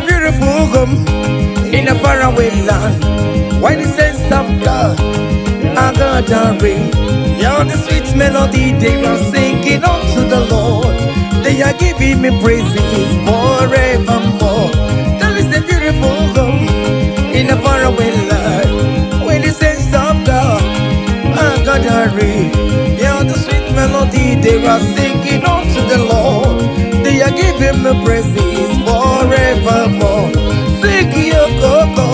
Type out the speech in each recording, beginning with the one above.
a beautiful home in a faraway land where the saints of God are gathering. Yeah, the sweet melody they are singing unto the Lord. They are giving me praises forevermore. There is a beautiful home in a faraway land where the saints of God are gathering. Yeah, the sweet melody they are singing unto the Lord. They are giving me praises forevermore. Sing yo go go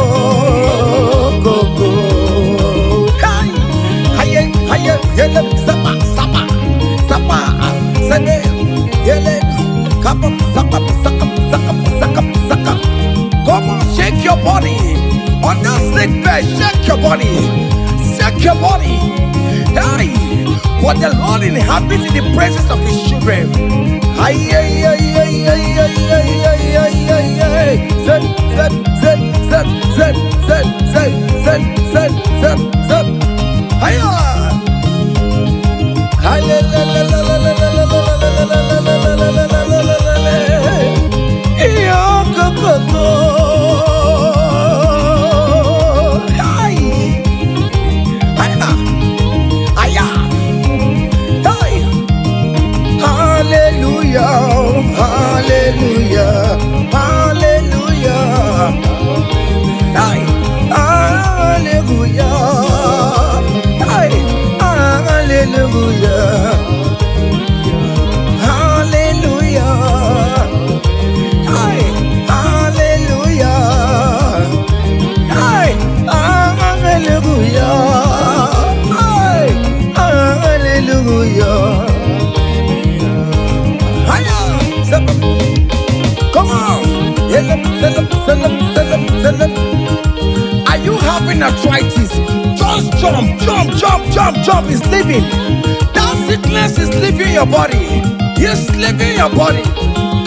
go go. Hi, hi, hi, yele, sapa, sapa, sapa, sene, yele, kapa, sapa, saka, saka, saka, saka. Come on, shake your body. On that sick bed, shake your body. Shake your body. Hey, what the Lord inhabits in the presence of his children. Ay, ay, ay, ay, ay, ay, ay, ay, ay, ay, ay. Zep, zep, zep, zep, zep, zep, zep, zep, zep, zep, zep. Hiya! Hi, la, la, la, la, la, la, la, la, la, la, la, la, la, la, la, la, la, la, la. Iyo, go, go, go. Ay. Hiya. Hiya. Hey. Hallelujah, hallelujah, hallelujah. Ay, hallelujah. Ay, hallelujah. Hallelujah. Ay, hallelujah. Ay, hallelujah. Ay, hallelujah. Hiya! Come on! Yelep, selep, selep, selep, selep. Are you having arthritis? Just jump, jump, jump, jump, jump. It's leaving. That sickness is leaving your body. It's leaving your body.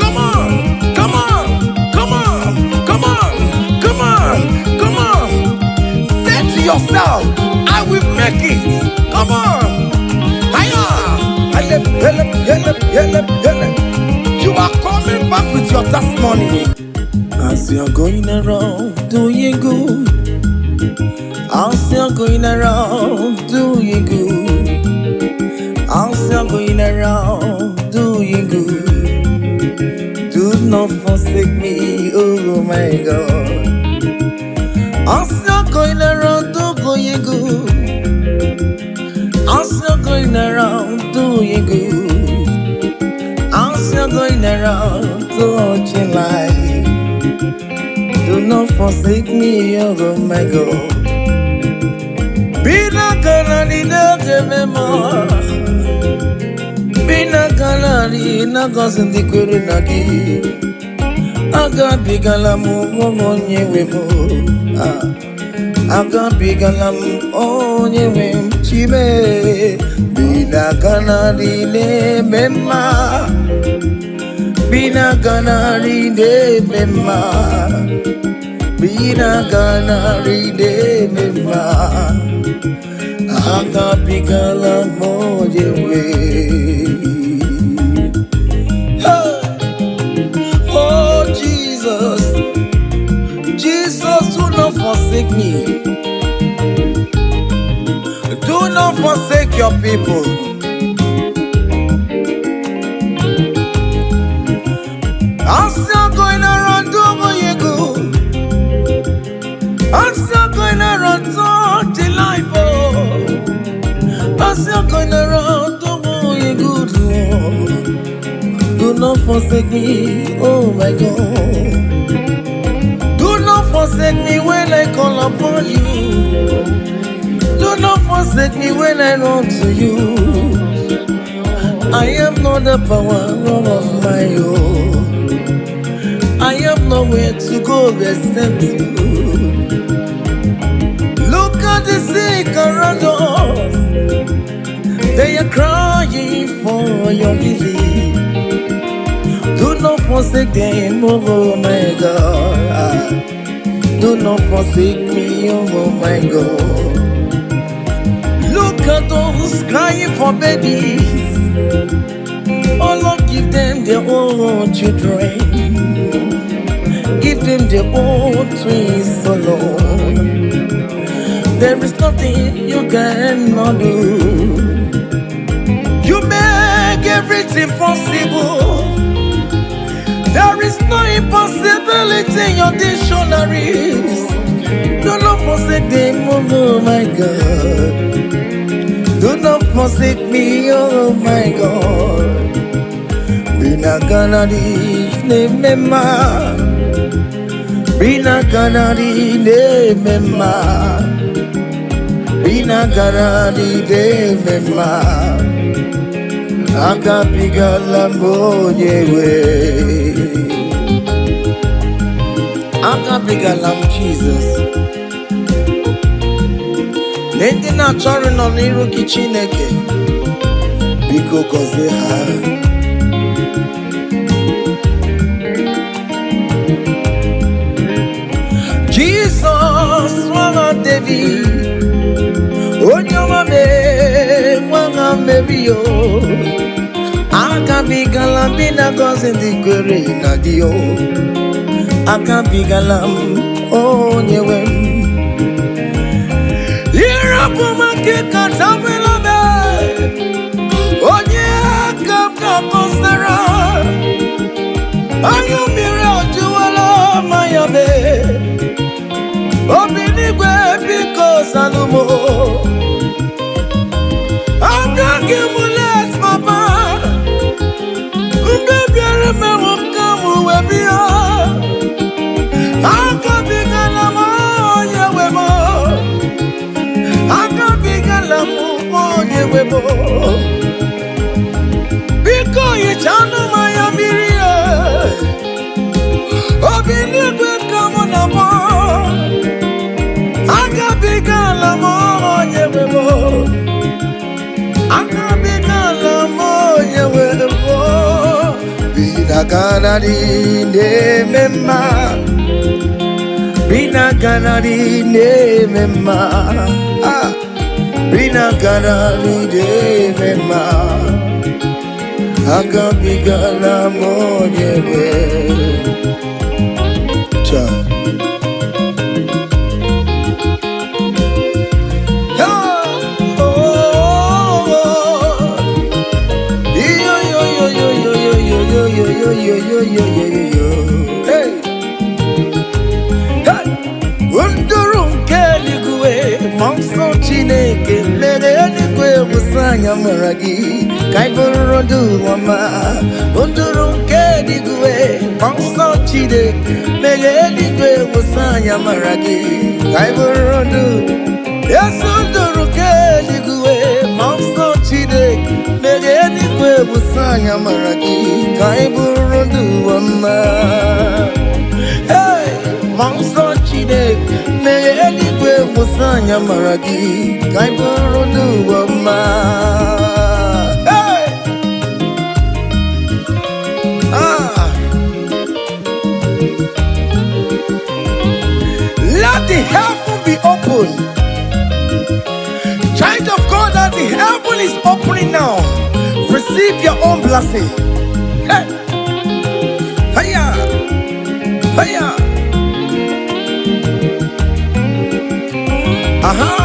Come on, come on, come on, come on, come on, come on. Say to yourself, I will make it. Come on. Hiya! Helep, helep, helep, helep, helep. You are coming back with your testimony. As you're going around doing good, as you're going around doing good, as you're going around doing good, do not forsake me, oh my God. As you're going around doing good, as you're going around doing good, as you're going around touching life, do not forsake me, oh my God. Bina kanani na mema. Bina kanani na gosi ndị kwere na gị. Agabigala m onye nwe m. Ah, agabigala m onye nwe m chime. Bina kanani na-eme mma. Bina kanani na-eme mma. Bina kanani na-eme mma. Agabigala m onye nwe. Hey! Oh Jesus, Jesus, do not forsake me. Do not forsake your people. I'm still going around doing good. I'm still going around touching life. Oh. I'm still going around doing good. Oh. Do not forsake me, oh my God. Do not forsake me when I call upon you. Do not forsake me when I run to you. I am not the power of my own. I have nowhere to go except you. Look at the sick around us. They are crying for your healing. Do not forsake them, oh my God. Do not forsake me, oh my God. Look at those crying for babies. Oh Lord, give them their own children. Give them their own twins alone. There is nothing you cannot do. You make everything possible. There is no impossibility in your dictionaries. Do not forsake them, oh my God. Do not forsake me, oh my God. Binaganadi nemema. Binaganadi nemema. Binaganadi nemema. Agabigala m onye nwe. Agabigala m Jizọs. Ndị na-achọrọ nọ n'iru gị, Chineke, biko gọzie ha. Jizọs nwa David, onye ọma mee nwa Meri o, agabigala m na gọzi ndị kwere na gị o. Agabigala m onye nwe m. Ịrapụ m aka katabela m, onye aka m ga-akọsara. Anya mmiri ajụwala manya mee. Obi n'igwe, biko zanụ m. Abịaghị m late, papa. Mgbe bịara mewo ka m wee bịa. Agabigala m onye nwe m. Agabigala m onye nwe m. Biko hichanụ m anya mmiri e. Obi n'igwe ka mụ na mụ. Agabigala m onye nwe m. Agabigala m onye nwe m. Binaganari na-eme mma. Binaganari na-eme mma. Ah. Binaganari na-eme mma. Agabigala m onye nwe. Cha. Oh, oh, oh. Yo, yo, yo, yo, yo, yo, yo, yo, yo, yo, yo, yo, yo, yo, yo. Hey, hey. Nduru nke eluigwe, ma nsọ Chineke mere eluigwe wụsa anya mara gị ka anyị bụrụ ndụ ọma. Nduru nke eluigwe, ma nsọ Chineke mere eluigwe wụsa anya mara gị ka anyị bụrụ ndụ. Yesu, nduru nke eluigwe, ma nsọ Chineke mere eluigwe wụsa anya mara gị ka anyị bụrụ ndụ ọma. Hey! Ma nsọ Chineke mere eluigwe wụsa anya mara gị ka anyị bụrụ ndụ ọma. Hey! Ah! Let the heaven be open. Child of God, as the heaven is opening now, receive your own blessing. Hey! Hiya! Hiya! Aha!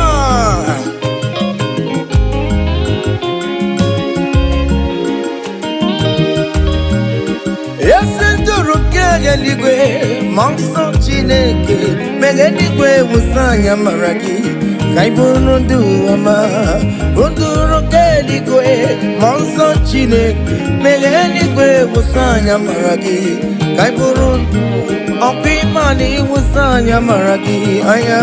Ezi nduru nke eluigwe, ma nsọ Chineke mere eluigwe wụsa anya mara gị ka ị bụrụ ndụ ọma. Nduru nke eluigwe, ma nsọ Chineke mere eluigwe wụsa anya mara gị ka ị bụrụ ọkwa ịma na ịwụsa anya mara gị anya.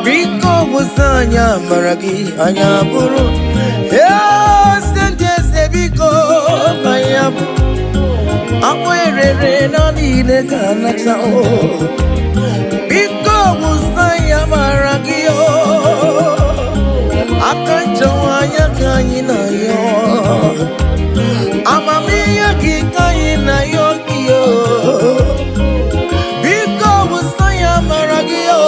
Biko wụsa anya mara gị anya bụrụ eze ndị eze. Biko anya bụ akpụ erere na niile ka nata o. Biko wụsa ya mara gị o. Aka nchọwa anya ka anyị na-ayọ, amamihe gị ka anyị na-ayọ gị o. Biko wụsa ya mara gị o.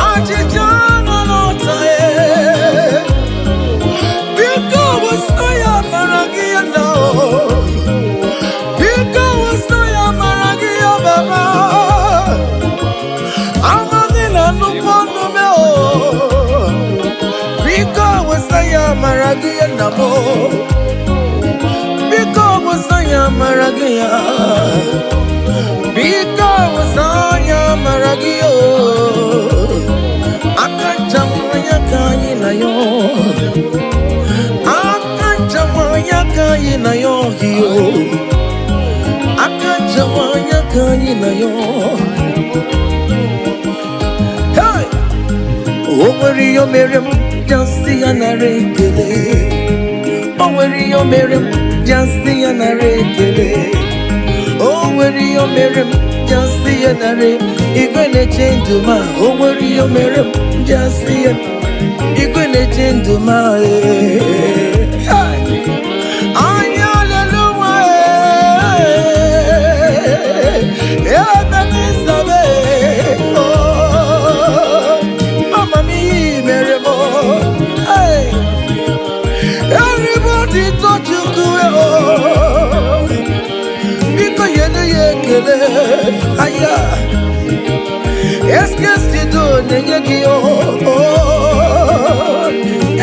Achịcha nọ n'ọta e. Biko wụsa ya mara gị na o. Biko wụsa na m. Biko wụsa ya amara gị ya. Biko wụsa ya amara gị o. Aka nchawa ya ka anyị na ya. Aka nchawa ya ka anyị na ya gị o. Aka nchawa ya ka anyị na ya. Hey! O nwere ihe o mere m ji asị ya nara ekele. O nwere ihe o mere m ji asị ya nara ekele. O nwere ihe o mere m ji asị ya nara. Igwe na-eche ndụ ma o nwere ihe o mere m ji asị ya. Igwe na-eche ndụ ma ee. Hey! Anya leluwa ee. Ebe n'isabe oh. Amamihe mere m oh. Hey! Everybody touch Chukwu oh. Biko nyere ya ekele aya. Eskesido na-enye gị oh.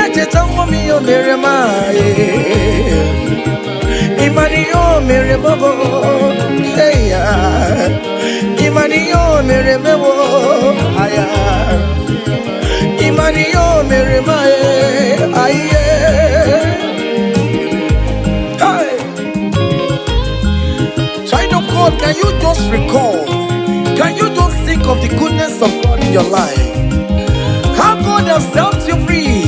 Echeta nwa m ihe o mere m ịmara ihe o mere m bụ eya. Ịmara ihe o mere m bụ aya. Ịmara ihe o mere m aye. Hey! Child of God, can you just recall? Can you just think of the goodness of God in your life? How God has set you free,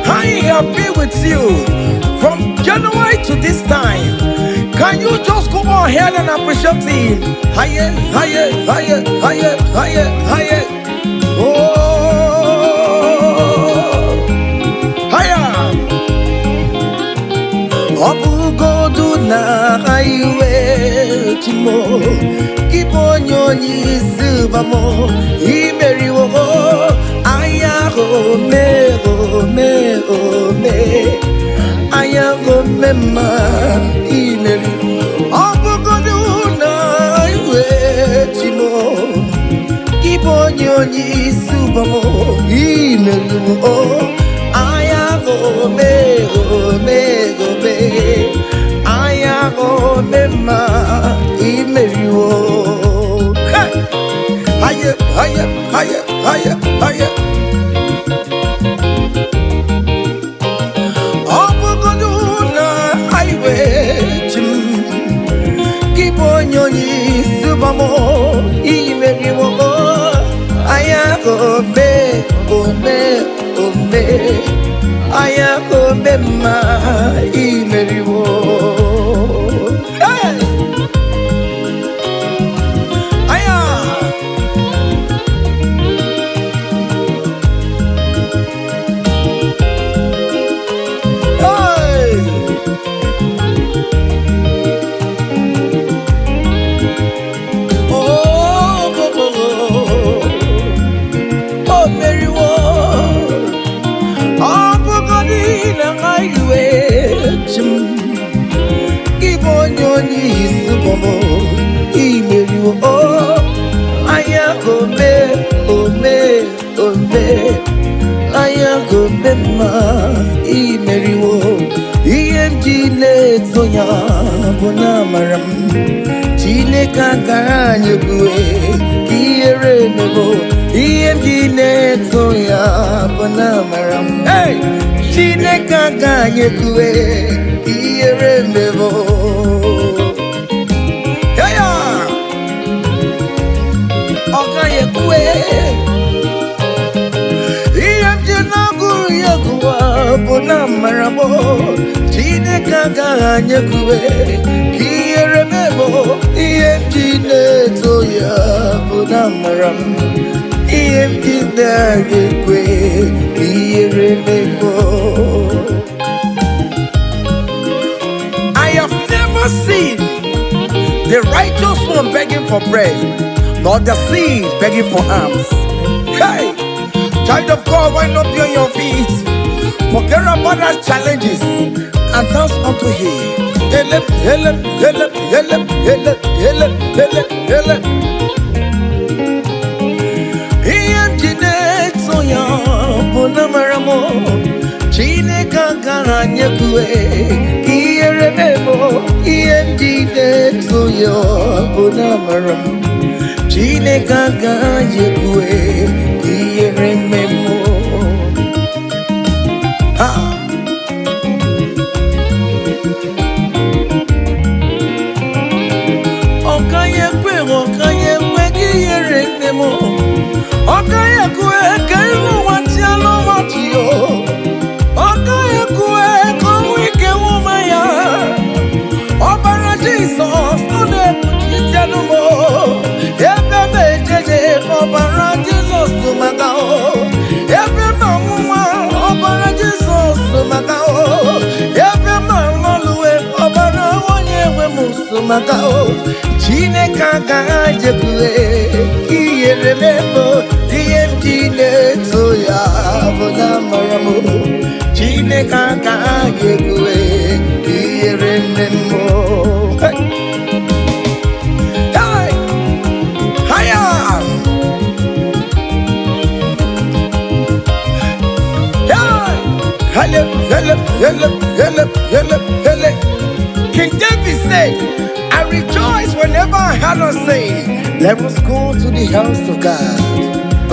how He has been with you from January to this time. Can you just go ahead and appreciate Him? Higher, higher, higher, higher, higher, higher. Oh, higher. Ọ bụgodu na iwe chimo gị bụ onye onye isi ụbamo imeriwo anya ome ome ome anya ome mma imeri. Ọ bụgodu na iwe chimo gị bụ onye onye isi ụbamo imeriwo anya ome ome ome anya ome mma imeriwo. Hey! Haye, haye, haye, haye, haye. Ọ bụgodu na highway chi m gị bụ onye onye isi ụbamo imeriwo anya ome ome ome anya ome mma imeriwo. Hey! Aya! Hey! Oh, oh, oh, oh, oh, meriwo. Ọ bụgodị na highway chi m gị bụ onye onye isi bọmọ imeriwo o anya ome ome ome anya ome mma imeriwo. Ihe m ji na-eto ya bụ na amara m Chineke akara anyị ebue ka ihere emebo. Ihe m ji na-eto ya bụ na amara m. Hey! Chineke aka anyị ekue ka ihere emebo. Hey ya! Ọ gaghị ekwe. Ihe m ji na-agụrụ ya gụwa bụ na amara m Chineke agaghị anyị ekwe ka ihere mebo. Ihe m ji na-eto ya bụ na amara m. Ihe m ji na-agaghị ekwe ka ihere mebo. I have never seen the righteous one begging for bread, nor the seed begging for alms. Hey, child of God, why not be on your feet? Forget about our challenges and dance unto Him. Ele, ele, ele, ele, ele, ele, ele, ele. Ihe m ji na-eto ya bụ na mara m Chineke agaghị Agaghị ekwe ka ihere mee m. Ihe m ji na-eto ya bụ na amara m. Chineke agaghị ekwe ka ihere mee m. Ah! Ọ gaghị ekwe, ọ gaghị ekwe ka ihere mee m. Ọ gaghị ekwe ka iru ụwa chịa n'ọchị o. Ọ gaghị ekwe ka ọnwụ ike nwụma ya. Ọbara Jizọs, ọ na-ekpuchite m o. Ebe m ejeje, ọbara Jizọs tụ maka o. Ebe m anwụnwa, ọbara Jizọs tụ maka o. Ebe m alọluwe, ọbara onye nwe m so maka o. Chineke agaghị ekwe ka ihere mee m. Ihe m ji na-eto ya bụ na amara m. Chineke agaghị ekwe ka ihere mee m. Hey! Hey! Hiya! Hey! Hele, hele, hele, hele, hele, hele. King David said, "I rejoice whenever I heard us say, 'Let us go to the house of God.'"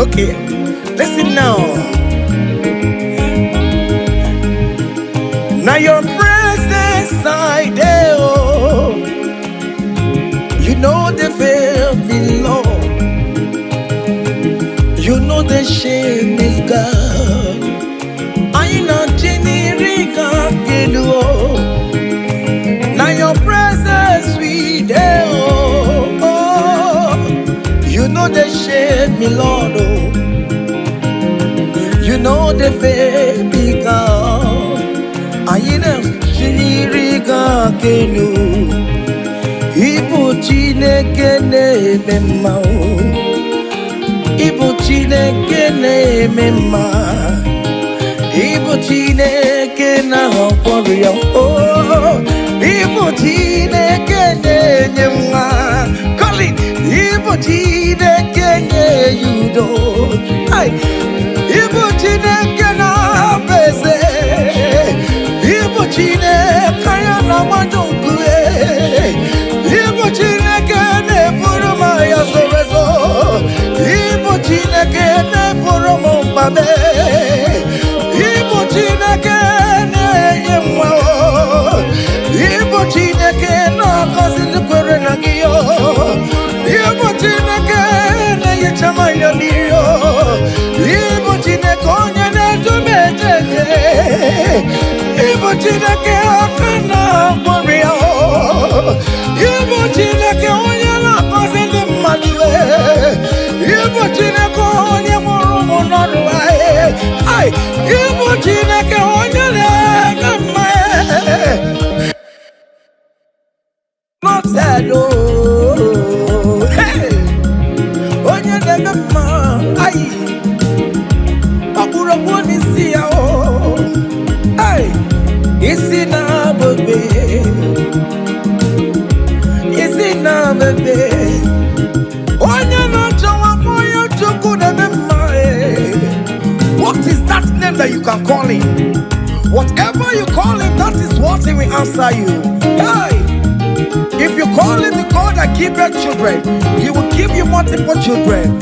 Okay, listen now. Now your presence I dey, oh. You know they fail me, Lord. You know the shame is God. I know Chinirika Kedu. Now your presence we dey, oh, oh. You know the shame me, Lord, oh. You know the fail me, God. I know Chinirika Kenu. Ibu Chineke na-eme mma o. Ibu Chineke na-eme mma. Ibu Chineke na-agwọ ya o. Ibu Chineke na-enye nwa. Colin, Ibu Chineke na-enye udo. Ai! Ibu Chineke na-abụ eze. Ibu Chineke ya na-agbaju nkume. Ibu Chineke na-eburu m agha zoro ezo. Ibu Chineke na-eburu m mkpa m. Ibu Chineke na-enye nwa o. Ibu Chineke na-agọzi ndị kwere na gị o. Ibu Chineke na-ehicha m anya mmiri o. Ibu Chineke onye na-edu m eje eje. Ibu Chineke aka na-agwọrọ ya o. Ibu Chineke onye na-agọzi ndị mmadụ e. Ibu Chineke onye mụrụ ụmụ n'ọrụ e. Ai, Ibu Chineke onye na-eme mma e. Not sad, oh. Hey! Onye na-eme mma, ai, ọkpụrụkpụ n'isi ya o. Ai, isi na-abụbe, isi na-abụbe. Onye na-achọ nwa onye Chukwu na-eme mma e. What is that name that you can call him? Whatever you call him, that is what he will answer you. Hey! If you call him the God that giveth children, he will give you multiple children.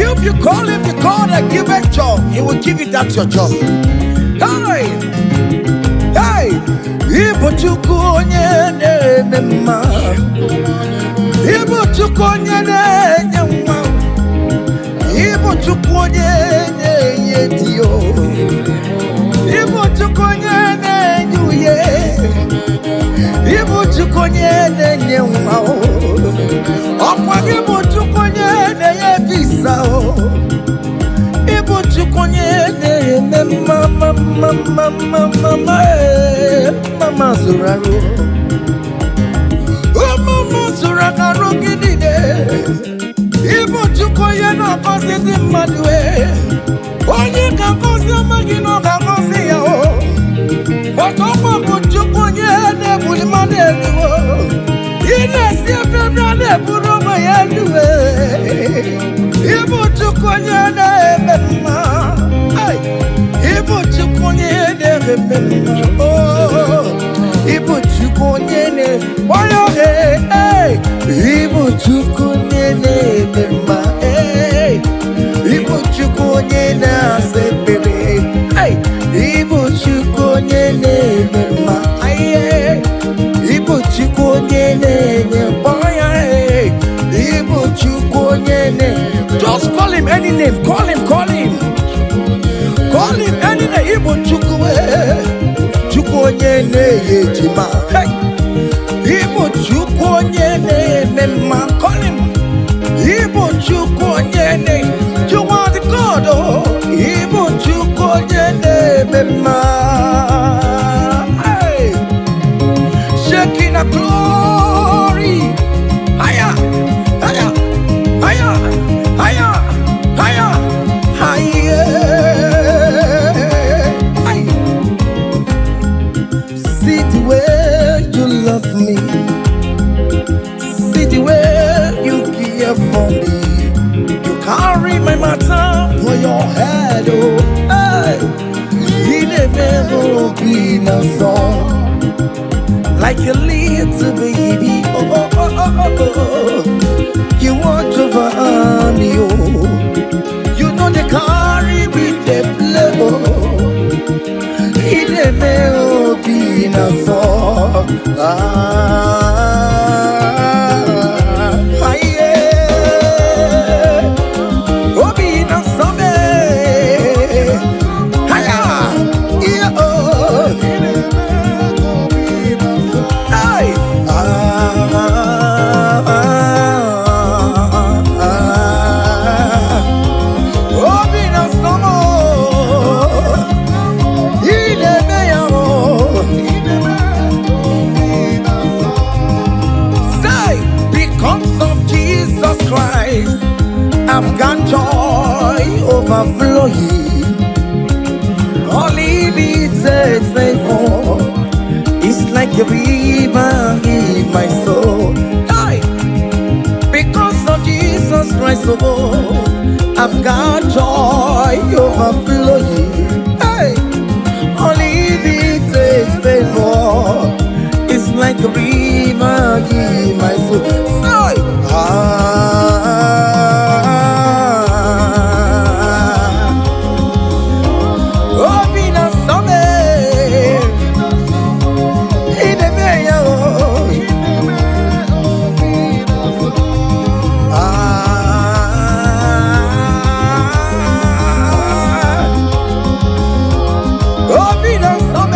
If you call him the God that giveth job, he will give you that your job. Hey! Hey! Ibu Chukwu onye na-eme mma. Ibu Chukwu onye na-enye nwa. Ibu Chukwu onye na-enye di o. Ibu Chukwu onye na-enye uye. Ibu Chukwu onye na-enye nwa o. Ọkwa gị bụ Chukwu onye na-enye visa o. Ibu Chukwu onye na-eme mma mma mma mma mma mma mma ee. Mama zụrụ arụ. Mama zụrụ arụ gị niile. Ibu Chukwu onye na-agọzi ndị mmadụ e. Onye ga-agọzi ọma gị na ọ ga-agọzi ya o. Ọkwa bụ Chukwu onye na-ebuli mmadụ elu o. Ị na-esi ebe ebe a na-eburu onwe ya elu e. Ibu Chukwu onye na-eme mma. Ai! Ibu Chukwu onye na-eme mma. Oh, ịbụ Chukwu onye na-onye ee, ịbụ Chukwu onye na-eme mma. Ee, ịbụ Chukwu onye na-asa ekpere. Hey, ịbụ Chukwu onye na-eme mma. Aye, ịbụ Chukwu onye na-enye mkpọya. Ee, ịbụ Chukwu onye na. Just call him any name. Call him, call him. Call him any name. Ịbụ Chukwu, ee. Chukwu onye na-enye ejima. Hey, ịbụ Chukwu onye na-eme mma. Call him. Ịbụ Chukwu onye na. You are the God, oh. Ịbụ Chukwu onye na-eme mma. Hey. Shekinah glory. Higher, higher, higher, higher, higher, higher. Hey. See the way you love me. See the way you care for me. You carry my matter for your head, oh. Hey. You never be no song like a little baby. Oh, oh, oh, oh, oh, oh. You watch over me, oh. You know they carry with the play, oh. Ị na-eme obi na-asọ. Ah, yeah. Obi na-asọ me. Haya, yeah, oh. Hey. Ah, ah, ah. Obi na-asọ m. Ị na-eme ya, oh. Say, because of Jesus Christ, I've got joy overflowing. Unlimited favor. It's like a river in my soul. Hey! Because of Jesus Christ, oh, I've got joy overflowing. Hey! Unlimited favor. It's like a river in my soul. Say, ah, obi na-asọ m. Ị na-eme ya, oh. Ah, obi na-asọ m.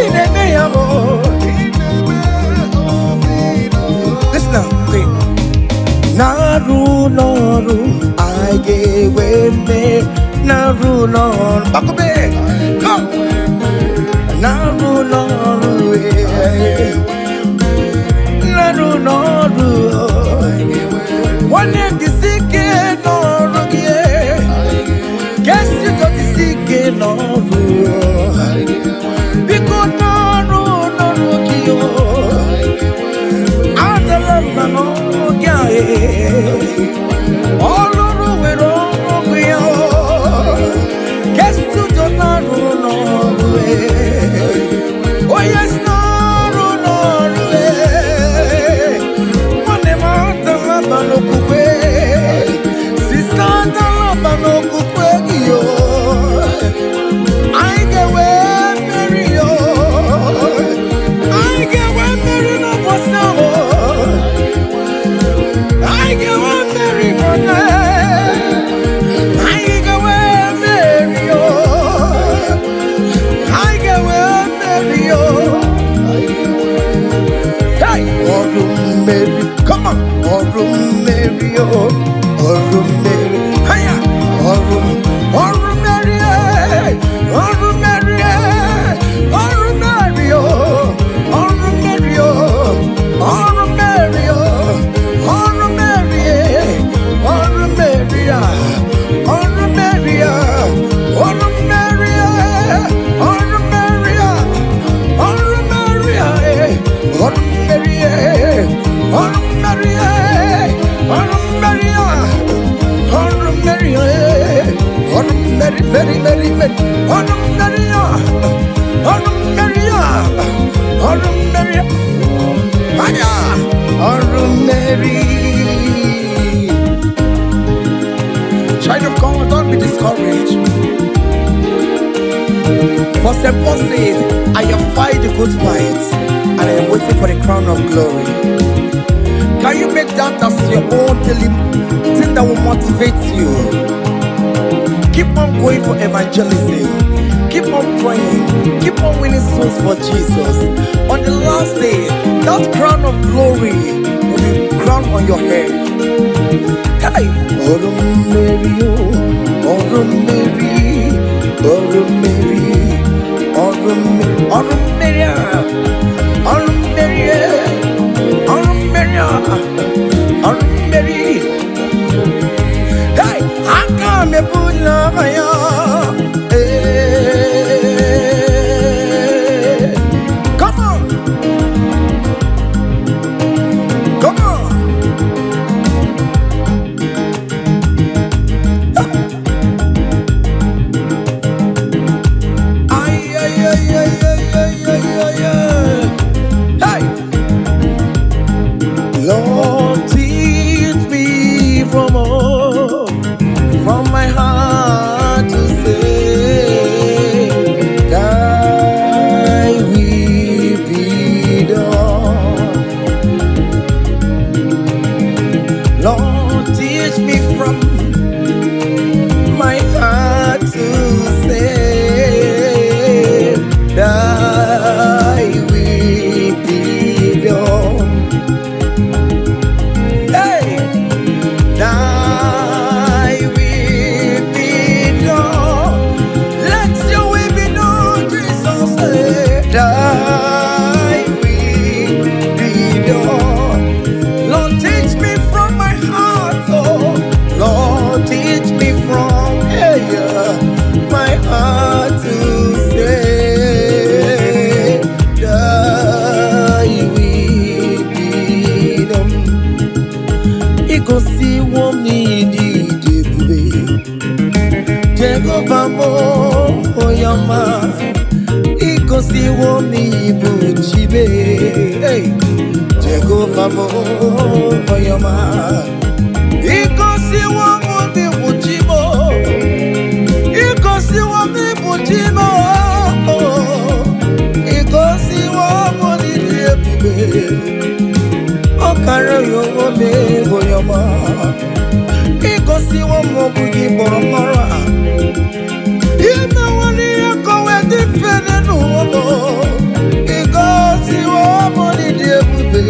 Ị na-eme ya, oh. Listen now, okay. Na-arụ n'ọrụ anyị ga-enwe mmeri. Na-arụ n'ọrụ, Gbakọbe, come. Na-arụ n'ọrụ, eh. Na-arụ n'ọrụ, nwanne m, jisi ike n'ọrụ gị, eh. Kesi jisi ike n'ọrụ, biko, n'ọrụ n'ọrụ gị, oh. Adala mba n'ọrụ gị a, eh. Ọlụrụ nwere ọrụ ya. Kestudo na-arụ n'ọrụ, eh. Onye si n'ọrụ n'ọrụ, eh. Nwanne m, adala mba n'okwukwe. Sister, adala mba n'okwukwe gị, o. Anyị ga-enwe mmeri, o. Anyị ga-enwe mmeri n'ụbọchị ahụ. Anyị ga-enwe mmeri, brother. Anyị ga-enwe mmeri, o. Anyị ga-enwe mmeri, o. Hey! Ọrụ mmeri, come on! Ọrụ mmeri, o. Ọrụ mmeri, haya! Ọrụ ọrụ mmeri, eh! Ọrụ mmeri, eh! Ọrụ mmeri, o. Ọrụ mmeri, o. Ọrụ mmeri, o. Ọrụ mmeri, eh! Ọrụ mmeri, ah! Ọrụ mmeri, ah! Ọrụ mmeri, eh! Ọrụ mmeri, ah! Ọrụ mmeri, ah, eh! Ọrụ mmeri, eh! Ọrụ mmeri, eh! Ọrụ mmeri, ah! Ọrụ mmeri, eh! Mmeri, ọrụ mmeri ya, ọrụ mmeri ya, ọrụ mmeri anya, ọrụ mmeri. Child of God, don't be discouraged. For St. Paul says, "I have fight the good fight, and I am waiting for the crown of glory." Can you make that as your own daily thing that will motivate you? Keep on going for evangelism. Keep on praying. Keep on winning souls for Jesus. On the last day, that crown of glory will be crowned on your head. Hey! Ọrụ mmeri, oh, ọrụ mmeri, ọrụ mmeri, ọrụ mmeri, ọrụ mmeri a, ọrụ mmeri, eh, ọrụ mmeri a, ọrụ mmeri. Hey! Aka m ebula ya. Hey! Come on, come on. Ay, ay, ay, ay, ay, ay, ay, ay, ay. Hey! Lord, teach me from my heart to say, Thy will be done. Lord, teach me from my heart to say, Thy will be done. Hey! Thy will be done. Let your will be done, Jesus. Hey. Thy will be done. Lord, teach me from my heart, oh. Lord, teach me from, hey, my heart to say, Thy will be done. Igosiwo m n'ịdị ebube, Jehova m, onye ọma. Igosiwo m n'ịbụ Chibe. Hey! Jehova m, onye ọma. Igosiwo m n'ịbụ Chi m. Igosiwo m n'ịbụ Chi m. Igosiwo m n'ịdị ebube. Ọ kara ya onwe m, onye ọma. Igosiwo m ọ bụ gị kpọrọ m ọrụ a. Imewo n'ihe ka o wee dị mfe n'ụwa m. Igosiwo m n'ịdị ebube.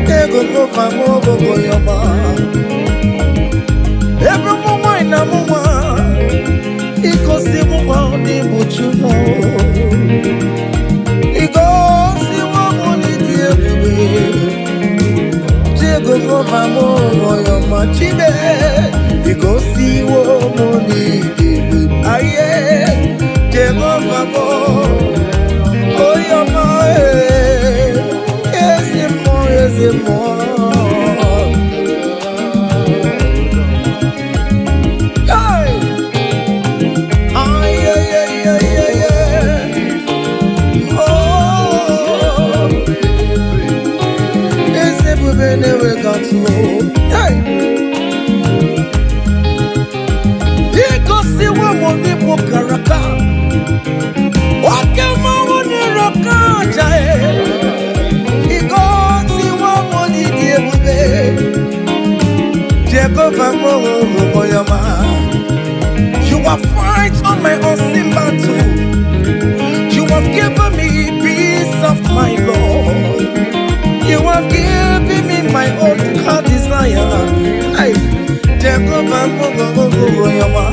Jehova m, onye ọma. Ebe ụmụ nwanyị na mụ nwa, igosiwo m n'ịbụ Chukwu. Igosiwo m n'ịdị ebube. Jehova m, onye ọma, Chibe. Igosiwo m n'ịdị ebube. Aye, Jehova m, onye ọma, eh, ezi mmụọ, ezi mmụọ. Hey! Ay, ay, ay, ay, ay, ay. Oh, eze ebube na-enweghị atụ. Hey! Igosiwo m n'ịbụ karaka. Oke mmanwụ na-ere oke aja, e. Igosiwo m n'ịdị ebube. Jehova m, onye ọma. You have fight on my unseen battle. You have given me peace of my Lord. You have given me my own heart desire. Hey, Jehovah, onye ọma.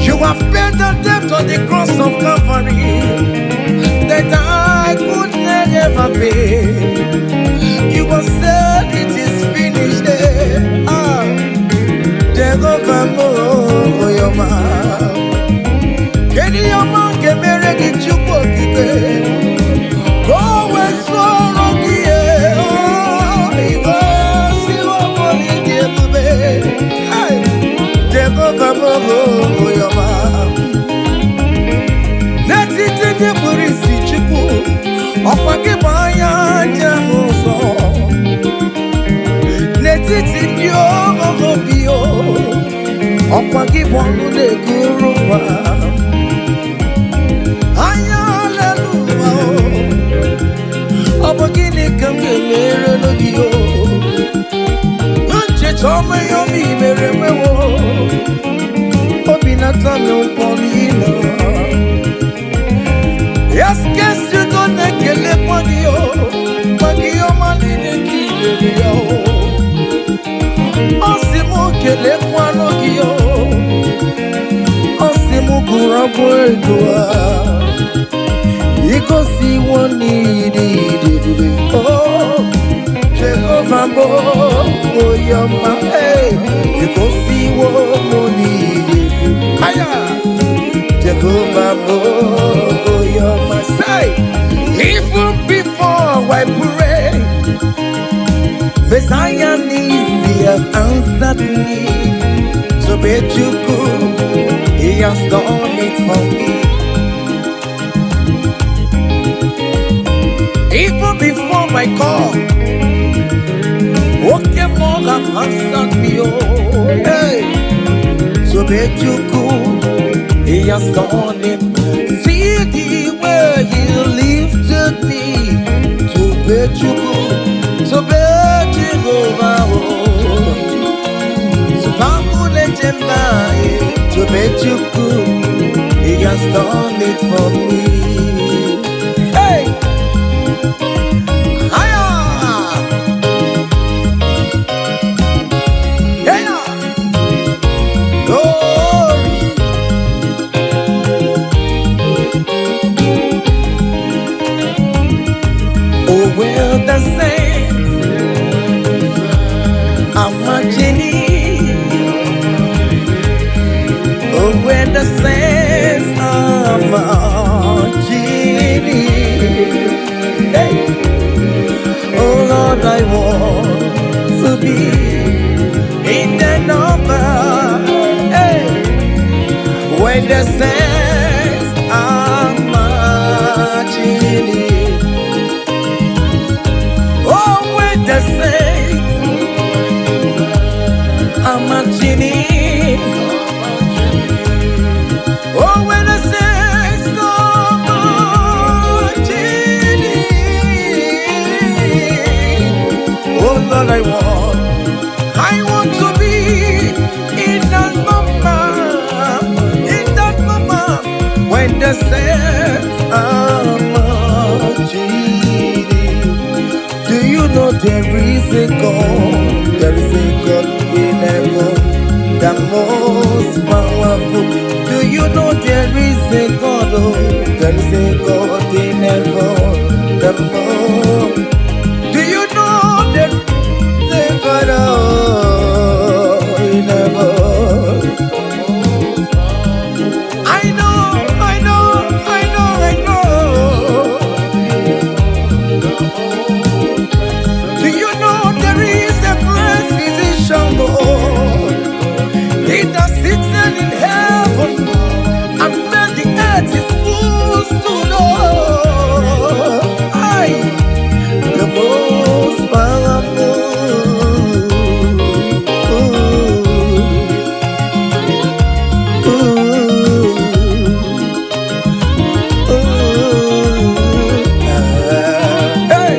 You have paid the debt on the cross of Calvary that I could never pay. You have said it is finished. Eh. Ah, Jehovah, onye ọma. Kedu ihe ọma nke mere gị, Chukwu Okike? Ka o wee soro gị, eh, oh, igosiwo m n'ịdị ebube. Hey! Jehova m, onye ọma. Ndị obi o, ọkwa gị bụ ọnụ na-ekuru ụwa. Anya lelu ụwa o, ọ bụ gịnị ka m ga-emere gị o? Ncheta ọma ihe ọma i mere mewo, obi na-atọ m ụtọ n'ile. Yes, udo na-ekelekwa gị o, maka ihe ọma niile ka i mere ya o. Ọ sị m kelekwanụ gị o, ọ sị m gụrụ abụ ego a. Igosiwo n'ịdị ebube o, Jehova bụ onye ọma, ee, igosiwo m n'ịdị ebube. Aya! Jehova bụ onye ọma. Say, even before I pray, Messiah needs he has answered me. So Chukwu, he has done it for me. Even before my call, okay, more have answered me. Oh, hey. So Chukwu, he has done it. See the way he lifted me. To Chukwu, to Jehovah, oh. So to Chukwu, he has done it for me. Hey! Hiya! Hey! Glory! Oh, well, the saints are marching in. Oh, when the saints are marching in. Hey! Oh, Lord, I want to be in the number. Hey! When the saints are marching in. Oh, when the saints are marching in. Oh, when the saints are marching in. Oh, Lord, I want to be in that number, in that number, when the saints are marching in. Do you know there is a God? There is a God in heaven, the most powerful. Do you know there is a God? Oh, there is a God in heaven, the most. Do you know there is a God, oh, in heaven? I know, I know, I know, I know. Do you know there is a great physician, oh, he that sits in heaven and made the earth his footstool, oh, I, the most powerful. Ooh, ooh, ooh, ah, hey.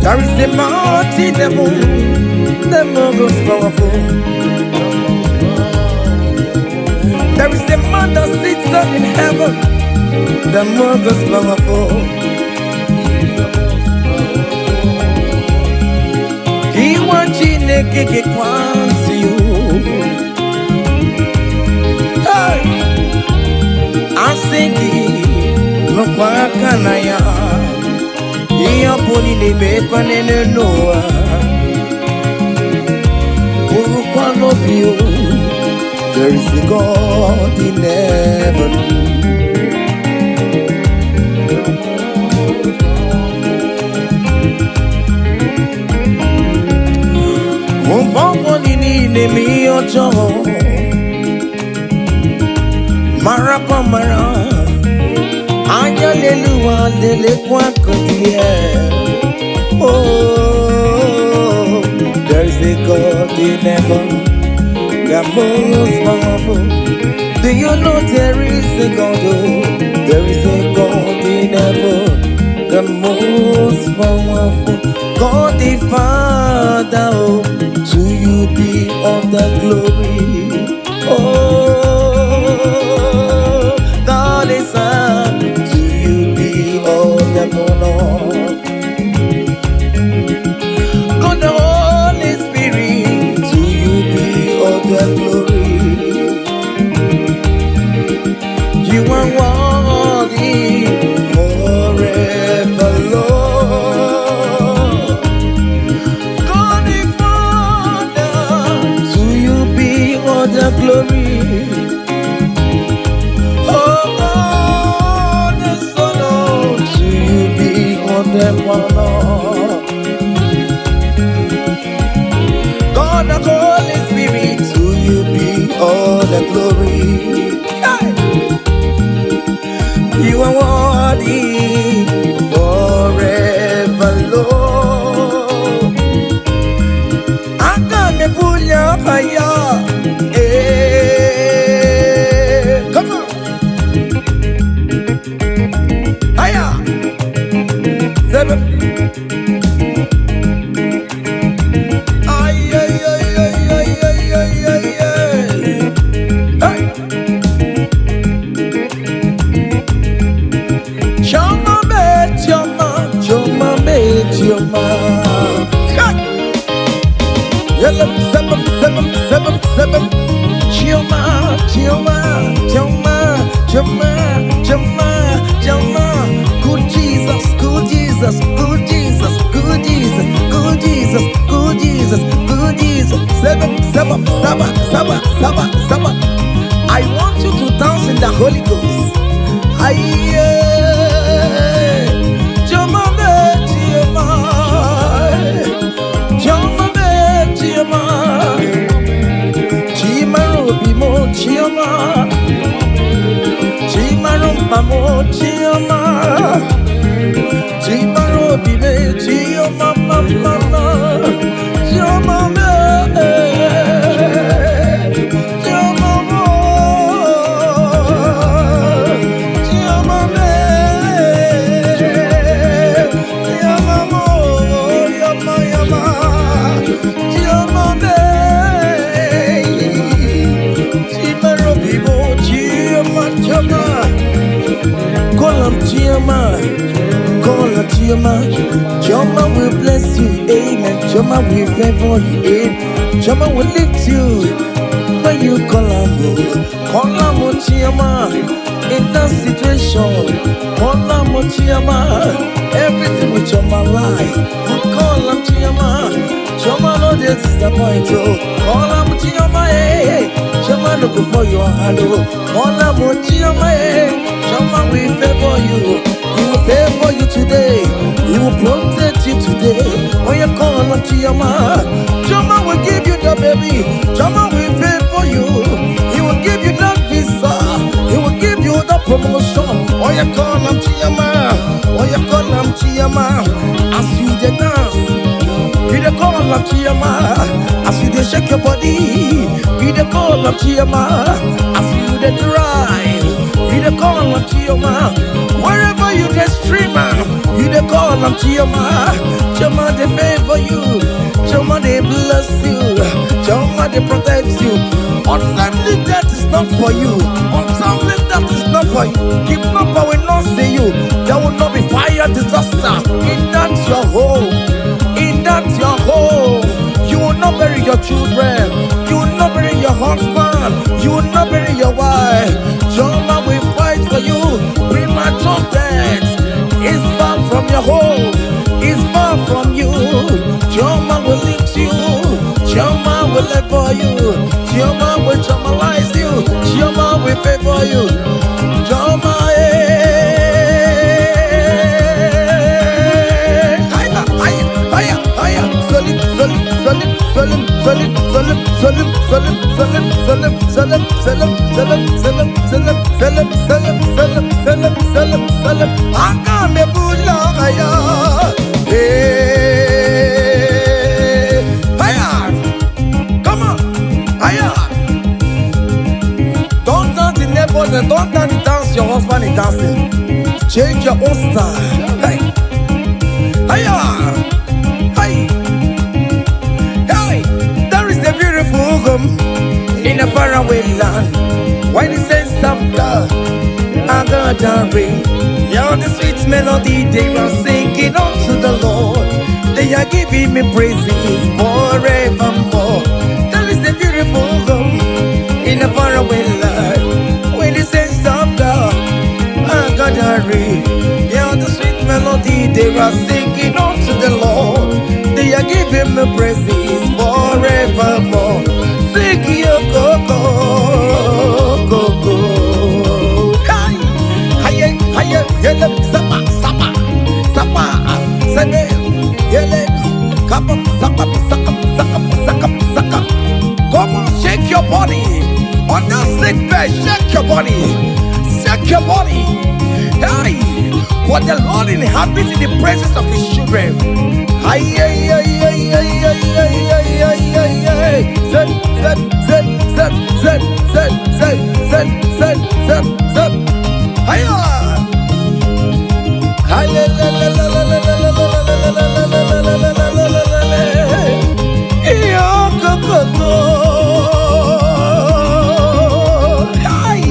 There is a mighty devil, the most powerful. There is a man that sits up in heaven, the most powerful. He wants Chineke ga-ekwanti you. Hey! Asị gị nụkwa aka na ya, ihe ọ bụla ị na-emekwa n'elu n'ụwa, bụrụkwa n'obi o, there is a God in heaven. Mgbe ọbụla ị na-eme ihe ọjọọ, marakwa mara, anya n'elu ụwa Lelekwa akụ dị ya. Oh, there is a God in heaven, the most powerful. Do you know there is a God? Oh, there is a God in heaven, the most powerful. God the Father, oh, to you be all the glory. Oh, God the Son, to you be all the honor. God the Holy Spirit, to you be all the glory. You are worthy forever, Lord. God the Father, to you be all the glory. Oh, God the Son, oh, to you be all the honor. God the Holy Spirit, to you be all the glory. Hey! You are worthy forever, Lord. Aga m ebuli afa ya. Ee, come on. Higher. Seven. Ay, ay, ay, ay, ay, ay, ay, ay, ay. Hey. Chioma me, Chioma, Chioma me, Chioma. Hey. Yellow, seven, seven, seven, seven. Chioma, Chioma, Chioma, Chioma, Chioma, Chioma. Good Jesus, good Jesus, good Jesus, good Jesus, good Jesus, good Jesus, good Jesus. Seven, seven, seven, seven, seven, seven. I want you to dance in the Holy Ghost. Aye. Chioma me, Chioma. Chioma me, Chioma. Chimara obi mo, Chioma. Chimara mkpa mo, Chioma. Chimara obi me, Chioma ma ma ma. Chioma me. Chioma mo. Chioma me. Chioma mo. Yama yama. Chioma me. Chimara obi mo, Chioma Chioma. Call am Chioma. Call her Chioma. Chioma will bless you, amen. Chioma will favor you, amen. Chioma will lift you when you call her. Call her Chioma. In that situation, call her Chioma. Everything with Chioma lies. Call her Chioma. Chioma no dey disappoint you. Call her Chioma, eh. Chioma no go for your hand, oh. Call her Chioma, eh. Chioma will favor you. He will favor you today. He will protect you today. When you call on Chioma, Chioma will give you the baby. Chioma will favor you. He will give you that visa. He will give you the promotion. When you call on Chioma, when you call on Chioma, as you dey dance, you dey call on Chioma. As you dey shake your body, you dey call on Chioma. As you dey drive, you dey call on Chioma. Wherever you dey stream, you dey call on Chioma. Chioma dey favor you. Chioma dey bless you. Chioma dey protect you. Untimely death is not for you. Untimely death is not for you. Kidnapper will not see you. There will not be fire disaster in that your home. In that your home. You will not bury your children. You will not bury your husband. You will not bury your wife. Chioma will fight for you. Premature death is far from your home. Is far from you. Chioma will lift you. Chioma will level you. Chioma will chamalize you. Chioma will favor you. Chioma, eh. Higher, higher, higher, higher. Solid, solid, solid, solid, solid, solid, solid, solid, solid, solid, solid, solid, solid, solid, solid, solid, solid, solid. selem, selem, selem. Aga m ebuli aha ya. Hey, higher. Come on, higher. Don't dance the neighbors and don't dance the dance your husband is dancing. Change your own style. Hey, higher. Hey, hey. There is a beautiful home in a faraway land. When the saints of God are gathering, hear the sweet melody they are singing unto the Lord. They are giving me praises forevermore. There is a beautiful home in a faraway land. When the saints of God are gathering, hear the sweet melody they are singing unto the Lord. They are giving me praises forevermore. Sing your go go go go. Hi, hi, hi, yele, sapa, sapa, sapa, sene, yele, kapa, sapa, saka, saka, saka, saka. Come on, shake your body. On that sick bed, shake your body. Shake your body. Hey, what the Lord inhabits in the presence of his children. Ay, ay, ay, ay, ay, ay, ay, ay, ay, ay, ay. Zep, zep, zep, zep, zep, zep, zep, zep, zep, zep, zep. Hiya! Hi, la, la, la, la, la, la, la, la, la, la, la, la, la, la, la, la, la, la, la. Iyo, go, go, go. Hi.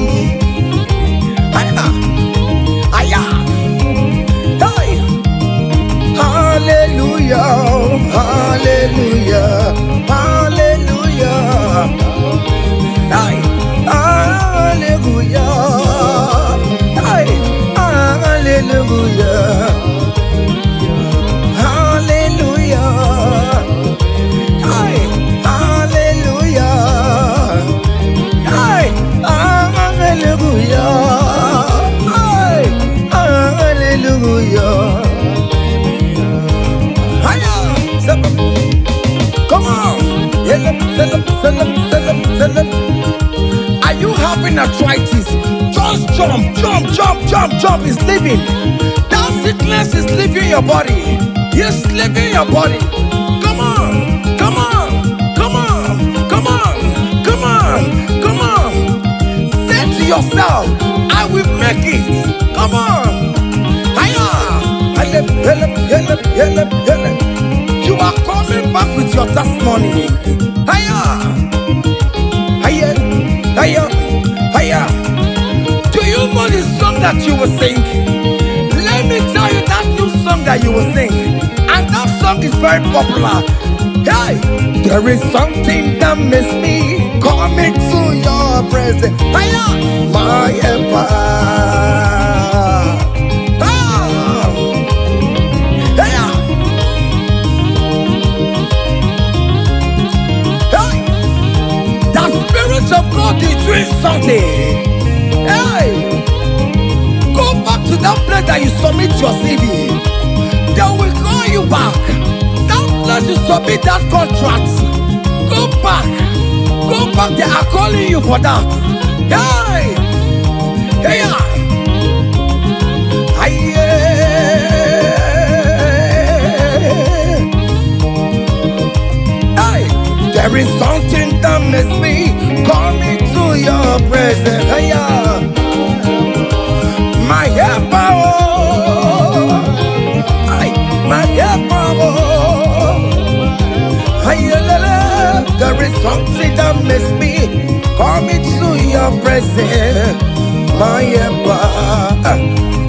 Hiya. Hiya. Hey. Hallelujah, hallelujah, hallelujah. Hey, hallelujah. Hey, hallelujah. Hallelujah. Hey, hallelujah. Hey, hallelujah. Hey, hallelujah. Hiya! Step up. Come on. Yellow, yellow, yellow, yellow, yellow. Are you having arthritis? Just jump, jump, jump, jump, jump. It's leaving. That sickness is leaving your body. It's leaving your body. Come on, come on, come on, come on, come on, come on. Say to yourself, "I will make it." Come on. Hiya. Help, help, help, help, help. You are coming back with your testimony. Hiya. Hiya. Hiya. Hiya. Do you know the song that you will sing? Let me tell you that new song that you will sing. And that song is very popular. Hey, there is something that makes me come into your presence. Hiya, my helper. Ah, hiya. Hey, the Spirit of God is doing something. Hey, go back to that place that you submit your CV. They will call you back. That place you submit that contract. Go back. Go back. They are calling you for that. Hey, hey, hey. Hey, there is something that makes me come into your presence. Hey, my helper, oh. Ay, my helper, oh. Ay, la, la. There is something that makes me come into your presence. My helper.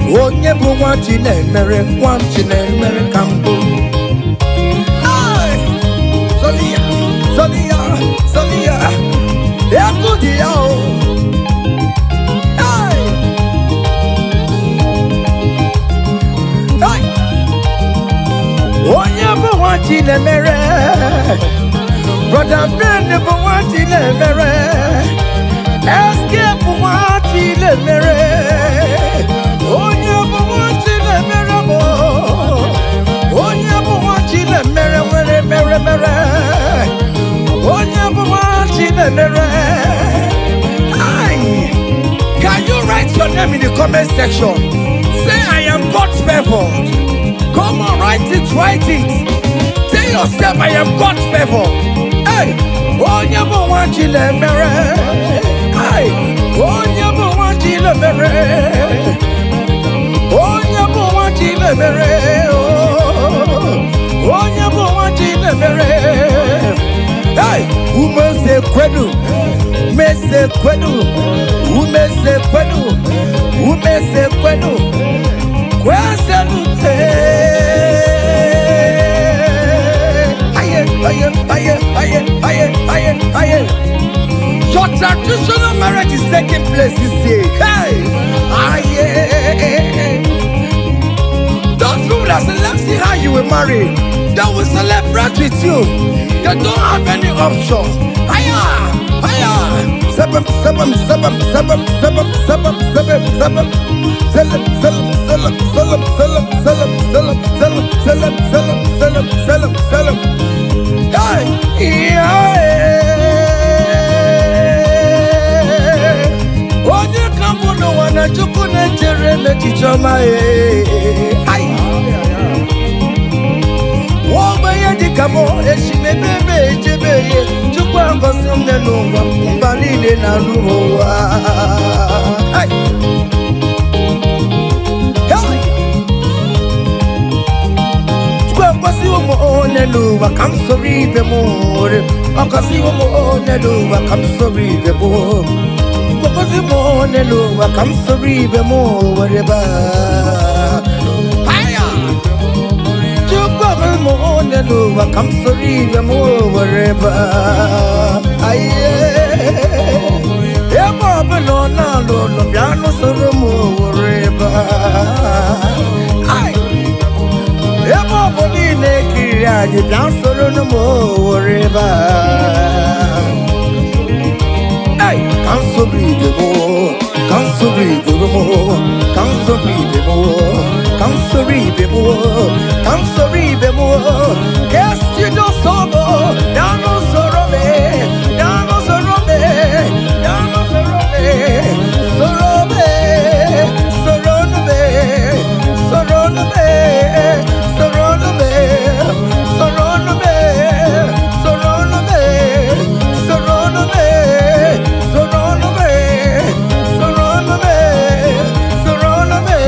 Onye bụ nwa Chinemere, nwa Chinemere ka mbụ. Ay, Solia, Solia, Solia. Egwu dị ya o. Hey! Hey! Onye bụ nwa Chinemere, Brother Ben bụ nwa Chinemere, SK bụ nwa Chinemere, onye bụ nwa Chinemere bụ onye bụ nwa Chinemere nwere mere mere, onye bụ nwa Chinemere. Aye. Can you write your name in in the comment section. Say, "I am God favored." Come on, write it, write it. Tell yourself, "I am God favored." Hey, onye bụ nwa Chinemere. Hey, onye bụ nwa Chinemere. Onye bụ nwa Chinemere. Oh, onye bụ nwa Chinemere. Hey, umeze kwenu, meze kwenu, umeze kwenu, umeze kwenu, kwezelute. Aye, aye, aye, aye, aye, aye, aye. Your traditional marriage is taking place this year. Hey, aye. Those people that say, "Let's see how you will marry," they will celebrate with you. They don't have any option. Higher, higher. Seven, seven, seven, seven, seven, seven, seven, seven. Seven, seven, seven, seven, seven, seven, seven, seven, seven, seven, seven, seven, seven. Hey, yeah. Onye ka mbụ n'ụwa na Chukwu na-echere m echiche ọma ee. Ai. Nwa ogbenye dịka m eshimebe ebe echebe ihe Chukwu agọzi m n'ụwa mba niile na-anụ ụwa. Ai. Hey! Chukwu agọziwo m onye n'ụwa ka m soro ibe m nwere ọgọziwo m onye n'ụwa ka m soro ibe m gọzi m onye n'ụwa ka m soro ibe m were baa. Haya! Chukwu agọzi m onye n'ụwa ka m soro ibe m were baa. Aye! Ebe ọbụla ọ na-alụ ụlọ bịa nụsoro m were baa. Ai! Ebe ọ bụ niile ekiriri anyị bịa soro m were baa. Hey, ka m soro ibe m, ka m soro ibe m, ka m soro ibe m, ka m soro ibe m, ka m soro ibe m, ka esi n'osoro ya n'usoro me, ya n'usoro me, ya n'usoro me, soro me, soro me, soro me, soro me, soro me, soro me, soro me, soro me, soro me, soro me,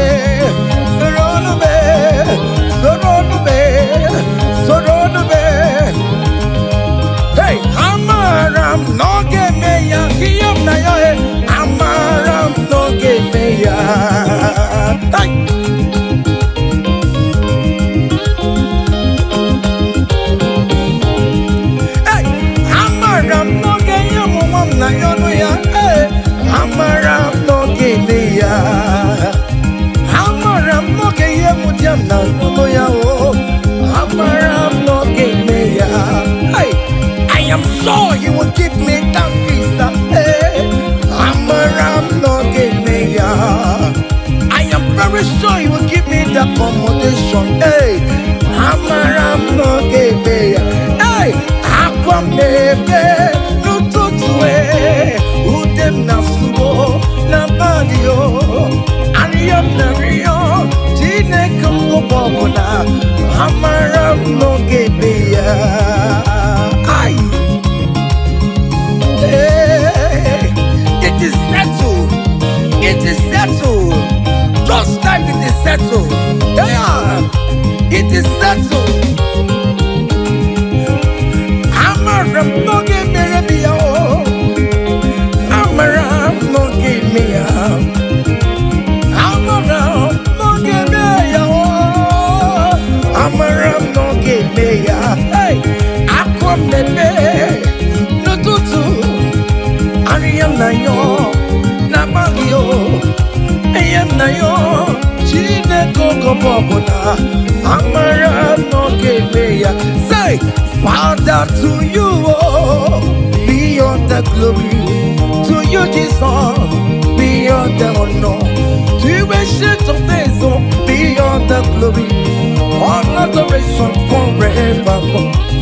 soro me, soro me, soro me. Hey, amara m na ọ ga-eme ya ihe m na ya he amara m na ọ ga-eme ya. Hey! Hey! Amara m na ọ ga-enye m nwa m na ya ọnụ ya. Hey! Amara m na ọ ga-eme ya. Amara m na ọ ga-enye m di m na ọnụ ya o. Amara m na ọ ga-eme ya. Hey! I am sure he will give me that visa. Hey! Amara m na ọ ga-eme ya. I am very sure he will give me the accommodation. Hey, amara m na ọ ga-eme ya. Hey, akwa m na-ebe n'ụtụtụ e, ude m na-asụwo n'abalị o. Arịọ m na-arịọ Chineke m oge ọbụla, amara m na ọ ga-eme ya. Ai. Hey, it is settled. It is settled. Just like it is settled. Yeah, it is settled. Amara m na ọ ga-emere m ya o. Amara m na ọ ga-eme ya. Amara m na ọ ga-eme ya o. Amara m na ọ ga-eme ya. Hey, akwa m na-eme n'ụtụtụ. Arịa m na yọ n'abalị o. Ihe m na yọ Chineke oge ọbụla amara m na ọ ga-eme ya. Say, Father, to you, oh, be all the glory. To you, Jesus, be all the honor. To you, Ancient of Days, oh, be all the glory. All adoration forever.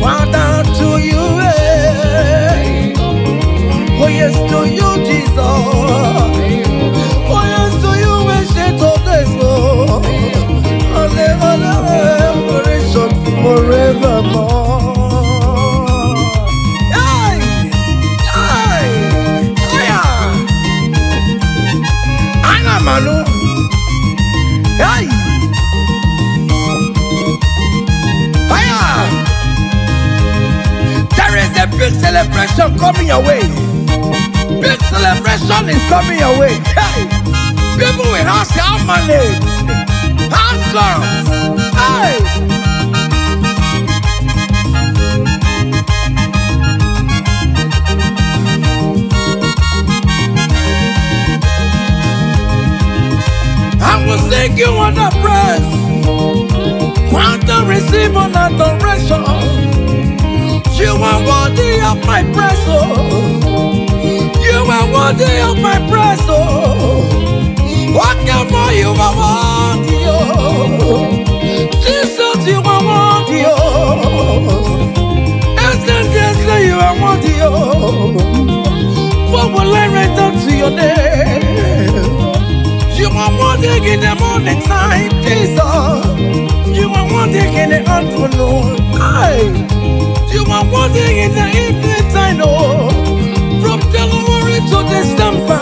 Father, to you, eh. Oh yes, to you, Jesus. Oh yes, to you, Hey! Fire! There is a big celebration coming your way. Big celebration is coming your way. Hey! People will ask how many. How come? Hey! I will sing you on the praise. Want to receive an adoration. You are worthy of my praise, oh. You are worthy of my praise, oh. What can more you are worthy, oh. Jesus, you are worthy, oh. Essentially, you are worthy, oh. What will I render to your name? You are worthy in the morning time, Jesus. You are worthy in the afternoon. Aye. You are worthy in the evening time, oh. From January to December.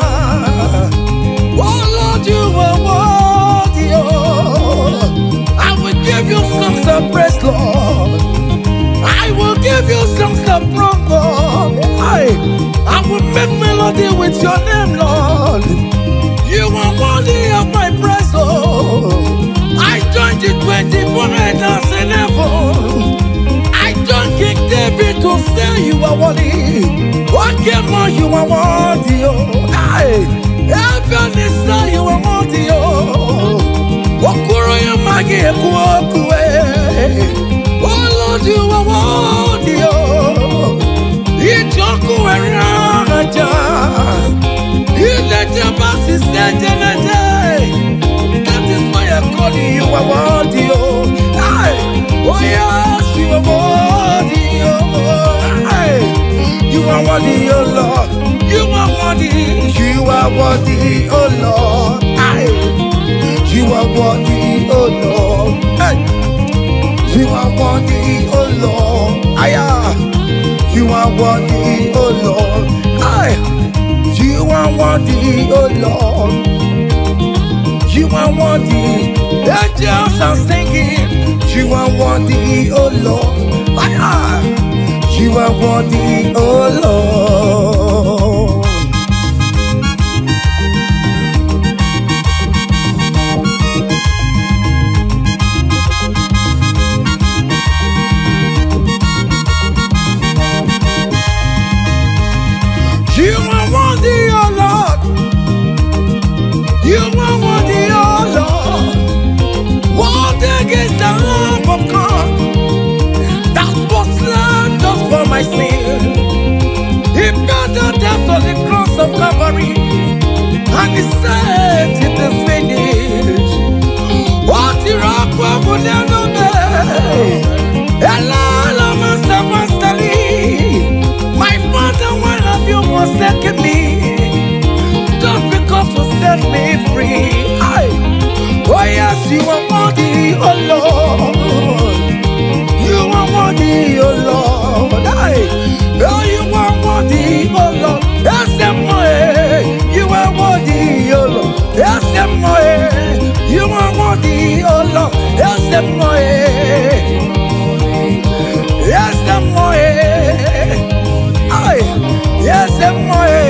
Oh Lord, you are worthy, oh. I will give you songs of praise, Lord. I will give you songs of praise, Lord. I will make melody with your name, Lord. You are worthy of my praise, oh. I joined the 24 elders in heaven. I joined King David to say you are worthy. What came on, you are worthy, oh. Hey, heaven is say you are worthy, oh. Okuro ya magi eku oku, eh. Oh Lord, you are worthy, oh. Ijoku eraja. That is why I call you, you are worthy, oh. Aye. Oh yes, you are worthy, oh. Aye. You are worthy, oh Lord. You are worthy, you are worthy, oh Lord. Aye. You are worthy, oh Lord. Aye. You are worthy, oh Lord. Aye. You are worthy, oh Lord. Aye. You are worthy, oh Lord. You are worthy. Angels are singing. You are worthy, oh Lord. Ah, you are worthy, oh Lord. You are worthy, oh Lord. You are worthy, oh Lord. Worthy is the Lamb of God that was slain just for my sin. He paid the death on the cross of Calvary, and he said, it is finished. What rock will never be? My father, why have you forsaken me? Just because you set me free. Aye. Oh yes, you are worthy, oh Lord. You are worthy, oh Lord. Aye. Oh, you are worthy, oh Lord. Yes, you are worthy, oh Lord. Yes, you are worthy, oh Lord. Yes, yes, aye. Yes, aye. Yes, aye.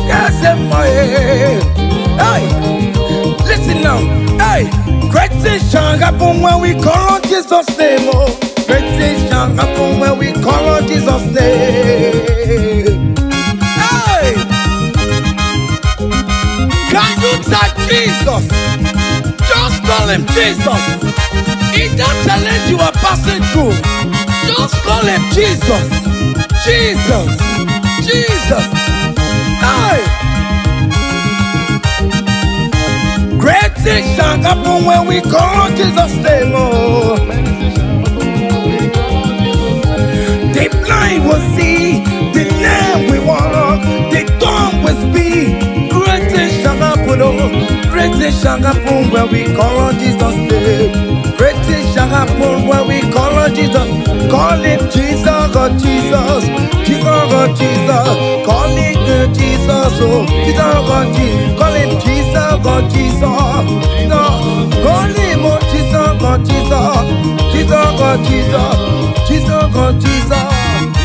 Yes, aye. Listen now. Hey, great things shall happen when we call on Jesus' name. Oh, great things shall happen when we call on Jesus' name. Hey, can you type Jesus? Just call him Jesus. In that challenge you are passing through, just call him Jesus. Jesus. Jesus. Hey. Great things shall happen when we call on Jesus' name. Oh. The blind will see, the lame will walk, the dumb will speak. Great things shall happen, oh. Great things shall happen when we call on Jesus' name. Great things shall happen when we call on Jesus. Call him Jesus, oh Jesus, Jesus, oh Jesus. Call him Jesus, Oh, Jesus, God, Jesus. Call him Jesus, God, Jesus. No, call him, oh, Jesus, God, Jesus. Jesus, God, Jesus. Jesus, God, Jesus.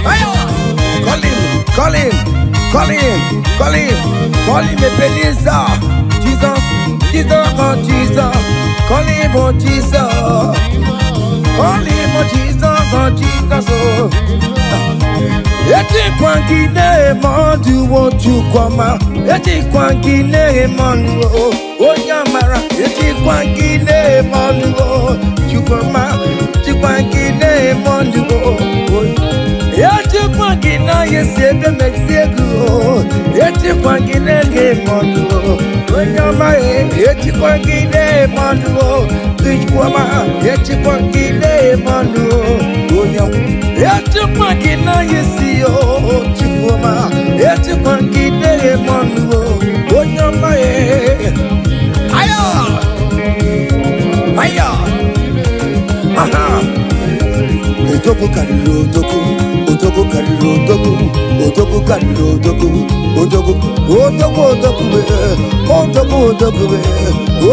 Ayo! Call him, call him, call him, call him, call him Ebenezer. Jesus, Jesus, God, Jesus. Call him, oh, Jesus. Call him, oh, Jesus, God, Jesus, oh. Ejikwa gị na-eme ọdụwo Chukwuma, ejikwa gị na-eme ọnụ o, onye amara, ejikwa gị na-eme ọnụ o, Chukwuma, ejikwa gị na-eme ọnụ o. Ejikwa gị na esi ebe mesi ego o, ejikwa gị na-ege eme ọnụ o, onye ọma e, ejikwa gị na-eme ọnụ o, Chukwuma, ejikwa gị na-eme ọnụ o, onye ọma. Ejikwa gị na esi o, Chukwuma, ejikwa gị na-eme ọnụ o, onye ọma e. Ayo! Ayo! Aha! Odogwu karịrị odogwu, odogwu karịrị odogwu, odogwu karịrị odogwu, odogwu, odogwu, odogwu, eh, odogwu, odogwu, eh,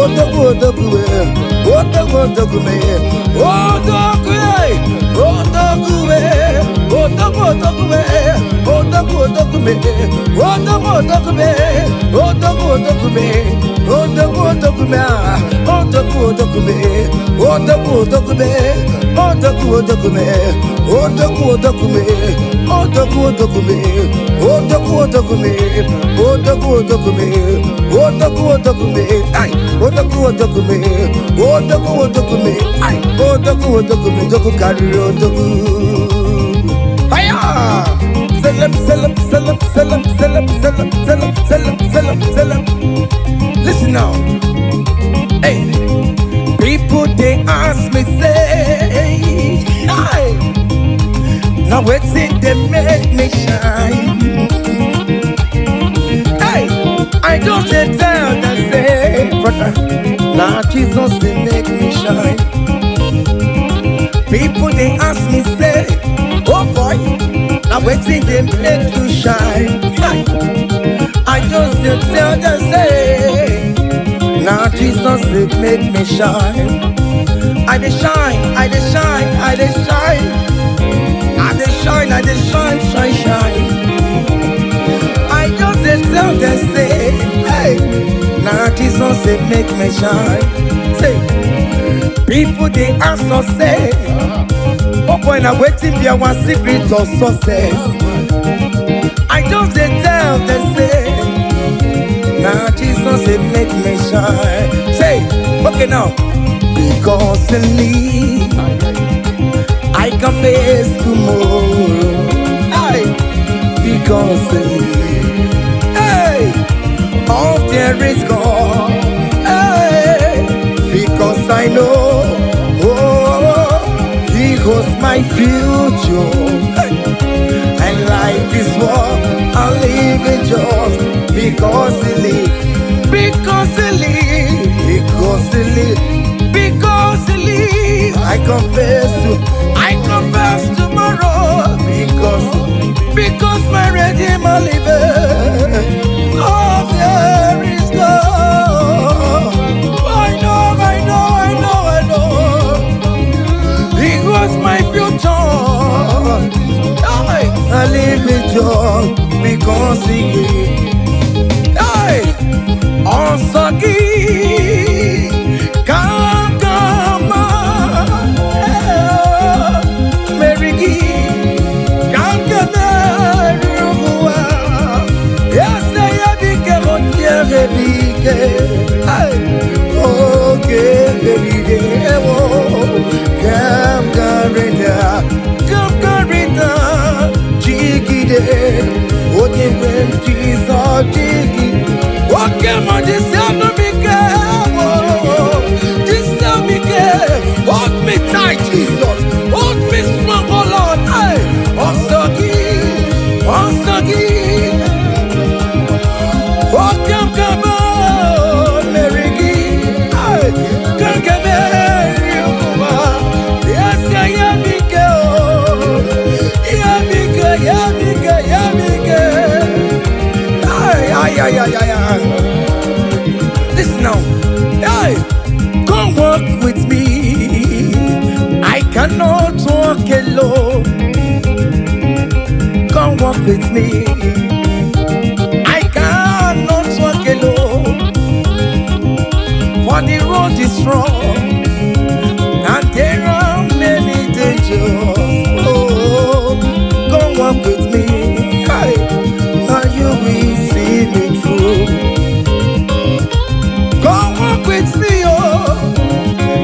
odogwu, odogwu, eh, odogwu, odogwu, eh, odogwu, eh, odogwu, eh, odogwu, odogwu, eh, odogwu, odogwu, eh, odogwu, odogwu, eh, odogwu, odogwu, eh, odogwu, odogwu, ah, odogwu, odogwu, eh, odogwu, odogwu, eh, odogwu, odogwu, eh, odogwu, odogwu, eh, odogwu, odogwu, eh, odogwu, odogwu, eh, odogwu, odogwu, eh, odogwu, odogwu, eh, ai, odogwu, odogwu, eh, odogwu, odogwu, eh, ai, odogwu, odogwu, odogwu karịrị odogwu. Hiya! Selem, selem, selem, selem, selem, selem, selem, selem, selem, selem. Listen now. Hey, people they ask me say, hey, now wetin dey make me shine? Hey, I just dey tell them say, brother, na Jesus dey make me shine. People they ask me say, oh boy, now wetin dey make you shine? Hey, I just dey tell them say, na Jesus dey make me shine. I dey shine, I dey shine, I dey shine, I dey shine, I dey shine, shine, shine. I just dey tell them say, hey, na Jesus dey make me shine. Say, people dey ask us say, oh boy, na wetin be our secret of success? I just dey tell them say, na Jesus dey make me shine. Say, okay now, because in me I can face tomorrow. Hey, because in me, hey, all there is God. Hey, because I know, oh, He holds my future. Hey, and life is what I live in just because He lives. Because He lives. Because He lives. Because He lives. I confess tomorrow. Because my Redeemer liveth. Oh, there is God. I know, I know, I know, I know. He was my future. I live in joy because He gave. Hey! Ọsọ gị ka aga meri gị ka m ga-emeri ụwa ese ya bike onye bike oge merire ewo ka m garịda ka m garịda jigide onye nwe m Jizọs jigide oke ma jisi anụ m ike jisi m ike. Hold me tight, Jesus, hold me strong, oh Lord. Hey, ọsọ gị, ọsọ gị oke m ka m meri gị. Hey, ka m ga-emeri ụwa ese ya m ike o ya m ike ya m ike ya m ike. Ay, ay, Ay, ay, ay, ay. Listen now. Hey, come walk with me. I cannot walk alone. Come walk with me. I cannot walk alone. For the road is wrong and there are many dangers. Oh, come walk with me. Hey, and you will see me through. Come walk with me, oh.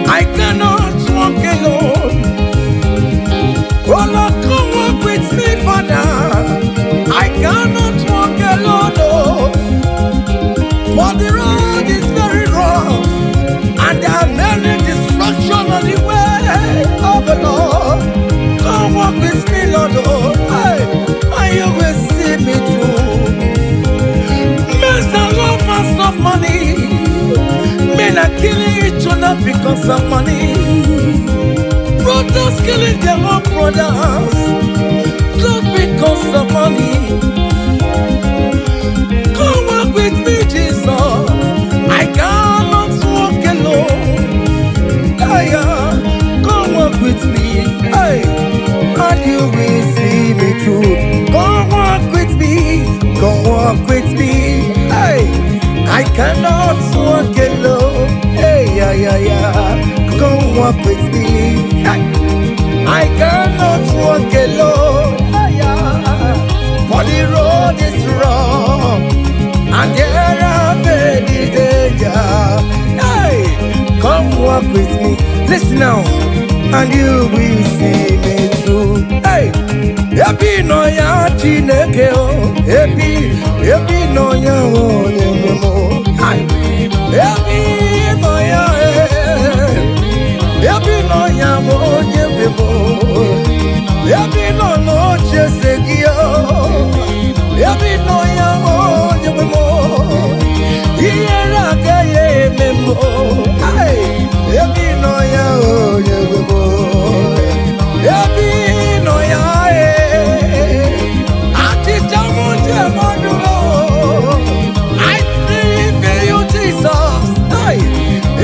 I cannot walk alone. Oh Lord, come walk with me, Father. I cannot walk alone, oh. For the road is very rough, and there are many destruction on the way of the Lord. Come walk with me, Lord, oh, hey, and you will see me through. Men are lovers of money. Men are killing each other because of money. Brothers killing their own brothers just because of money. Come walk with me, Jesus. I cannot walk alone. Hey, come walk with me. Hey, and you will see me through. Come walk with me. Come walk with me. Hey, I cannot walk alone. Hey, yeah, yeah, yeah. Come walk with me. Hey, I cannot walk alone. Hey, yeah. For the road is rough and there are many danger. Hey, come walk with me. Listen now, and you will see me through. Hey, ebe ị nọ ya Chineke o, ebe ị nọ ya onye nwe m o. Hey, ebe ị nọ ya, eh, ebe ị nọ ya bụ onye nwe m o. Ebe ị nọ n'oche eze gị o, ebe ị nọ ya bụ onye nwe m o. Ihere agaghị eme m o. Hey, ebe ị nọ ya onye nwe m o. Ebe ị nọ ya eh, achịcha m ji eme ọnụ o. I believe in you, Jesus. Hey,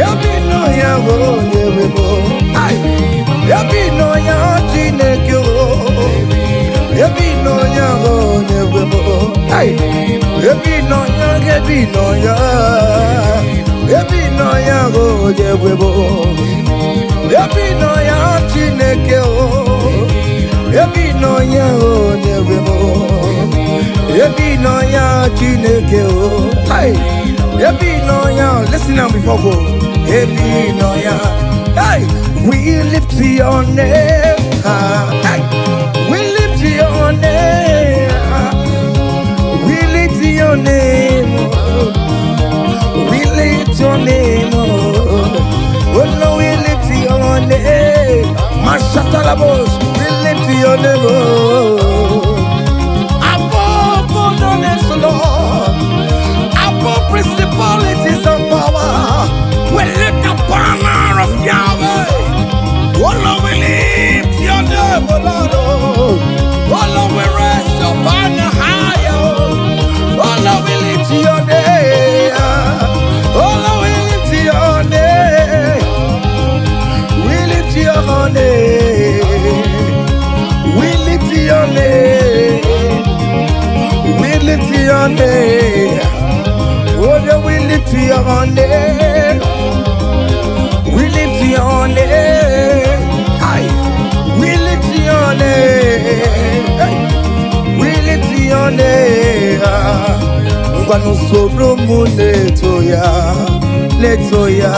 ebe ị nọ ya bụ onye nwe m o. Hey, ebe ị nọ ya Chineke o. Ebe ị nọ ya bụ onye nwe m o. Hey, ebe ị nọ ya, ebe ị nọ ya, ebe ị nọ ya bụ onye nwe m o. Ebe ị nọ ya Chineke o. Ebe ị nọ ya onye nwe m o. Ebe ị nọ ya Chineke o. Hey, ebe ị nọ ya, listen now before go. Ebe ị nọ ya. Hey, we lift your name high. Hey, we lift your name high. We lift your name, oh. We lift your name, oh. Oh no, we lift your name. Mashatalabos, we lift your name, oh. Above all the names, Lord. Above principalities and power. We lift the banner of Yahweh. Oh Lord, we lift your name, oh Lord. Oh, oh Lord, we raise your banner higher. Oh Lord, we lift your name. Oh Lord, we lift your name. We lift your name. We lift your name. We lift your name. Oh, yeah, we lift your name. We lift your name. Aye. We lift your name. Hey. We lift your name. Ngwanụ soro m na-eto ya, na-eto ya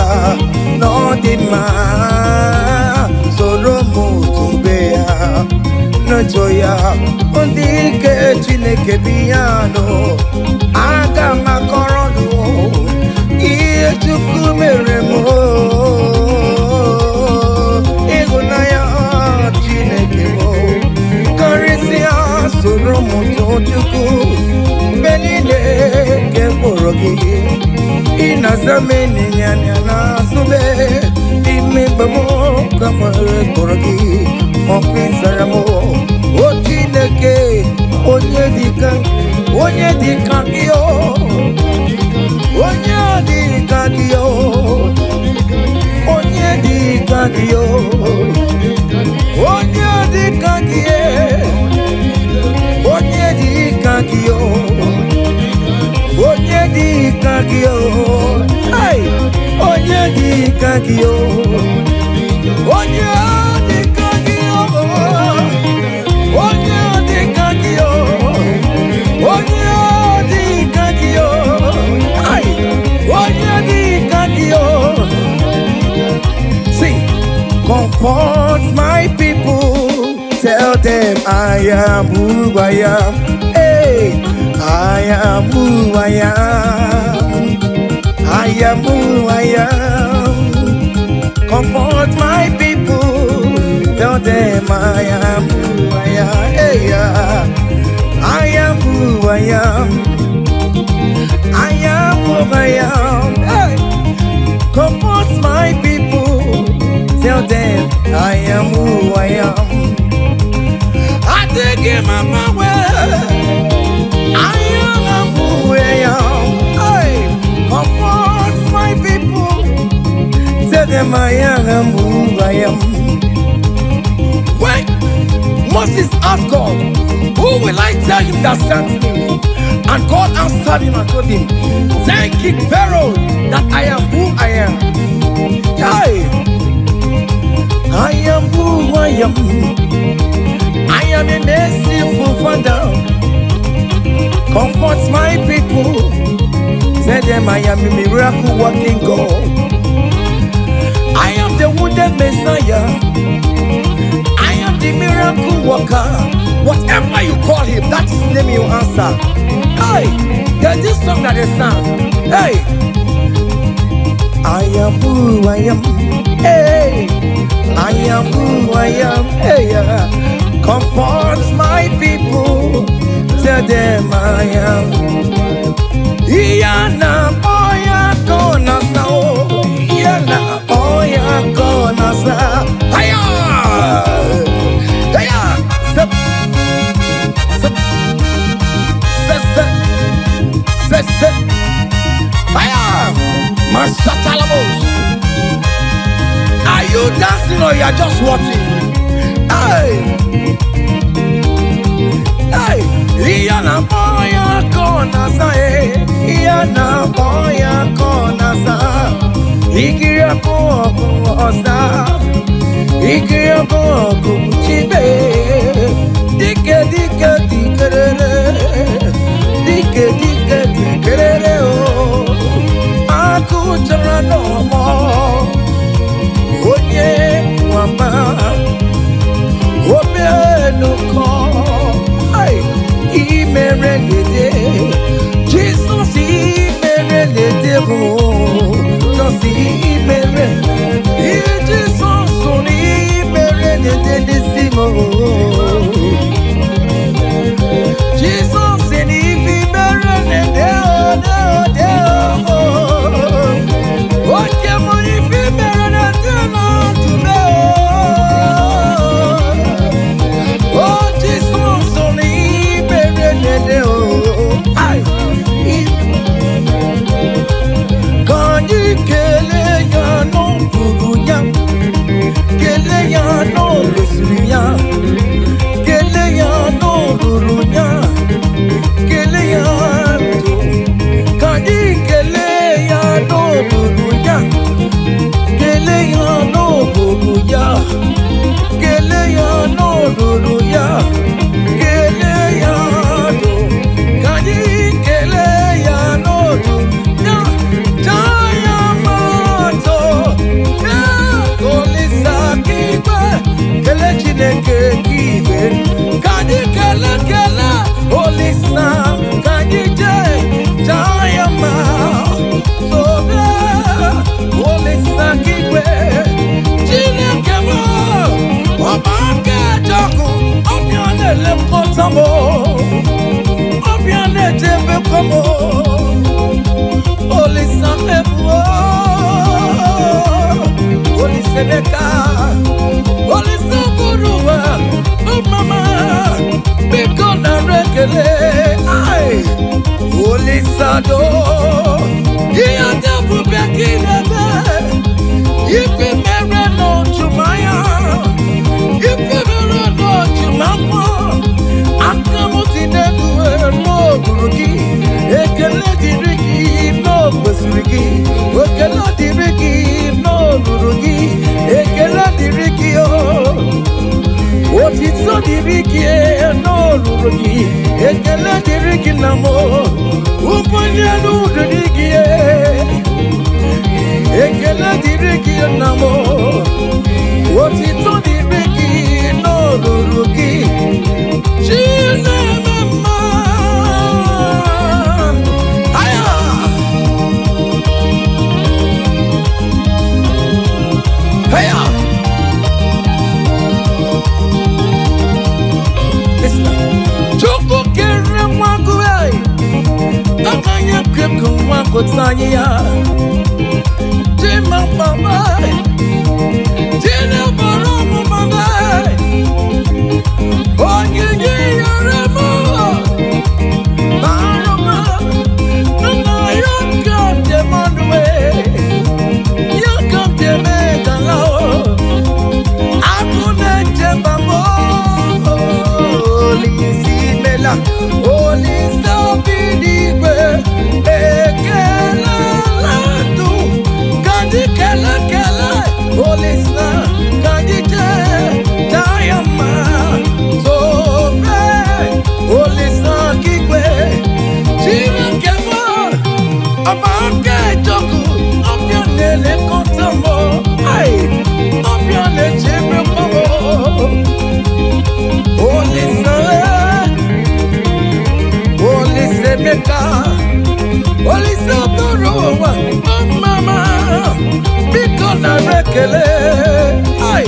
n'ọ dị mma. Soro m tobe ya, na-eto ya. Ndị ike Chineke bi ya nụ. Aga m akọrọ nụ ihe Chukwu mere m. Ịhụnanya Chineke m karịsịa, soro m too Chukwu mgbe niile nke mkpụrụ gị. Ị na-aza m ịnyịnya n'azụ m n'ime mgbe m ka nwere kpọrọ gị ọkụ ịzara m. O Chineke, onye dịka, onye dịka gị o. Onye dị ka gị o. Onye dị ka gị o. Onye dị ka gị e. Onye dị ka gị o. Onye dị ka gị o. Hey! Onye dị ka gị o. Onye dị ka gị o. Onye dị ka gị o. Onye dị ka gị o. Hey! Onye dị ka gị o. See, comfort my people. Tell them I am who I am. Hey, I am who I am. I am who I am. Comfort my people. Tell them I am who I am. Hey, yeah. I am who I am. I am who I am. Hey. Comfort my people. Tell them I am who I am. I take him on my way. I am who I am. Hey, comfort my people. Tell them I am who I am. When Moses asked God, "Who will I tell him that sent me?" And God answered him and told him, "Tell King Pharaoh that I am who I am." Hey, I am who I am. I am a merciful Father. Comfort my people. Tell them I am a miracle working God. I am the wounded Messiah. I am the miracle worker. Whatever you call him, that is the name you answer. Hey, there's this song that they sang. Hey, I am who I am. Hey, I am who I am. Hey, yeah. Comfort my people. Tell them I am. Iyana oya kona sa o. Iyana oya kona sa. Hiya! Hiya! Step, step, step, step, step, step. Hiya! Masatalamos. Are you dancing or you are just watching? Hey! Hey! Iyana oya kona sa eh. Iyana oya kona sa. Ikiri ọkụ ọkụ ọsa. Ikiri ọkụ ọkụ chibe. Dike dike dikerere. Dike dike dikerere o. Akụ chọrọ n'ọmọ. Onye nwama. Omenụkọ. Ai, imere lede. Jesus imere lede o. Jesus imere. Jesus imere lede n'isi m o. Jesus imere lede o de o de o. Oke m ife mere lede na ndụ o. Oh, Jesus, imere lede o. Ai, ka anyị kelee ya n'ọbụrụ ya, kelee ya n'olosiri ya, kelee ya n'olulu ya, kelee ya ndụ. Ka anyị kelee ya n'olulu ya, kelee ya n'olulu ya, kelee ya n'olulu ya, kelee ya ndụ. Ka anyị kelee ya n'olulu ya, jaa ya mma ya Olisa k'igwe, kelee Chineke k'igwe. Ka anyị kelee kelee Olisa, ka anyị jee jaa ya mma. Sobe Olisa k'igwe, Chineke m, ọba aka ejọkụ, ọbịa na-elekọta m, ọbịa na-echebekwa m. Olisa mebuo, Olisa Emeka, Olisa bụrụ ụwa, mama, biko nara ekele. Ai, Olisa do. Ihe ndị ebube ka ị na-eme. Ife mere n'ojumanya, ife mere n'ojumafọ, aka m dị n'elu n'okpuru gị. Ekele dịrị gị n'okwesịrị gị. Ekele dịrị gị n'olulu gị. Ekele dịrị gị o. Otito dịrị gị n'olulu gị. Ekele dịrị gị na m. Ụbọchị elu dịrị gị. Ekele dịrị gị na m. Otito dịrị gị n'olulu gị. Chineme mma. Aya! Aya! Listen. Chukwu kere nwa gị, aka ya kekụ nwa gụta anyị ya. Chima mama, Chinebara ọmụma m, onyinye yere m, bara m, nna ya ka m ji mmanụ, ya ka m ji eme gala o. Agụ na-eche mba m, Olise imela, Olise obi n'igwe, ekelela ndụ, ka anyị kele kele, Olise, ka anyị jee taa ya mma, tobe, Olise okigwe, Chineke m, ọba aka ejọkụ, ọbịa na-elekọta m, ai, ọbịa na-echebekwa m. Olise, Olise Emeka, Olise bụrụ ụwa, ọmama, biko nara ekele, ai,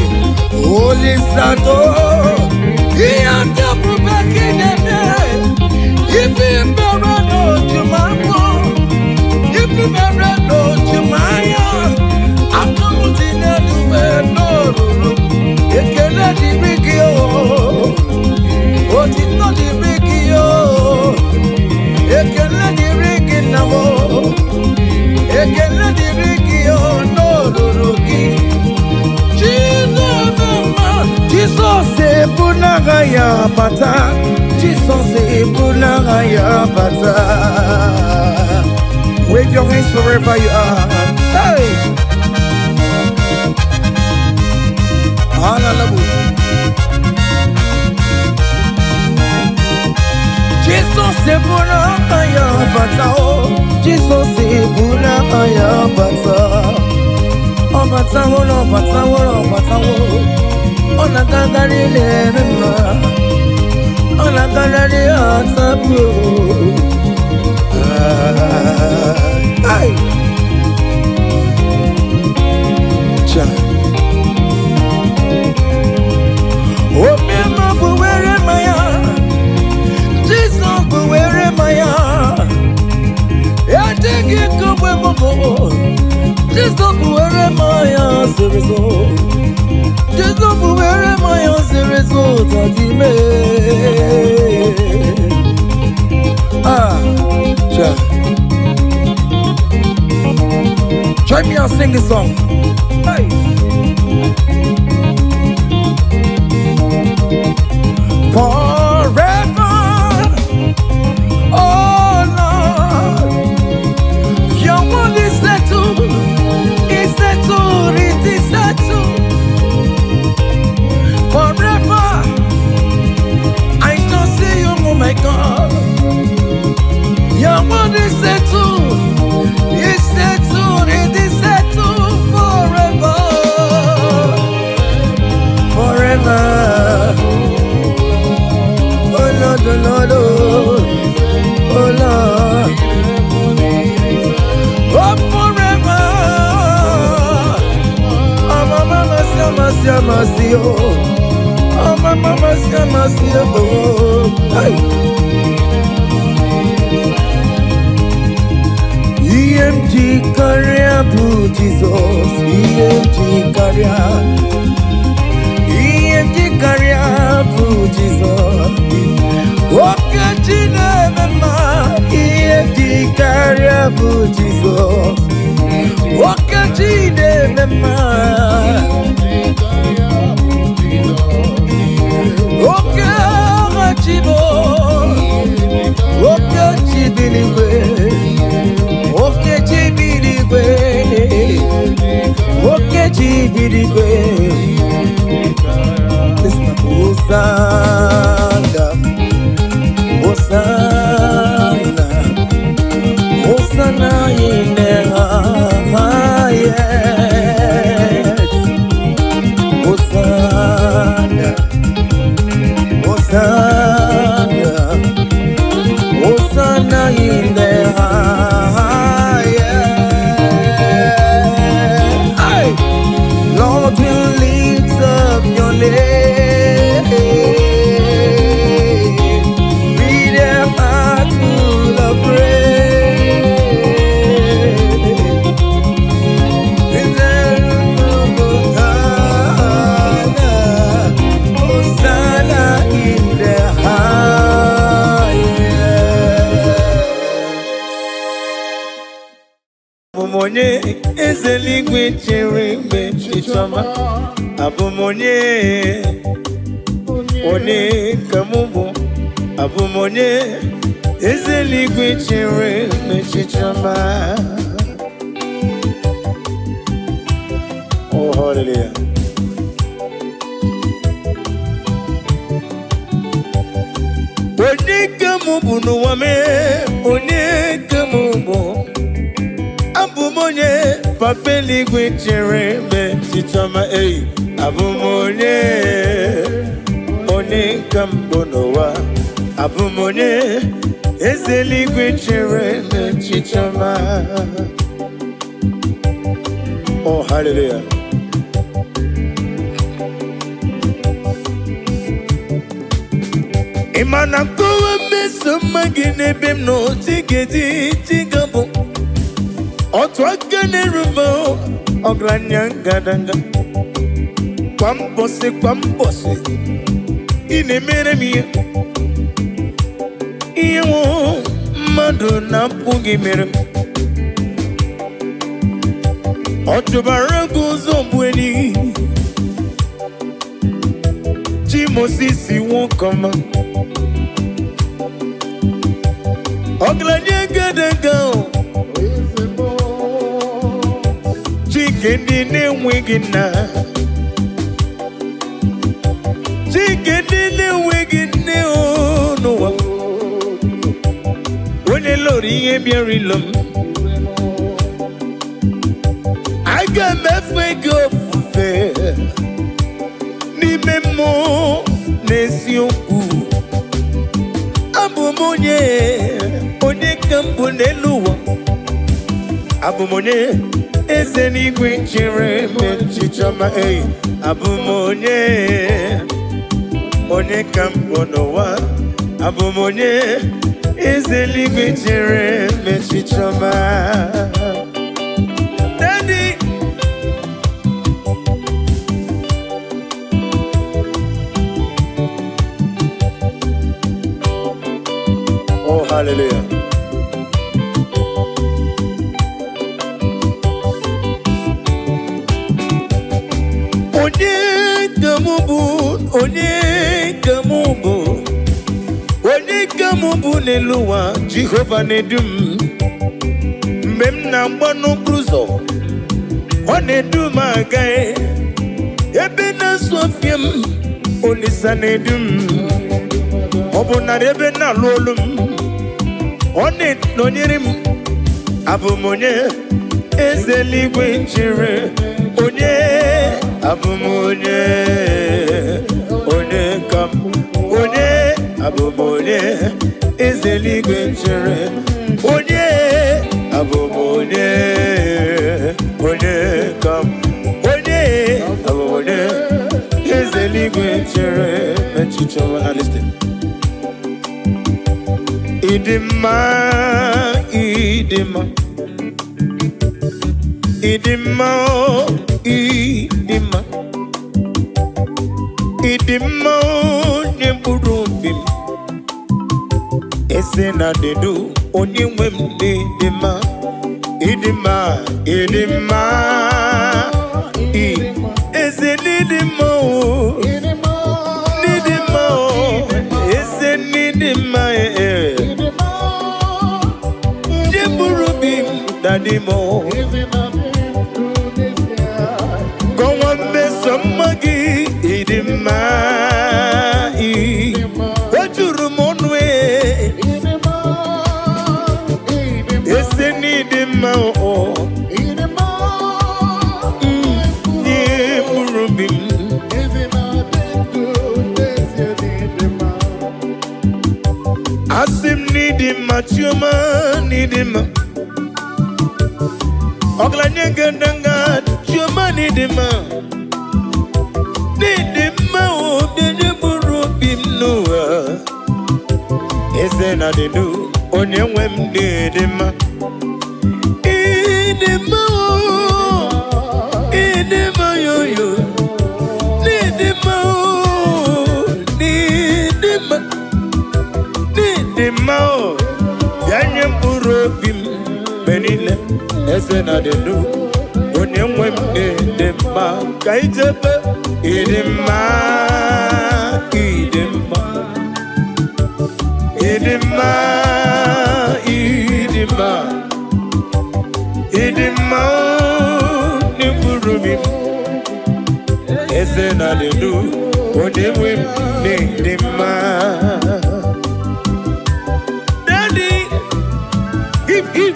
Olise atọ, ihe ndị ebube ka ị na-eme, ife mere n'ojumafọ, ife mere n'ojumanya, aka m dị n'elu wee n'olulu, ekele dịrị gị o. Otito dịrị gị o, ekele dịrị gị nna m o, ekele dịrị gị o n'olulu gị. Chineke mma, Jizọs ebu n'agha ya bata, Jizọs ebu n'agha ya bata. Wave your hands wherever you are. Hey! Hallelujah. Jizọs ebu n'agha ya bata o, Jizọs ebu n'agha ya bata. Ọ batawo na ọ batawo na ọ batawo, ọ na-agagharị na-eme mma, ọ na-agagharị atapụ. Ai! Cha. Omema bụ were mmanya, Jizọs bụ were mmanya. Ejighị kogbe mbụ, Jizọs bụ were mmanya zoro ezo. Jizọs bụ were mmanya zoro ezo tadime. Ah, cha. Join me and sing this song. Hey. Forever, oh Lord, your word is settled, is settled, it is settled. Forever, I shall see you, oh my God. Your word is settled, it is settled forever, forever. Oh Lord, oh Lord, oh, oh Lord, oh forever. Oh mama, mama, mama, oh, oh mama, mama, mama, oh. Hey. Ihe m ji karịa bụ Jizọs, ihe m ji karịa, ihe m ji karịa bụ Jizọs. Oke chi na-eme mma, ihe m ji karịa bụ Jizọs. Oke chi na-eme mma. Oke agha chi bụ, oke chi bi n'igwe, oke chi bi n'igwe, oke chi bi n'igwe. Listen, Hosanna, Hosanna, Hosanna in the highest. Hosanna, Hosanna, Hosanna in the highest. Hey! Lord, we lift up your name with a heart full of praise. Hosanna, Hosanna in the highest. Abụ m onye eze eluigwe chere mgbe chichọma. Abụ m onye, onye ka mụ bụ. Abụ m onye eze eluigwe chere mgbe chichọma. Oh, hallelujah. Onye ka mụ bụ n'ụwa mee, onye ka mụ bụ. Abụ m onye papa eluigwe chere mgbe chichọma ei. Abụ m onye, onye ka m bụ n'ụwa. Abụ m onye eze eluigwe chere mgbe chichọma. Oh, hallelujah. Ị ma na nkọwa mmeso mma gị n'ebe m nọ chigedi chigabụ otu aka na-erube ọgaranya ngadanga kwa mbọsị kwa mbọsị ị na-emere m ihe ihe nwụ mmadụ na-apụghị mere m. Ọ chụbara gị ụzọ bụ enyi chi Mosisi nwoke ọma ọgaranya ngadanga o. Chike ndị na-enweghị nna, Chike ndị na-enweghị nne o n'ụwa, onye lụrụ ihe bịara ilo m, aga m efe gị ofufe n'ime mmụọ na eziokwu. Abụ m onye, onye ka m bụ n'elu ụwa. Abụ m onye eze n'igwe chere m echiche ọma ei. Abụ m onye, onye ka m bụ n'ụwa. Abụ m onye eze n'igwe chere m echiche ọma. Daddy. Oh, hallelujah. Onye ka mụ bụ, onye ka mụ bụ, onye ka mụ bụ n'elu ụwa, Jehova na-edu m. Mgbe m na-agba n'okporo ụzọ, ọ na-edu m aga. Ebe na-asụ ọfịa m, Olisa na-edu m. Ọ bụ narị ebe na-alụ olu m, ọ na-enọnyere m. Abụ m onye eze eluigwe chere, onye abụ m onye, onye ka m, onye abụ m onye eze eluigwe chere, onye abụ m onye, onye ka m, onye abụ m onye eze eluigwe chere echiche ọma. Na listen. Ịdị mma, ịdị mma, ịdị mma, o, ịdị mma, ịdị mma, onye mkpụrụ obi m, eze na dedu onye nwe m dị mma. Ịdị mma, ịdị mma, eze n'ịdị mma o, n'ịdị mma o, eze n'ịdị mma ee. Ndị mkpụrụ obi m daddy m o. Kọwa mmeso mma gị, ịdị mma ị. O juru m ọnụ ee. Eze n'ịdị mma o. Ndị mkpụrụ obi m. Asị m n'ịdị mma, Chioma, n'ịdị mma. Ọgaranya ngandanga, Chioma, n'ịdị mma. N'ịdị mma o, bịa mkpụrụ obi m n'ụwa. Eze na dịdu, onye nwe m, n'ịdị mma. Ịdị mma o, ịdị mma yoyo. N'ịdị mma o, n'ịdị mma. N'ịdị mma o, bịa nye mkpụrụ obi m mgbe niile. Eze na dịdu, onye nwe m, n'ịdị mma. Ka ijebe ịdị mma, ịdị mma. Ịdị mma, ịdị mma, ịdị mma o, n'mkpụrụ obi m. Eze na dịdu, onye nwe m, n'ịdị mma. Daddy, hip hip.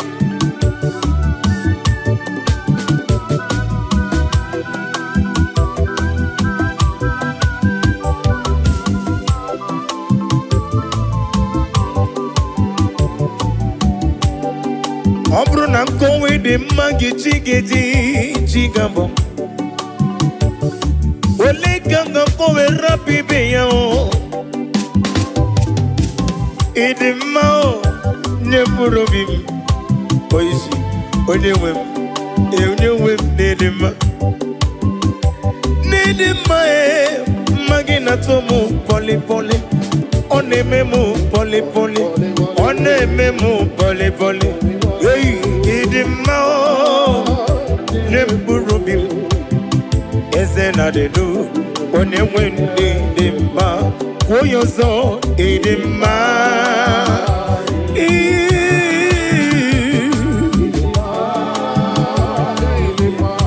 Ọ bụrụ na nkọwa dị mma gị, chi ga-eji chi ga-abụ ole ka m ga-akọwe rapụ ibe ya o. Ịdị mma o, nye mkpụrụ obi m oisi, onye nwe m ee, onye nwe m, n'ịdị mma, n'ịdị mma ee. Mma gị na-atọ m pọlị pọlị, ọ na-eme m pọlị pọlị, ọ na-eme m pọlị pọlị. Ei, ịdị mma o, nye mkpụrụ obi m. Eze na dịdu, onye nwe ndị dị mma. Kwuo ya ọzọ, ịdị mma. Ii.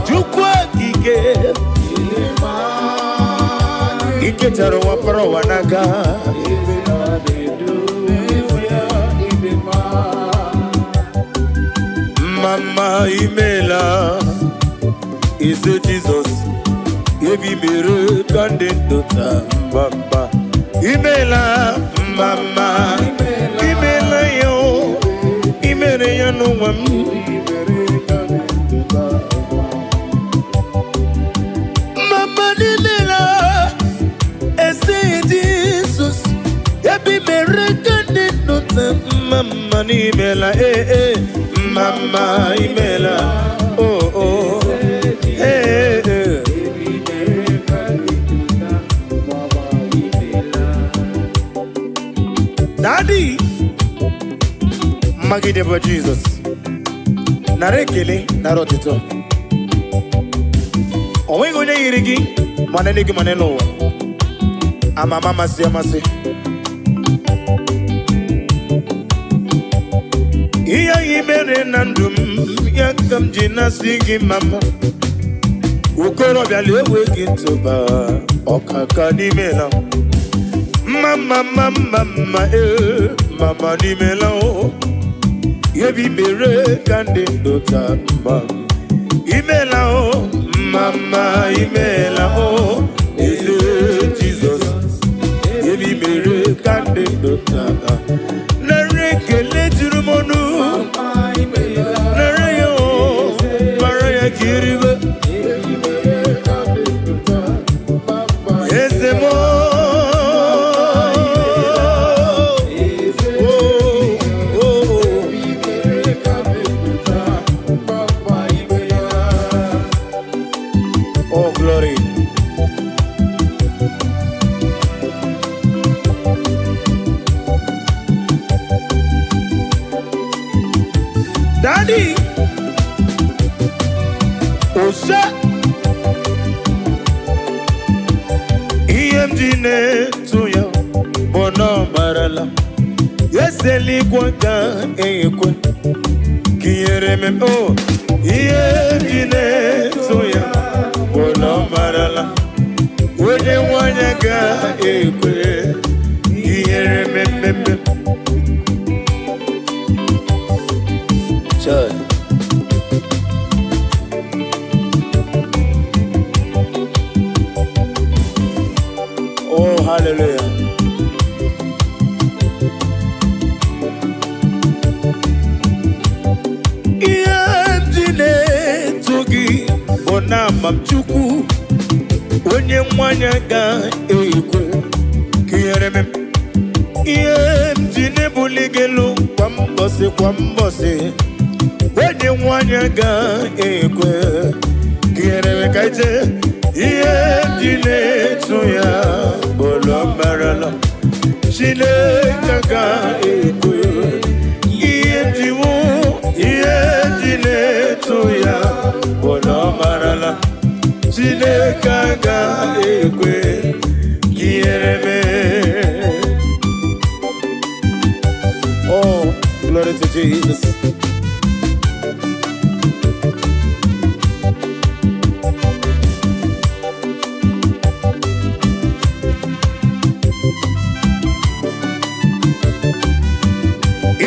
Chukwu okike ikechara ụwa kpọrọ ụwa n'aka. Mama, imela. Eze Jizọs, ebi mere ka ndị ndụ taa. Mama, imela. Mama, imela ya o, imere ya n'ụwa m. Mama, imela. Eze Jizọs, ebi mere ka ndị ndụ taa. Mama, imela ee ee. Mama, imela oh oh ee ee. Daddy, mmagide bụ Jizọs. Nara ekele, nara ọtụtụ. O nweghị onye yiri gị, ma n'eluigwe ma n'elu ụwa. Ama ama, amasị amasị. Ihe anyị mere na ndụ m ya ka m ji na-asị gị mama. Okorobịa na-ewe gị ntụba ọkaka n'ime na mma mma mma mma mma ee. Mama, n'imela o, ebi mere ka ndị ndụ taa. Mma, imela o. Mama, imela o. Eze Jizọs, ebi mere ka ndị ndụ taa. Nara ekele juru m ọnụ, nara ya o, mara ya ka iribe. Eze m o, o, o. Oh, glory. Daddy. Ose ihe m ji na-etu ya bụ na ọ marala eze eluigwe ga-ekwe ka ihere m o. Ihe m ji na-etu ya bụ na ọ marala onye nwanyị ga-ekwe ka ihere mmemme. Chai. Oh, hallelujah. Ihe m ji na-eto gị bụ na ama m Chukwu onye nwanyị ga-ekwe ka ihere m. Ihe m ji na-ebuli gị elu kwa mbọsị kwa mbọsị, onye nwanyị ga-ekwe ka ihere m ka ije. Ihe m ji na-eto ya bụ na ọ marala Chineke ga-ekwe. Ihe m ji wụ ihe m ji na-eto ya bụ na ọ marala Chineke ga-ekwe ka ihere mee. Oh, glory to Jesus.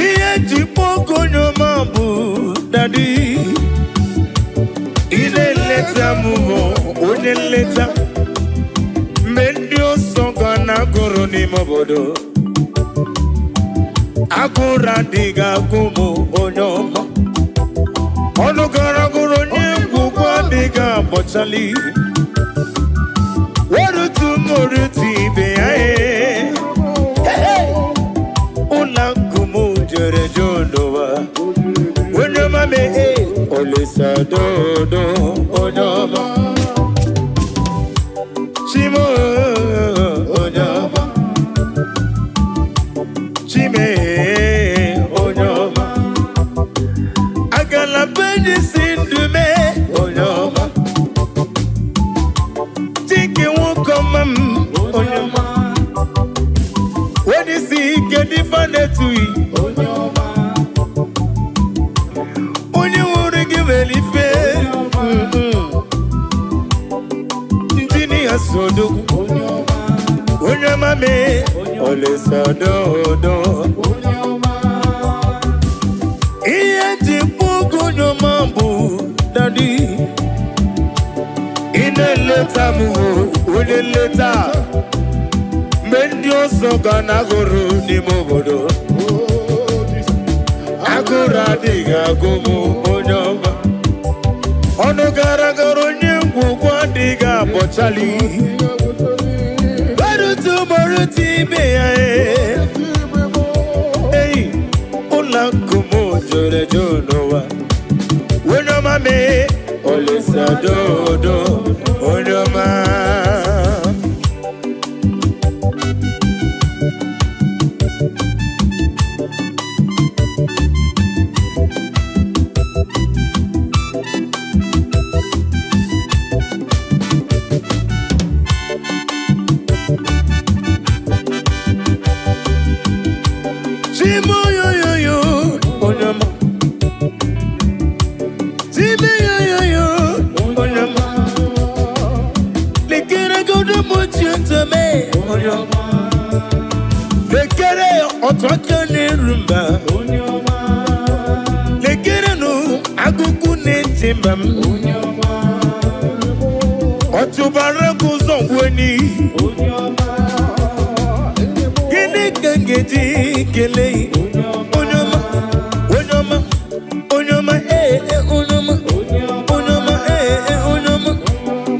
Ihe ji kpọọ onye ọma bụ Daddy. Ị na-eleta m bụ onye nleta. Mgbe ndị ọsọ ga na-agụrụ n'ime obodo, agụrụ adịghị agụ m, onye ọma. Ọnụ gara gụrụ onye ngwugwu adịghị agbọchali. Werutu m orutu ibe ya ee. Ụlọ akụ m jere jụ n'ụwa. Onye ọma mee Olisa dodo, onye ọma. Chimo, onye ọma. Chime, onye ọma. Agala benyi si ndụ mee, onye ọma. Chike nwoke ọma m, onye ọma. Onye isi ike dịfa na-etughị. Onye nwụrụ gị nwere ife. Injinia Sodogwu, onye ọma mee Olisa dodo. Ihe ji kpọọ onye ọma bụ Daddy. Ị na-eleta m o, onye nleta. Mgbe ndị ọzọ ga na-agụrụ n'ime obodo, agụrụ adịghị agụ m, onye ọma. Ọnụ gara gara onye ngwugwu adịghị abọchali. Gbarutu gbarutu ibe ya ee. Ei, ụlọ akụ m jụrụ eju n'ụwa. Onye ọma mee Olisa dodo, onye ọma. Chimoyoyoyo, onye ọma. Chimeyoyoyo, onye ọma. Lekere godo mochi ntome, onye ọma. Lekere otu aka na-eru mba. Lekere nụ agụkụ na-eti mba m. Ọtụbara gị ụzọ ngweni. Gịnị ka m ga-eji kelee onye ọma, onye ọma, onye ọma, ee ee, onye ọma, onye ọma, ee ee, onye ọma,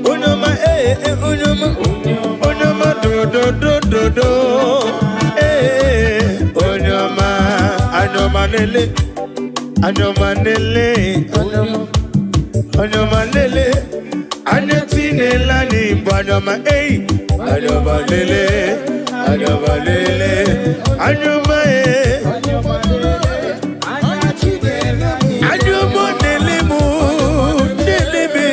onye ọma, ee ee, onye ọma, onye ọma, dododododo, ee, onye ọma, anya ọma lele, anya ọma lele, anya ọma, onye ọma lele, anya tinela anyị bụ anya ọma, ei, anya ọma lele, anya ọma lele, anya ọma, ee. Anya ọma lele mụ, lele me.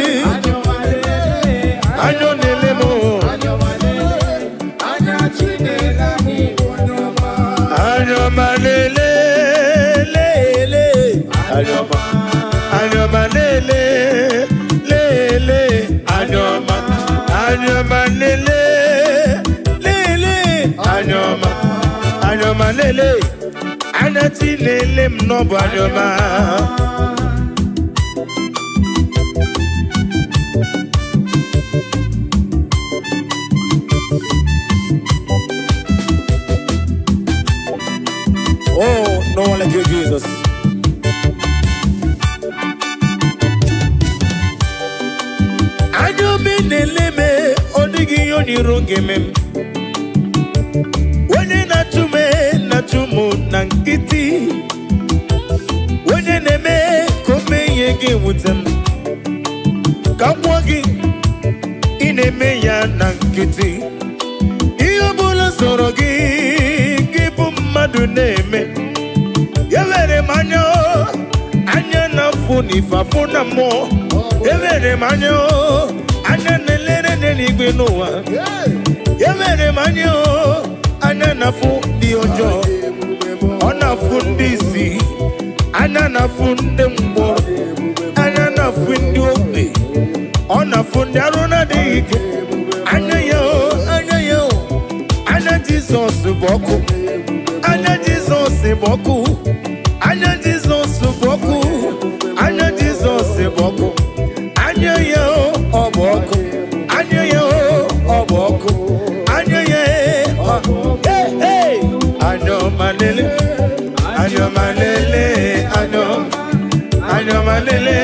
Anyọma, anyọma lele, lele, anyọma, anyọma lele, lele, anyọma, anyọma lele, anya chi lele m n'ọbụ anyọma. Oh, no one like you, Jesus. Anya obi na-ele m, ọ dịghị ihe onyiro ga-eme m. Onye na-achụ m na-achụ m na nkịtị. Onye na-eme ka o mee ihe ga-ewute m. Ka m gwụọ gị, ị na-eme ya na nkịtị. Ihe ọ bụla sọrọ gị, gị bụ mmadụ na-eme. Ewere m anya o, anya na-afụ n'ife afụ na mmụọ. Ewere m anya o, anya na-elere n'eluigwe n'ụwa. Ewere m anya o, anya na-afụ ndị ọjọọ. Ọ na-afụ ndị isi, anya na-afụ ndị mkpọrọ, anya na-afụ ndị ogbi, ọ na-afụ ndị arụ na-adịghị ike. Anya ya o, anya ya o, anya Jizọs bụ ọkụ. Anya Jizọs bụ ọkụ. Anya Jizọs bụ ọkụ. Anya Jizọs bụ ọkụ. Anya ya o, ọ bụ ọkụ. Anya ya o, ọ bụ ọkụ. Anya ya e, ọ. Hey, hey! Anya ọma lele, anya ọma lele, anya ọma, anya ọma lele,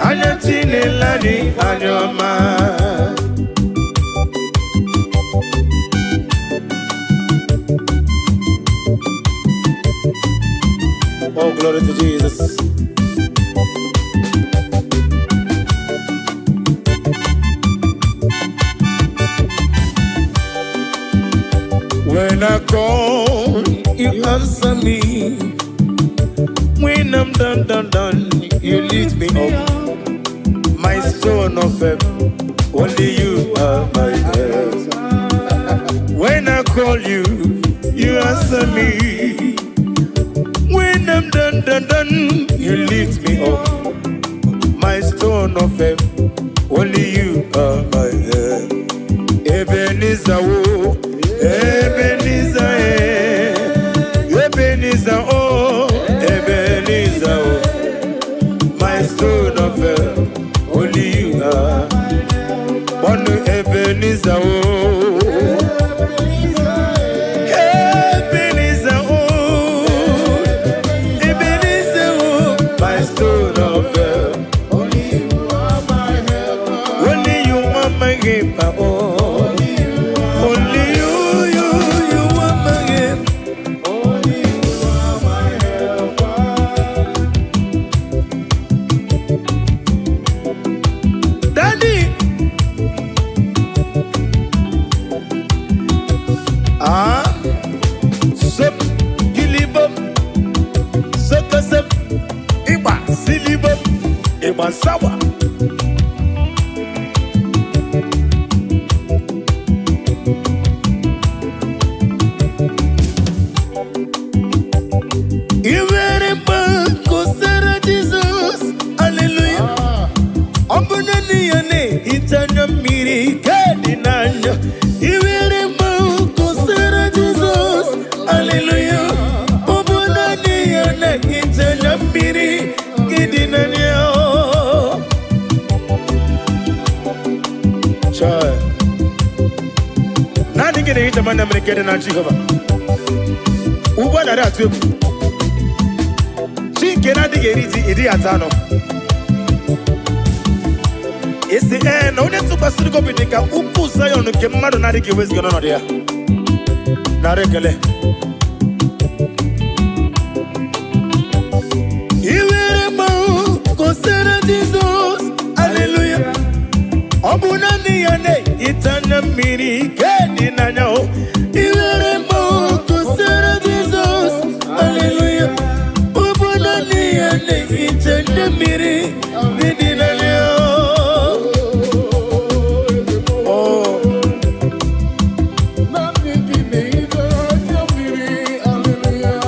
anya Chinele anyị, anya ọma. Oh, glory to Jesus. When I call, you answer me. When I'm done, done, done, you lift me up. My stone of help, only you are my help. When I call you, you answer me. When I'm done, done, done, you lift me up. My stone of help, only you are my help. Ebenezer, oh, Ebenezer, eh. Ebenezer, oh, Ebenezer, oh. My stone of help, only you are. One Ebenezer, oh, Ebenezer, oh, Ebenezer, oh, my stone of help. Only you are my helper. Only you are my helper, oh. Only you, you are my helper. Only you are my helper. Daddy. Ah, sop, kilibom, sokosop, ịgba silibom, ịgba sawa. I nwere mgbe kosara Jizọs, haleluya. Ọ bụ naanị ya na-ehicha anya mmiri ke dị n'anya. I nwere mgbe kosara Jizọs, haleluya. Ọ bụ naanị ya na-ehicha anya mmiri ke dị n'anya. Chai. Naanị gị na-ehicha m anya mmiri ke dị na Jehova. Ugbu a narị atụ egwu. Chi nke na-adịghị eri ji ịdịghị ata anụ. Isi ee na onye tụkwasịrị gị obi dị ka ugwu Zayọn nke mmadụ na-adịghị eweziga n'ọnọdụ ya. Nara ekele. I were mmanwụ kosara Jizọs, haleluya. Ọ bụ naanị ya na-ehicha anya mmiri ke dị n'anya o. I were mmanwụ kosara Jizọs, haleluya. Ọ bụ naanị ya na-ehicha anya mmiri dị n'anya o. Oh. Naanị gị na-ehicha anya mmiri, hallelujah.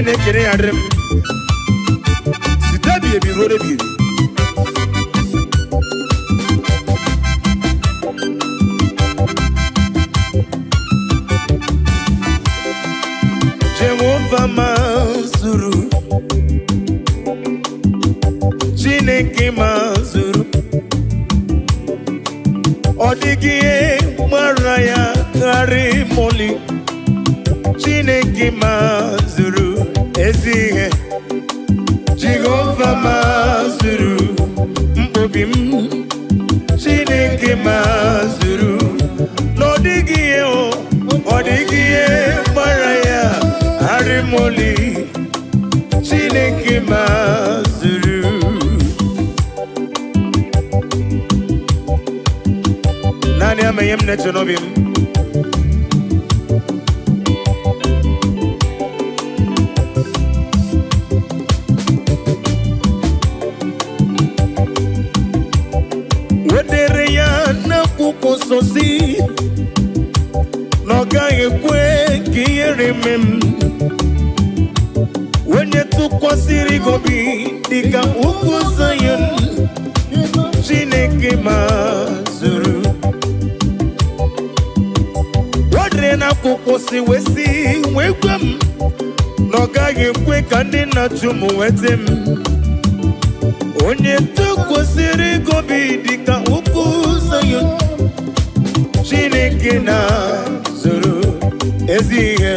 Chineke ya dịrị m site ebighị ebi ruo ebighị ebi. Jehova mazuru, Chineke mazuru, ọ dịghị ihe gbara ya gharị moli. Chineke mazuru ezi ihe, Jehova mazuru mkpobi m, Chineke mazuru, na ọ dịghị ihe o, ọ dịghị ihe gbara ya gharị moli. Chineke mazuru. Naanị ama ihe m na-eche n'obi m. Wedere ya n'akwụkwọ nsọ si na ọ gaghị ekwe ka ihere mee m. Onye tụkwasịrị gị obi dịka ugwu Zayọn, Chineke mazuru. Wedere n'akwụkwọ si wee sị wee gwa m na ọ gaghị ekwe ka ndị na-achụ m nweta m. Onye tụkwasịrị gị obi dịka ugwu Zayọn, Chineke na-zuru ezi ihe,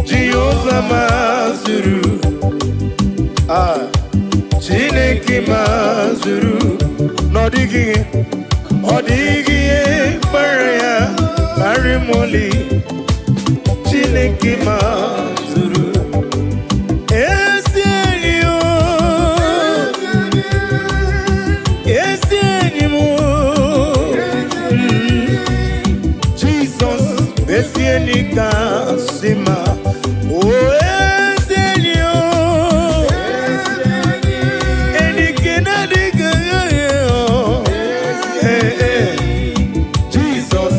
Jehova mazuru. Ah, Chineke mazuru, na ọ dịghị ihe, ọ dịghị ihe kpara ya karị moli. Chineke mazuru ezi enyi o, ezi enyi m o. Jizọs ezi enyi kasị mma. O ezi enyi o, enyi nke na-adịghị o. Ee, ee. Jizọs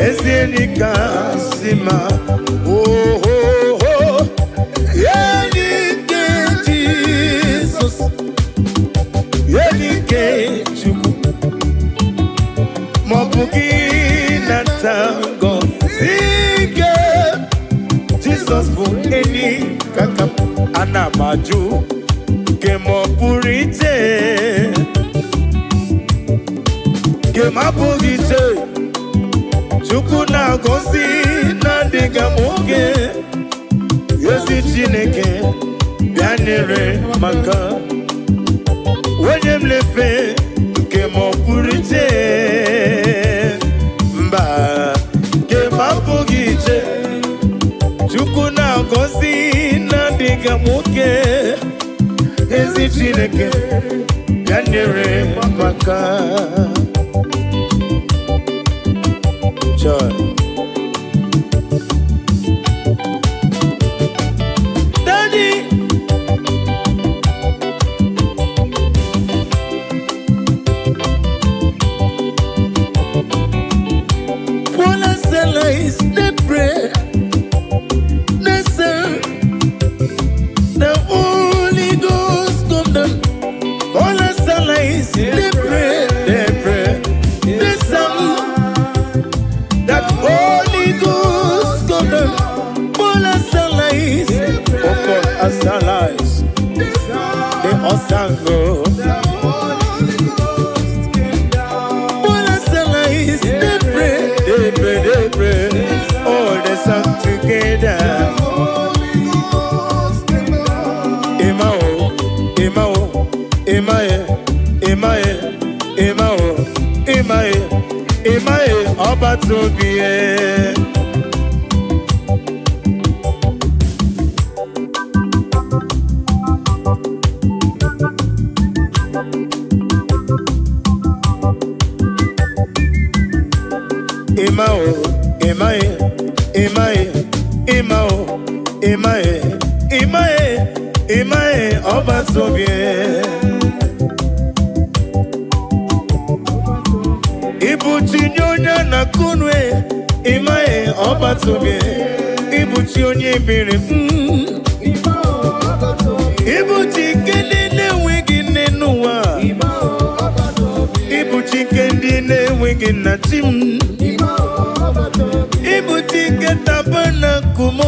ezi enyi kasị mma. Oh, oh, oh. Enyi nke Jizọs, enyi nke Chukwu, ma ọ bụ gị nata ngọzi nke Jizọs bụ enyi kaka m. Ana m ajụ nke ma ọ pụrụ iche, nke m abụghị iche. Chukwu na-agọzi na-adịghị m oge. Ezi Chineke bịa nyere maka onye m lefe nke ma ọ pụrụ iche, mba, nke m abụghị iche. Chukwu na-agọzi na-adịghị m oke. Ezi Chineke bịa nyere maka. Joy. Daddy. Paul and Silas, they pray, they say, the Holy Ghost come down. Paul and Silas, they pray, they sang that Holy Ghost come down. Paul and Silas, oh Paul and Silas, they all sang, oh. Paul and Silas, they pray, they pray, they pray. Oh, they sang together. Emma oh, Emma oh, Emma eh, Emma eh, Emma oh, Emma eh, Emma eh, ọba tóbi eh. Emma oh, Emma eh, Emma eh, Emma oh, Emma eh, Emma eh, Emma eh, ọba tóbi eh. Ibuchi nye onye na-akụnwe, ịmaghị ọba tóbi. Ibuchi onye biri. Nke ndị na-enweghị nna, chi m. Ịbụ Chike tabernacle m.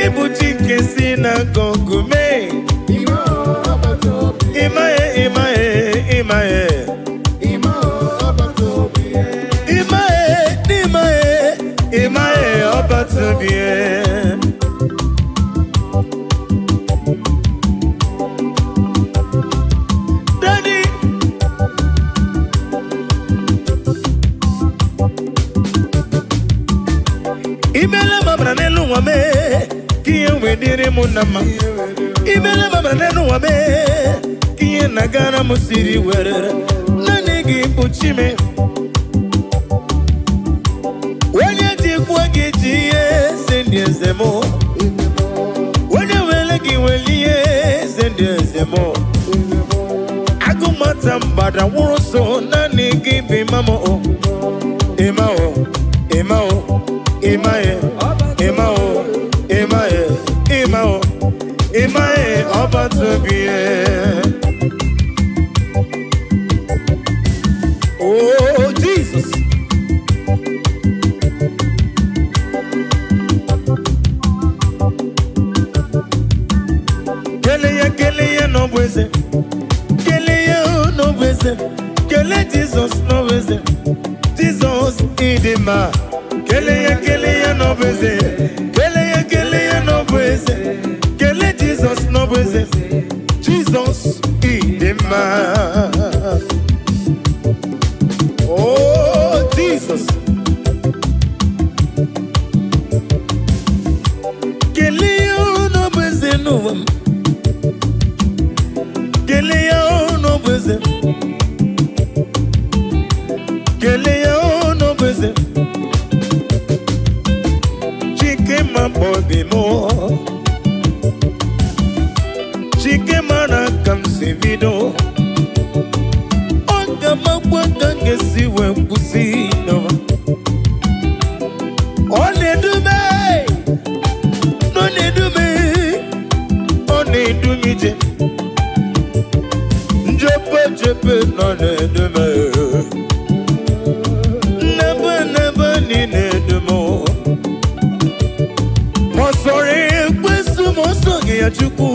Ịbụ Chike si na gọgụ mee. Ịmaghị, ịmaghị, ịmaghị. Ịmaghị, n'ịmaghị, ịmaghị ọbatụbie. Daddy. Imele mabara n'elu ụwa mee ka ihe wee dịrị m na mma. Imele mabara n'elu ụwa mee ka ihe na-agara m siri were. Naanị gị bụ chi m. Onye jikwa gị ji ihe eze ndị eze m. Onye were gị were ihe eze ndị eze m. Agụmata mgbada nwụrụ so, naanị gị bụ ịma m o. Ịma o, ịma o, ịma e, ịma o, ịma e, ịma o, ịma e, ọba tobi e. Oh, Jesus. Kele ya, kele ya n'ọbụ eze. Kele ya n'ọbụ eze. Kele Jizọs n'ọbụ eze. Jizọs, ịdị mma. Kele ya, kele ya n'ọbụ eze. Kele ya, kele ya n'ọbụ eze. Kele Jizọs n'ọbụ eze. Jizọs, ịdị mma. Oh, Jesus. Kele ya n'ọbụ eze n'ụwa m. Kele ya n'ọbụ eze. Kele ya n'ọbụ eze. Chike ma obi m. Chike mara ka m si bido. Ọ ga-amakwa ka m ga-esi wee kwụsị n'ụwa. Ọ na-edume, ọ na-edume, ọ na-edu m ije. Njepe jepe nọ na-edume. Nnebe nnebe niile edu m. Ma ọ sọrọ ekwesu, ma ọ sọghị ya, Chukwu,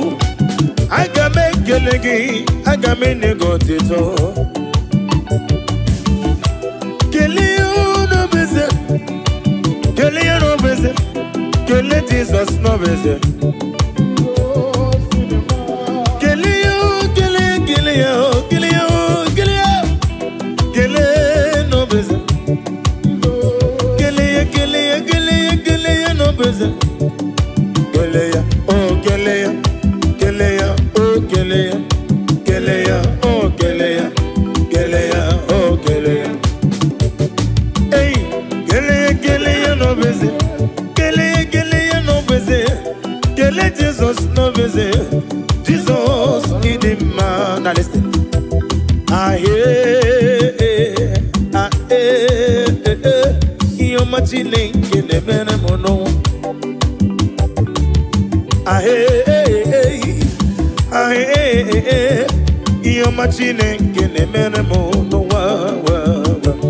aga m ekele gị, aga m enye gị otito. Kelee ya n'obeze, kelee ya n'obeze, kelee Jizọs n'obeze. Kelee ya, kelee, kelee ya, kelee ya, kelee ya, kelee n'obeze. Kelee ya, kelee ya, kelee ya, kelee ya n'obeze. Kelee ya, oh, kelee ya, kelee ya, oh, kelee ya, kelee ya, oh, kelee ya, kelee ya, oh, kelee ya. Hey, kelee ya, kelee ya n'obeze. Kelee ya, kelee ya n'obeze. Kelee Jizọs n'obeze. Jizọs, ịdị mma. Now listen. Ah, eh, ah, eh, eh, eh. Ihe ọma Chineke na-emere m n'ụwa. Ah, eh, eh, eh. Ah, eh, eh, eh. Ihe ọma Chineke na-emere m n'ụwa. Wa, wa.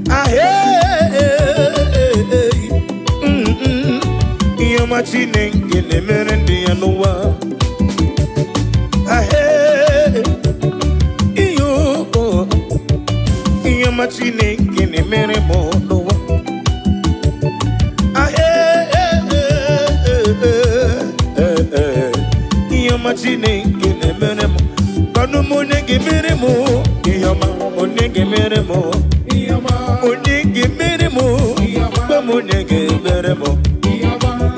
Ah, eh, eh, eh, eh. Ihe ọma Chineke na-emere ndị ya n'ụwa. Ah, eh, ihe o- ihe ọma Chineke na-emere m n'ụwa. Ah, eh, eh, eh, eh, eh, eh. Ihe ọma Chineke na-emere m. Kwanụ m, onye ga-emere m ihe ọma? Onye ga-emere m? Onye ga-emere m? Gwa m, onye ga-emere m?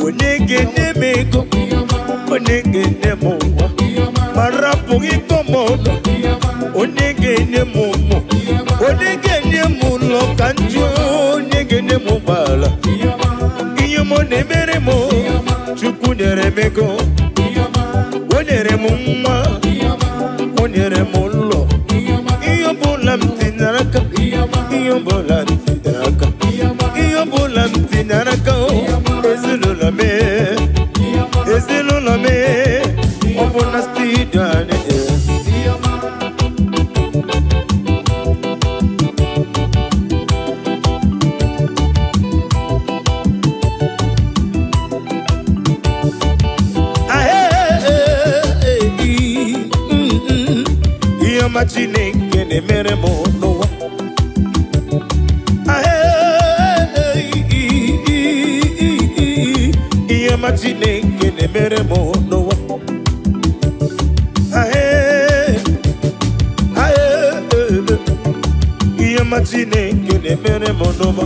Onye ga-enye m ego? Onye ga-enye m ụwa ma rapụghị ịkọ m ọnụ? Onye ga-enye m ụmụ? Onye ga-enye m ụlọ ka njụ? Onye ga-enye m ụgbọala? Ihe m na-emere m, Chukwu nyere m ego, o nyere m nwa, o nyere m ụlọ. Ihe ọbụla m tinyere aka, ihe ọbụla m tinyere aka o, ezinụlọ m, ezinụlọ m, ọ bụ na studio anyị. Ihe ọma Chineke na-emere m n'ụwa. Ihe ọma Chineke na-emere m n'ụwa. Ahee, ahee, ihe ọma Chineke na-emere m n'ụwa.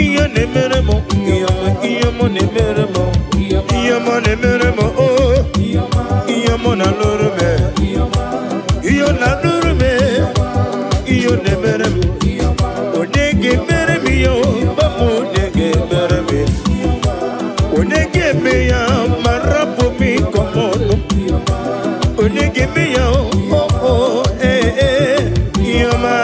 Ihe na-emere m, ihe ọma, ihe ọma na-emere m, ihe ọma na-emere m, oh, ihe ọma na-alụrụ m, ihe ọ na-alụrụ m, ihe ọ na-emere m. Onye ga-emere m ihe o, papa, onye ga-emere m ya? Onye ga-eme ya ma rapụ m ịkọ m ọnụ? Onye ga-eme ya o, o, ee, ee, ihe ọma.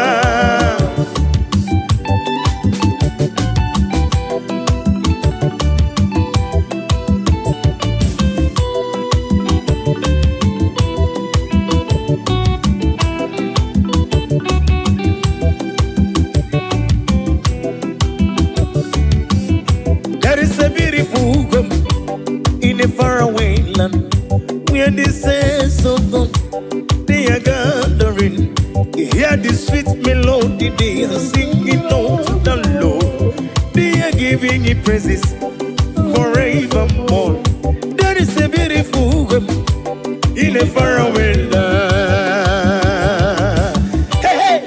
There is a beautiful home in a faraway land where the saints of God, they are gathering. Hear the sweet melody they are singing out to the Lord. They are giving Him praises forevermore. There is a beautiful home in a faraway land. Hey, hey!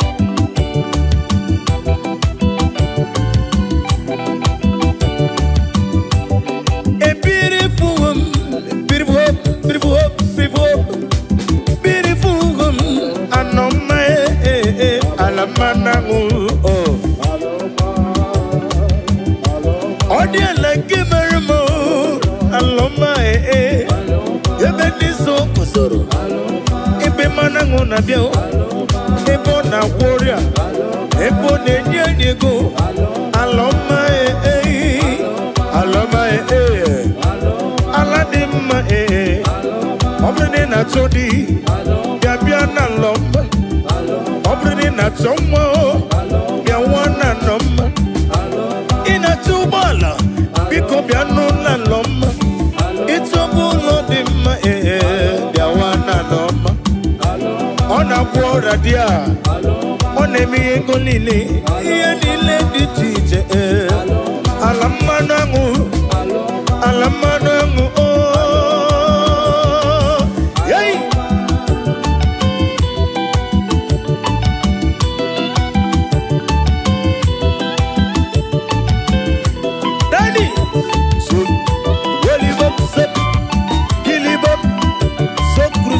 A beautiful woman, beautiful hope, beautiful hope, beautiful hope, beautiful woman. Anoma, eh, eh, alamana, oh. Ọ dị ala nke mere m, oh, alọma, eh, eh. Ebe ndị so guzoro, ebe mmanụ aṅụ na-abịa, oh. Ebe ọ na-agwọ ọrịa, ebe ọ na-enye enyi ego. Alọma, eh, eh, alọma, eh, eh. Ala dị mma, ee. Ọ bụrụ na ị na-achọ di, bịa, bịa na alọma. Ọ bụrụ na ị na-achọ nwa o, bịa nwa na alọma. Ị na-achọ ụgbọala, biko bịa n'ụlọ alọma. Ịchọba ụlọ dị mma, ee, bịawa na alọma. Ọ na-agwọ ọrịa dị a, ọ na-eme ihe ego niile, ihe niile dị iche iche, ee. Ala mmanụ aṅụ, ala mmanụ aṅụ, oh. Hey! Daddy! So, welibop, sep, kilibop, sokru,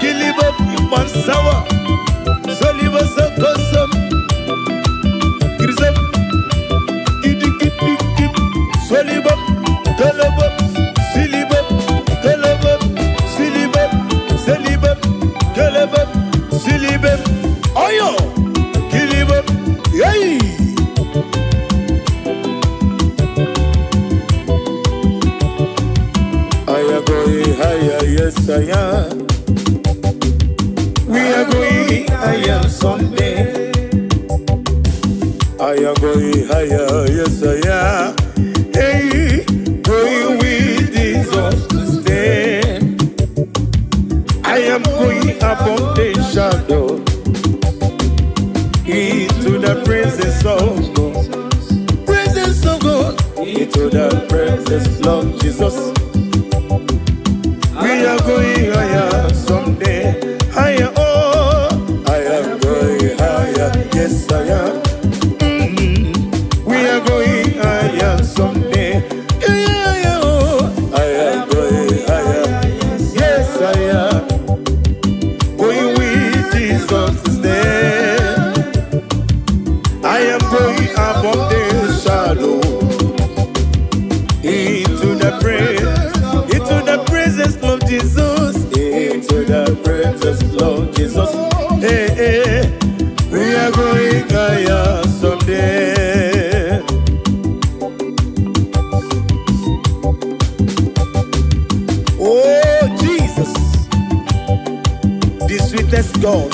kilibop, ipansawa, soliba, sokosam, grisem, kidikidikip, solibop, kelebop, silibop, kelebop, silibop, selibop, kelebop, silibop, oyo, kilibop, yay! I am going higher, yes I am. We are going higher someday. I am going higher, yes I am. Hey, going with Jesus to stay. I am going above the shadow into the presence of God. Presence of God. Into the presence of Jesus. We are going higher someday. Higher, oh, I am going higher. Yes, I am. We are going higher someday. Yeah, oh, I am going higher. Yes, I am. Going with Jesus to stay. I am going above the shadow into the presence of Jesus, into the presence of Jesus. Hey, hey. Sweetest God.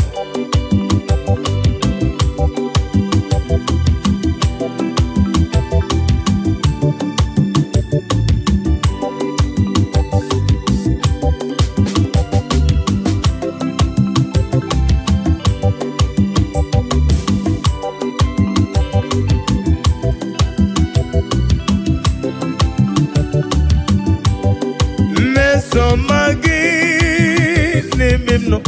Mmesoma gị n'ebe m nọ,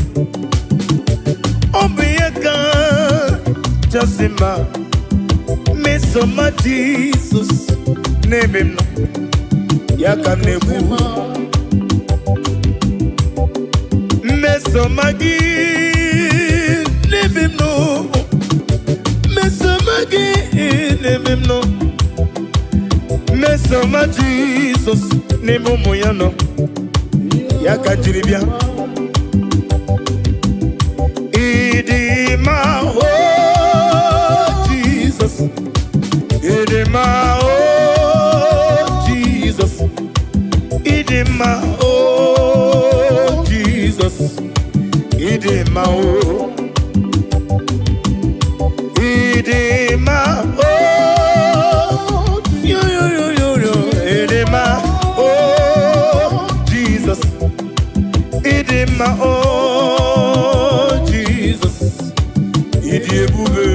ọ bụ ihe kachasị mma. Mmesoma Jizọs n'ebe m nọ, ya ka m na-ekwu. Mmesoma gị n'ebe m nọ, mmesoma gị n'ebe m nọ, mmesoma Jizọs n'ebe ụmụ ya nọ, ya ka m jiri bịa. Ịdị mma, o Jizọs, ịdị mma, o Jizọs, ịdị mma, o Jizọs, ịdị mma, o ịdị mma, o yo yo yo yo yo, ịdị mma, o Jizọs, ịdị mma, o Jizọs, ịdị ebube.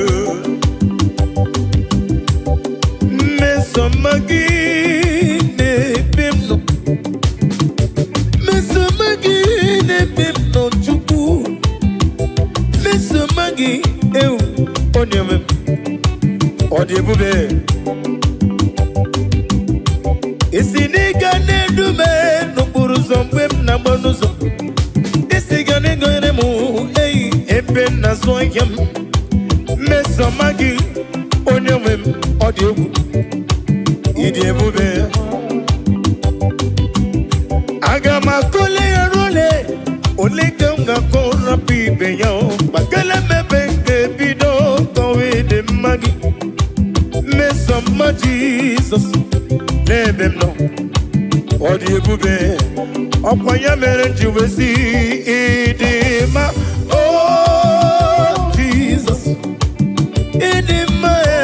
Mmesoma gị na-ebe m nọ, mmesoma gị na-ebe m nọ, Chukwu, mmesoma gị ewu onye nwe m, ọ dị ebube. Isi n'ịga na-edu m n'okporo ụzọ mgbe m na-agba n'ụzọ, isi ga na-egonyere m eyi ebe m na-azụ ahịa m. Mmesoma gị, onye nwe m, ọ dị egwu, ịdị ebube. Aga m akọle ya role ole ka m ga-akọ rapụ ibe ya o gbakele mebe nke bido kọwa ịdị mma gị. Mmesoma Jizọs n'ebe m nọ, ọ dị ebube. Ọkwa ya mere m ji wee sị ịdị mma, o Jizọs, ịdị mma e,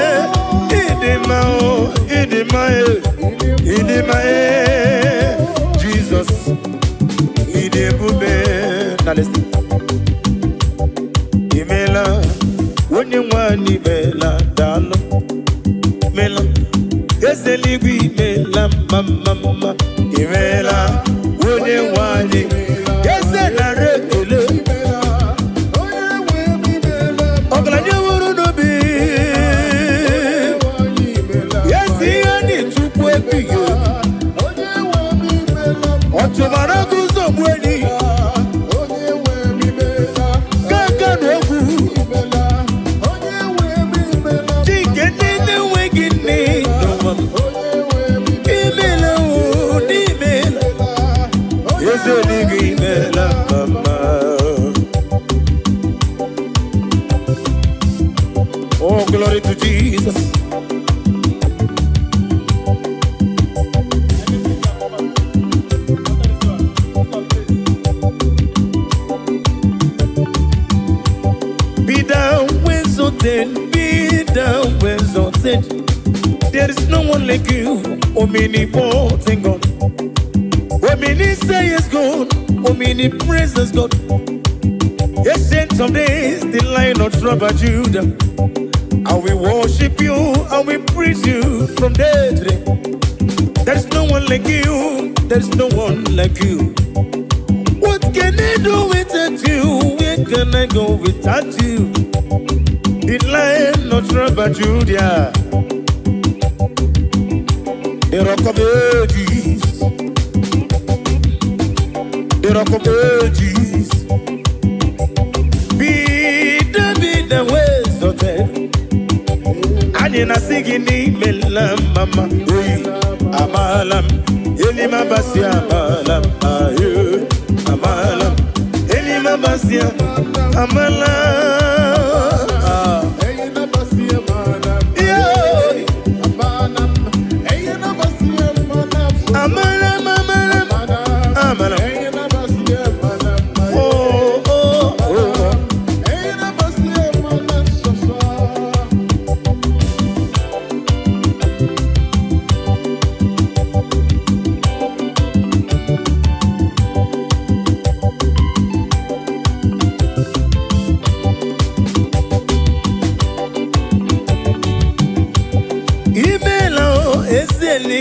ịdị mma o, ịdị mma e, ịdị mma e, Jizọs, ịdị ebube. Na listen. Imela, onye nwanyị, imela, daalụ, imela, eze eluigwe, imela, mma mma mma, imela, onye nwanyị, eze, nara ekele. Ọgaranya nwere n'obi ezi ihe anyị, Chukwu ebighị obi, ọ chụbara gị ụzọ gbuo enyi gaga na ogwu chike ndị na-enweghị nne n'ụwa. Imela o, n'imela, eze eluigwe, imela mama. Oh, glory to Jesus. Be thou exalted, be thou exalted. There is no one like you, omnipotent God. Omniscience God, omnipresence God. Ancient of days, the Lion of tribe of Judah. And we worship you and we praise you from day to day. There is no one like you, there is no one like you. What can I do without you? Where can I go without you? The Lion of tribe of Judah, the Rock of Ages, the Rock of Ages. Be thou exalted. Anyị na-asị gị n'imela mama oyi, amaala m elimabasi, amaala m ayo, amaala m elimabasi, amaala. Ah. Yeah. Amala m, amala m, amala m. Oh, oh, oh.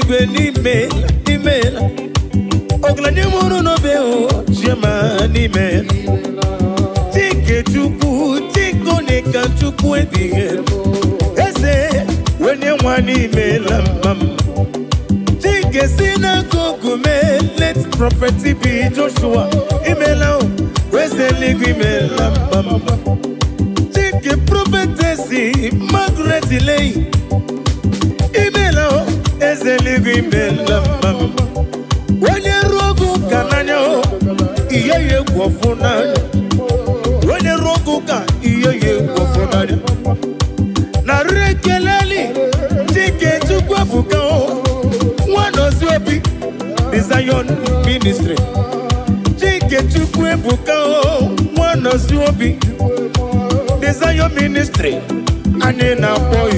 Eluigwe n'ime imeela. Ọgaranya mụrụ n'obe o, chioma n'ime. Chike Chukwu, Chike onye ka Chukwu ebighị ebi. Eze onye nwa n'imela mma m. Chike si n'akụkụ mee, late Prophet B. Joshua, imela o, eze eluigwe imela mma m. Chike Prophetess Margaret Leyi, imela o, eze eluigwe imela mma m. Onye ruo oge ụka n'anya o, ihe ya egwu ọfụ n'anya. Onye ruo oge ụka, ihe ya egwu ọfụ n'anya. Narị ekeleli Chike Chukwu ebuka o, Nwanọzi Obi, The Zion Ministry. Chike Chukwu ebuka o, Nwanọzi Obi, The Zion Ministry. Anyị na-akpọ ya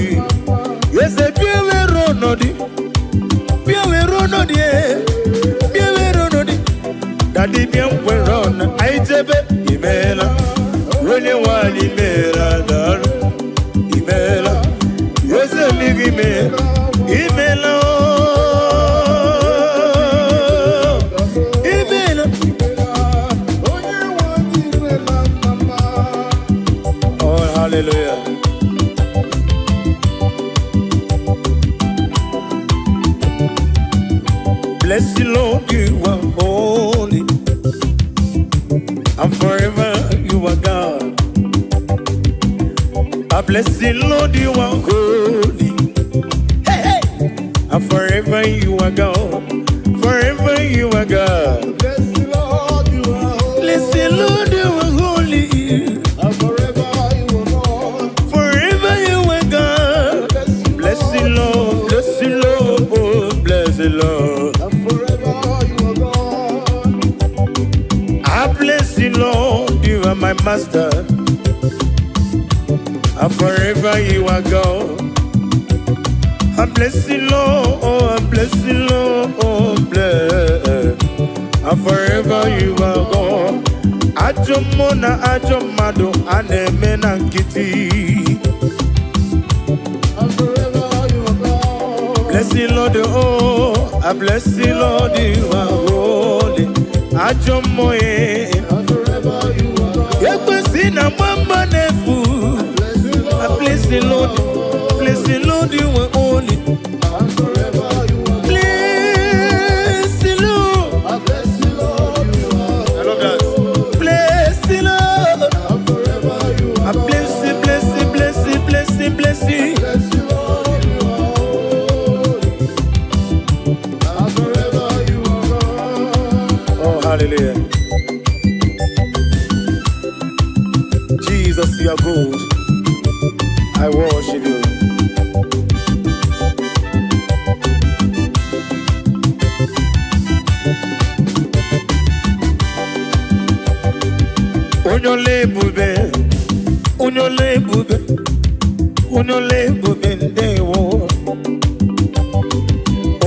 eze. Bịa were ọnọdụ, bịa were ọnọdụ e, bịa were ọnọdụ. Daddy, bịa were ọnọdụ. Anyị jebe. Imeela, onye nwanyị, imeela, daalụ, imeela, eze eluigwe, imeela, imeela ooo, imeela. Onye nwe anyị imela mama. Oh, hallelujah. Bless you, Lord, you are holy, and forever you are God. I bless you, Lord, you are holy. Hey, hey. And forever you are God. Forever you are God. Bless the Lord, you are holy. Bless you, Lord, you are holy. And forever you are God. Forever you are God. Bless you, Bless you, Lord. Bless you, Lord. Oh, bless you, Lord. And forever you are God. I bless you, Lord. You are my master. And forever you are God. I bless you, Lord. Oh, I bless you, Lord. Oh, bless. And forever you are God. Ajọ mmụọ na ajọ mmadụ a na-eme na nkịtị. And forever you are God. Bless you, Lord, oh, I bless you, Lord, you are holy. Ajọ mmụọ eh. And forever you are God. Ekwesị na mama na-efu. Bless you, I Lord. bless you, Lord. Bless you, Lord, you are holy. And forever you are God. Bless you, Lord. I bless you, Lord, you are I love that. Bless you, Lord. And forever you I are God. bless you, bless you, bless you, bless you, bless you. Bless you, Lord, you are holy. And forever you are God. Oh, hallelujah. Jesus, you are good. I worship you. Onye ọla ebube, onye ọla ebube, onye ọla ebube, ndewo.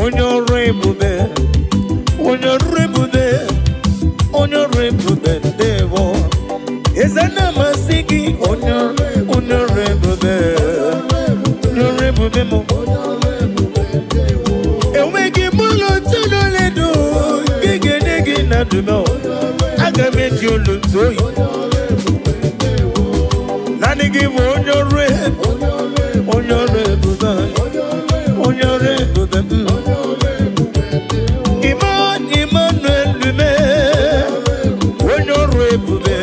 Onye ọrụ ebube, onye ọrụ ebube, onye ọrụ ebube, ndewo. Eze na-amasị gị, onye ọrụ ebube, onye ọrụ ebube m. Enweghị m ụlọ tụlụledo nke ga-enye gị na ndụmọ. Aga m eji olu ntụ oyi. Naanị gị bụ onye ọrụ ebube, onye ọrụ ebube, onye ọrụ ebube m. Emmanuel Lume, onye ọrụ ebube,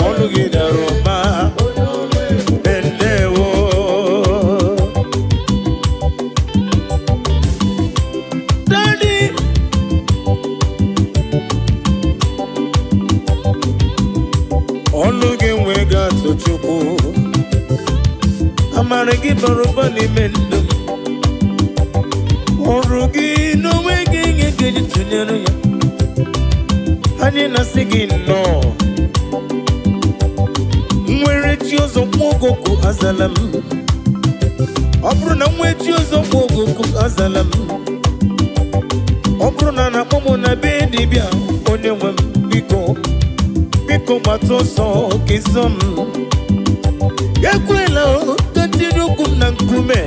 ọnụ gị dara ụba. Ndewo. Daddy, ọnụ gị nwee ga-atụ Chukwu. Amara gị bara ụba n'ime ndụ m. Ọrụ gị n'onwe gị ihe ga-eji tụnyere ya. Anyị na-asị gị nnọọ. Nwere chi ọzọ nwa ogogo azala m. Ọ bụrụ na nwee chi ọzọ nwa ogogo azala m. Ọ bụrụ na na-akpọ m na be dibịa, onye nwe m, biko, biko, gbata ọsọ ka ịzọ m. Ekwela o, ka tinye ụkwụ m na nkume.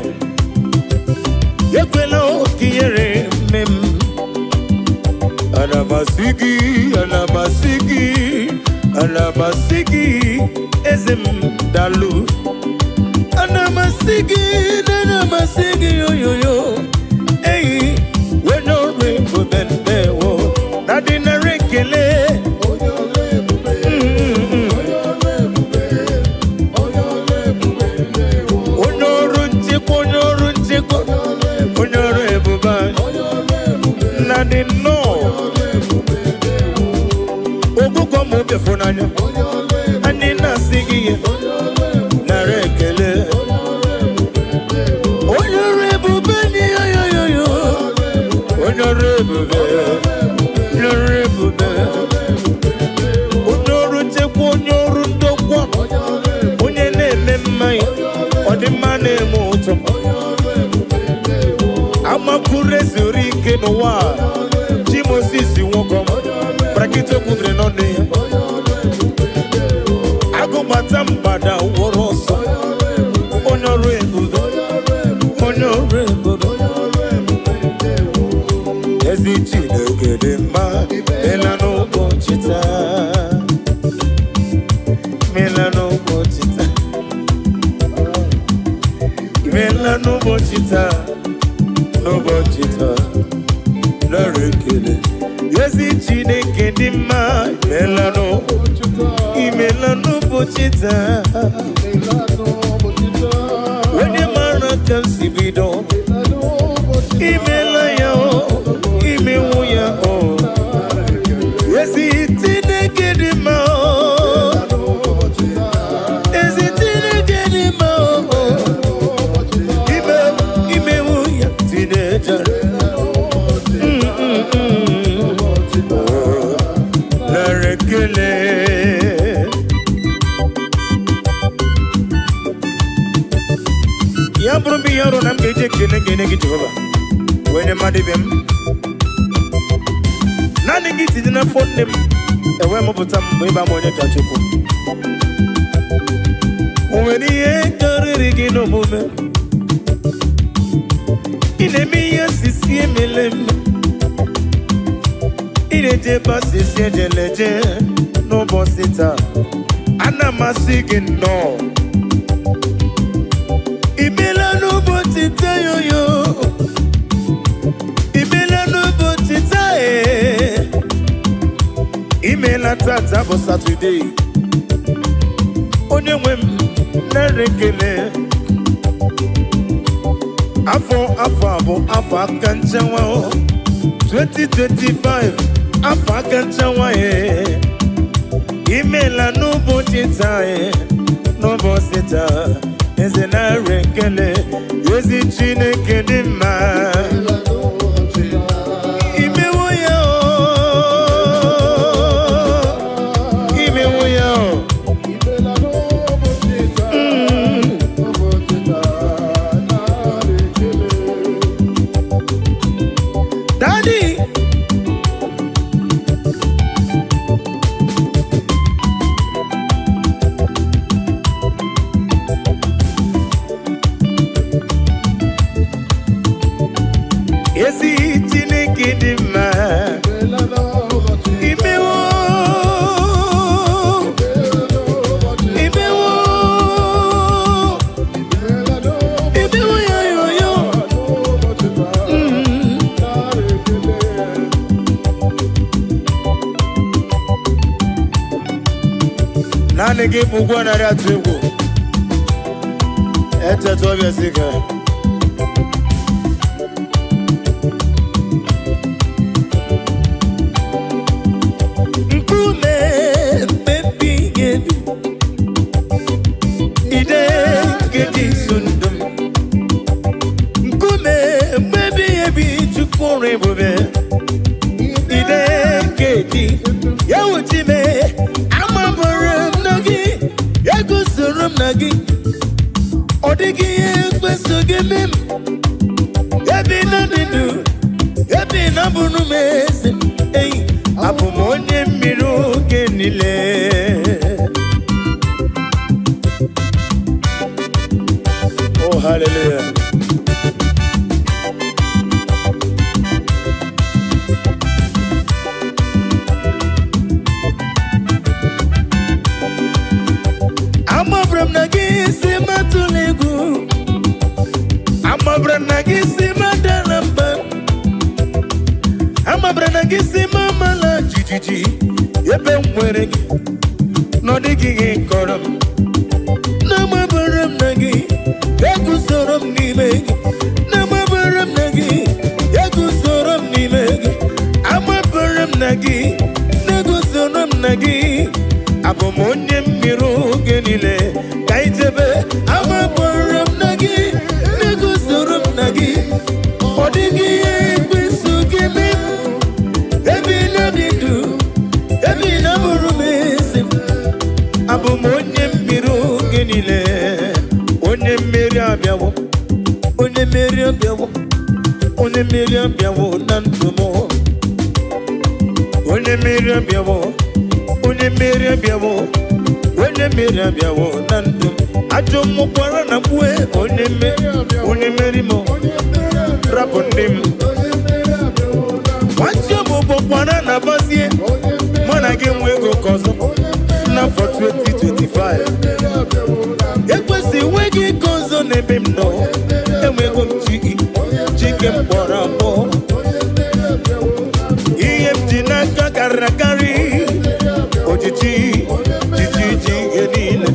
Ekwela o, ka ihere. m asị gị, ana m asị gị, ana m asị gị, eze m, dalụ. Ana m asị gị, ana m asị gị, oyoyo eyi onye ọrụ ebube, ndewo na dị nara ekele. Onye ọrụ ebube, onye ọrụ ebube, onye ọrụ ebube, ndewo. Onye ọrụ nchekwa, onye ọrụ nchekwa, onye ọrụ ebube anyị. Onye ọrụ ebube, Nna dị nnọọ. ọrụ ebube, ndewo. Ogụgọ ma obi n'anya. Onye ọrụ ebube, Anyị na-asị gị ihe onye ọrụ ebube, nara ekele. onye ọrụ ebube, ndewo. Onye ọrụ ebube dị, yoyoyoyo. Onye ọrụ ebube, onye ọrụ ebube, onye ọrụ nchekwa, onye ọrụ ndokwa, Onye ọrụ ebube, onye na-eme mmanya ọdịmma na-eme ụtọ. Onye ọrụ ebube, ndewo. Amakwuru ezuru ike n'ụwa a. Chi Moses nwoke brakịta okwubiri n'ọnụ ya. Onye ọrụ ebube, ndewo. Agụgbata mgbada wụrụ ọsọ. Onye ọrụ ebube, Onye ọrụ ebube, onye ọrụ ebube, onye ọrụ ebube. Onye ọrụ ebube, ndewo. Ezi Chineke dị mma, mela n'ụbọchị taa, mela n'ụbọchị taa, mela n'ụbọchị taa, n'ụbọchị taa, nara ekele. Ezi Chineke dị mma, mela n'ụbọchị, imela n'ụbọchị taa. Onye mara ka m si bido, imela ya o, imewu ya o. Ezi Chineke dị mma o, ezi Chineke dị mma o. Ime imewu ya tinejere. Nara ekele. Ya bụrụ m ihe ọrụ na m ga-eji ekele ga-enye gị, Jehova, wee nye mmadụ ibe m. Naanị gị tinye n'afọ nne m ewee mụpụta m mgbe ịba m onye ka Chukwu. O nwere ihe karịrị gị n'omume? Ị na-eme ihe asịsị emele m, ị na-eje ebe asịsị ejeleje. N'ụbọchị taa, ana m asị gị nnọọ, imela n'ụbọchị taa, yoyo, imela n'ụbọchị taa ee. Imela. Tata bụ Satọde. Onye nwe m, nara ekele. Afọ afọ a bụ afọ aka nchewa o. 2025, afọ aka nchewa e. Imela n'ụbọchị taa e, n'ụbọchị taa, eze, nara ekele. Ezi Chineke dị mma, imewo ya o, imewo ya o. Daddy. Ezi Chineke dị mma, imewo, imewo, imewo ya yo yo. Naanị gị bụ ụgwọ narị atụ egwu echeta ọbịa si ka nkume mmebi ebi ide nke dị nso ndụ m, nkume mmebi ebi, Chukwu ọrụ ebube, ide nke dị ya wuchime. Amabara m na gị eguzoro m na gị, ọ dịghị ihe ekweso gị eme m. Ebe na dị ndụ, ebe na bụrụ m eze eyi, abụ m onye mmiri oge niile. Oh, hallelujah. Gị si m amala jijiji ebe m nwere gị na ọ dịghị ihe kọrọ m. Na-amabara m na gị eguzoro m n'ime gị. Na-amabara m na gị eguzoro m n'ime gị. Amabara m na gị na-eguzoro m na gị. Abụ m onye mmiri oge niile ka ijebe. Amabara m na gị na-eguzoro m na gị. Ọ dịghị ihe ekwensu ga-eme m. Ebe ị na-adị ndụ, ebe ị na-abụrụ m eze m. Abụ m onye mmiri oge niile. Onye mmeri abịawo, onye mmeri abịawo, onye mmeri abịawo na ndụ m. Onye mmeri abịawo, onye mmeri abịawo, onye mmeri abịawo na ndụ m. Ajọ mmụkwara na mkpue onye mmeri, onye mmeri m rapụ ndị m. Nwachi ọbụbọ kwara na bazie mụ na gị nwe ego ka ọzọ n'afọ 2025. Ekwesị enweghị ike ọzọ n'ebe m nọ. Enwego m chi, chike m kpọrọ akpọ. Ihe m ji n'aka karịrị akarị. Ojiji jiji ji ihe niile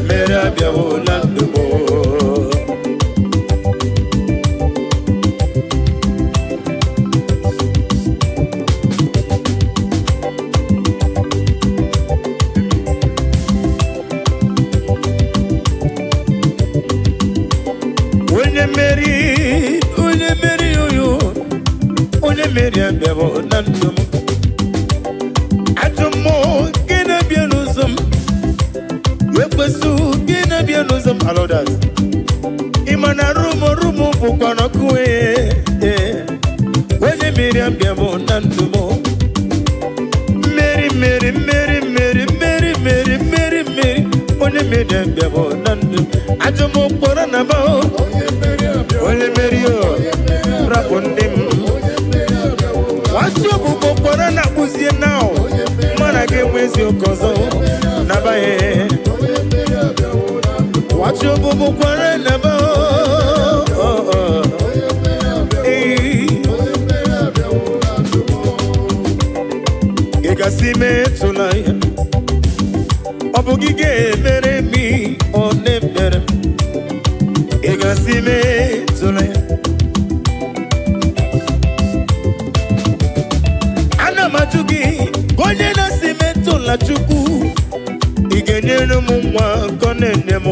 mere abịawo na ndụ m. Onye mmeri, onye mmeri, oyo, onye mmeri abịawo na ndụ m. Ajọ mmụọ nke na-abịa n'ụzọ m, ekwesị gị na-abịa n'ụzọ m, alodas. Ị ma na rumo rumo bụkwa n'ọkụ. Ee, onye mmeri abịawo na ndụ m. Mmeri, mmeri, mmeri, mmeri, mmeri, mmeri, mmeri, mmeri, onye mmeri abịawo na ndụ m. Ajọ mmụọ kpọrọ na ba onye mmeri o rapụ ndị m. Nwatị ọbụbọ kpọrọ na akpụzie na mana gị enwe eziokwu ọzọ nabaghị. Nwatị ọbụbọ kwara na ba. Ee, ị gasị metụla ya. Ọ bụ gị ga-emere m ihe ọ na-emere m. Ị gasị metụla ya. Ana m ajụ gị ka onye na-asị metụla Chukwu, ị ga-enyere m nwa nke ọ na-enye m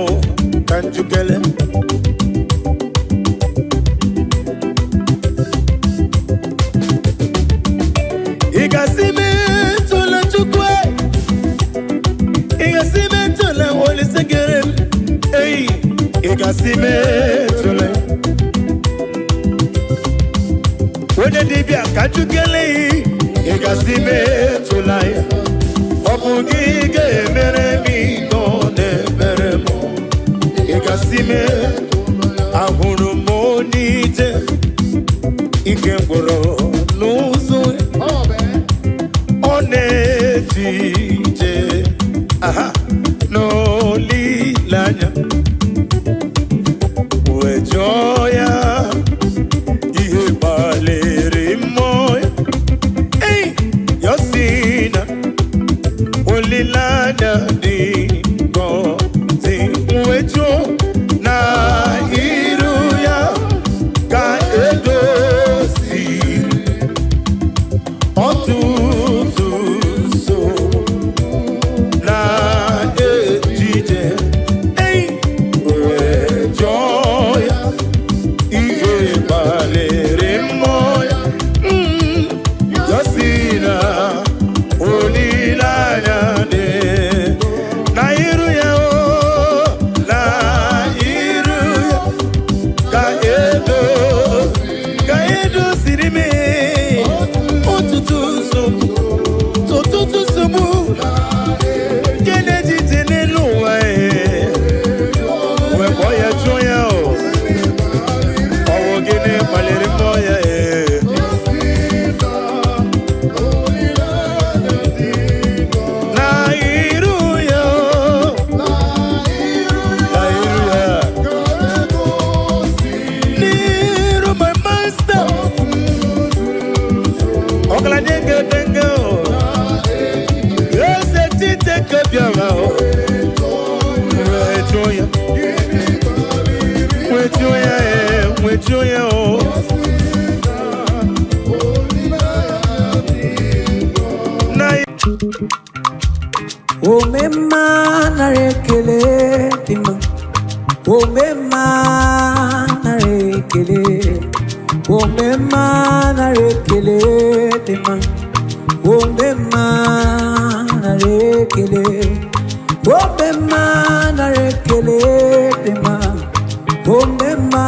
ka njukele. Ị ga-asị metụla Chukwu e. Ị ga-asị metụla Olise kere m ei. Ị ga-asị metụla onye dibịa ka njukele. Ị ga-asị metụla ya. Ọ bụ gị ga-emere m ihe ọ na-emere m. Ị ga-asị mee. Ahụrụ m onye ije ike gwụrụ n'ụzọ. Ọ na-eje ije aha n'olileanya wee jụọ ya ihe gbalịrị mmụọ ya. Ei, ya sị na olileanya dị ngọzi wee jụọ na iru ya ka edoziri ọtụtụ nsogbu na ejije. Ei, Nwejuo ya, nwejuo ya, ee, nwejuo ya o. Na Omemma, nara ekele dị mma. Omemma, nara ekele. Omemma, nara ekele dị mma. Omemma, nara ekele. Omemma, nara ekele dị mma. Omemma,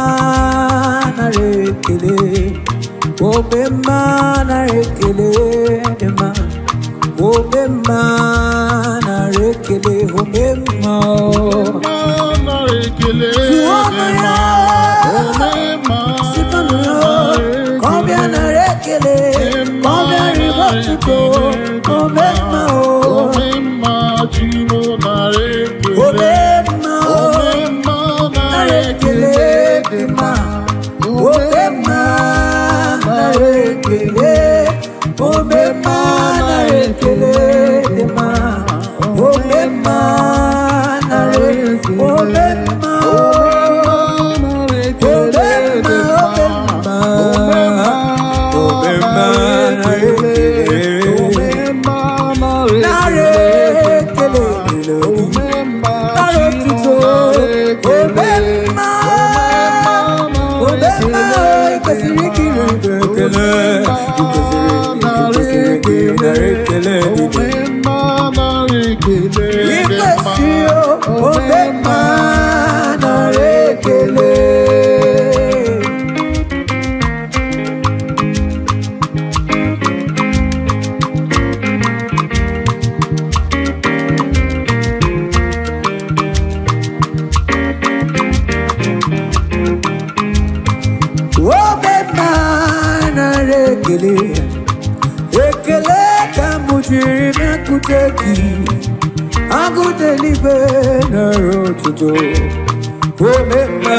nara ekele. Omemma, nara ekele dị mma. Omemma, nara ekele. Omemma o. Tụọnụ ya, sikọnụ ya, ka ọ bịa nara ekele, ka ọ bịa ribe otuto. Omemma o, omemma o, nara ekele dị mma. Omemma, nara ekele. Omemma, nara ekele dị mma. Omemma, nara omemma o. Omemma, omemma, omemma, nara ekele. Nara ekele dịrị gị. Nara otuto. Omemma, omemma, ị kwesịrị ikiri ibe ekele. Ị kwesịrị ka ị nara ekele dị gị. Ị kwesịrị o, omemma, nara ekele. Omemma, nara ekele. Ekele ka m jiri bịakwute gị. Agụta eluigwe, nara otuto. Omemma,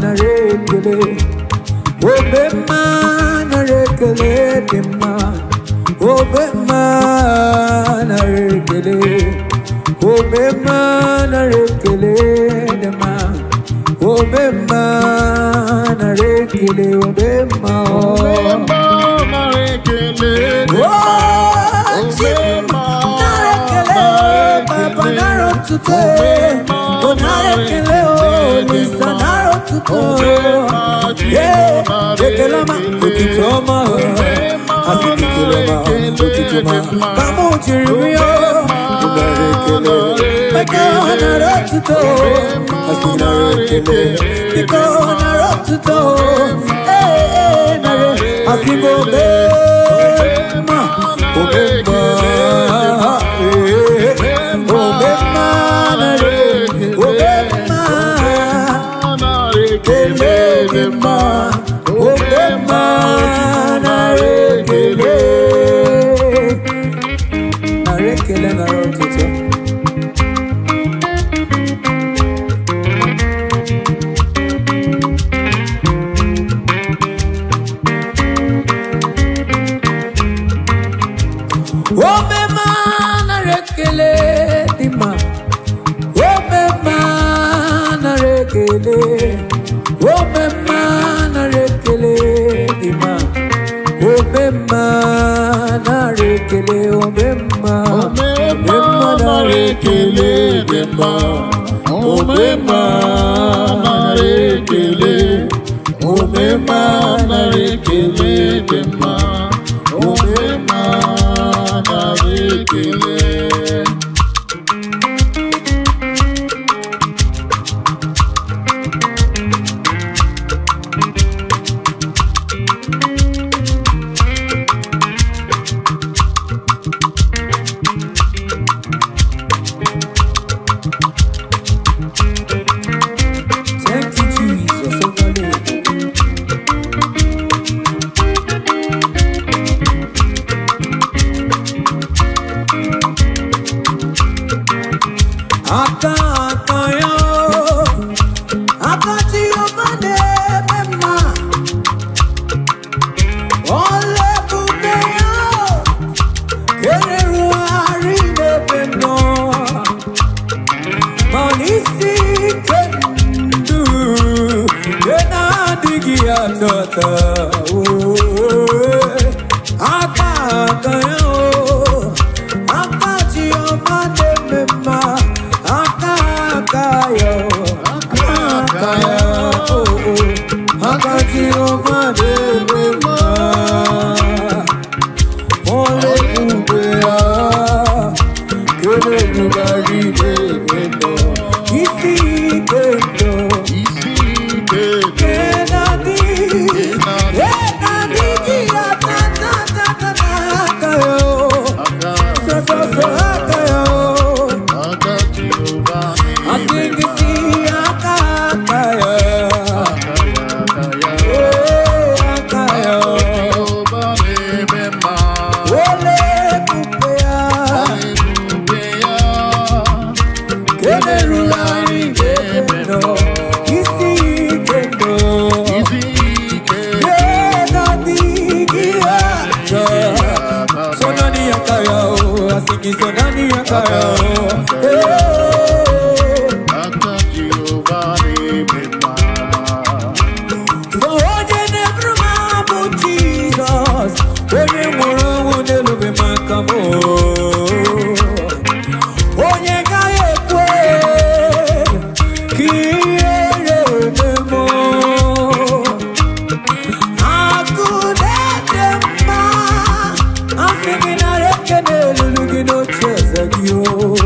nara ekele. Omemma, nara ekele dị mma. Omemma, nara ekele. Omemma, nara ekele dị mma. Omemma, nara ekele. Omemma o. Oh, Chi m, nara ekele, Papa, nara otuto. Oh, nara ekele, oh, Olisa, nara otuto. Yeah, ekele ọma, otuto ọma, asị m ekele ọma, otuto ọma, ka mụ jiri rịọ, nara ekele, maka nara otuto, asị nara ekele, biko nara otuto, ee, ee, nara, asị m omemma, omemma, ee, omemma, nara, omemma, ekele dị mma, omemma, nara ekele, nara ekele, nara otuto. Omemma, nara ekele dị mma. Omemma, nara ekele. Omemma, nara ekele dị mma. Omemma, nara ekele. Omemma, omemma, nara ekele dị mma. Omemma, nara ekele. Omemma, nara ekele dị mma. Omemma, nara ekele. Thank you, Jesus. Overload. Aka aka ya, aka Jehova na-eme mma. Ọla ebube ya, kererugharị n'ebe m nọ. Ma n'isi atata oh. Aka aka ya o, aka Chioma na-eme mma, aka aka ya o, aka ya o, aka Chioma na-eme mma. Ole ebube ya, kele ebugharị n'ebe nọ, isi ike ndụ. Isi ike ndụ. Aka aka Jehova na-eme mma. Aka ya aka ya. Aka Jehova na-eme mma. Ebube ya. Erugharị n'ebe nọ. Isi ike ndụ. Sonani akaya o, asiki sonani akaya o. Hey. Aka Jehova na-eme mma. So onye na-eburu m abụ Jizọs, onye nwụrụ ọnwụ n'elube maka m. Onye gaghị ekwe ka ihere eme m. Akụ na-ede mma, asị gị nara ekele elulu gị n'oche eze gị o,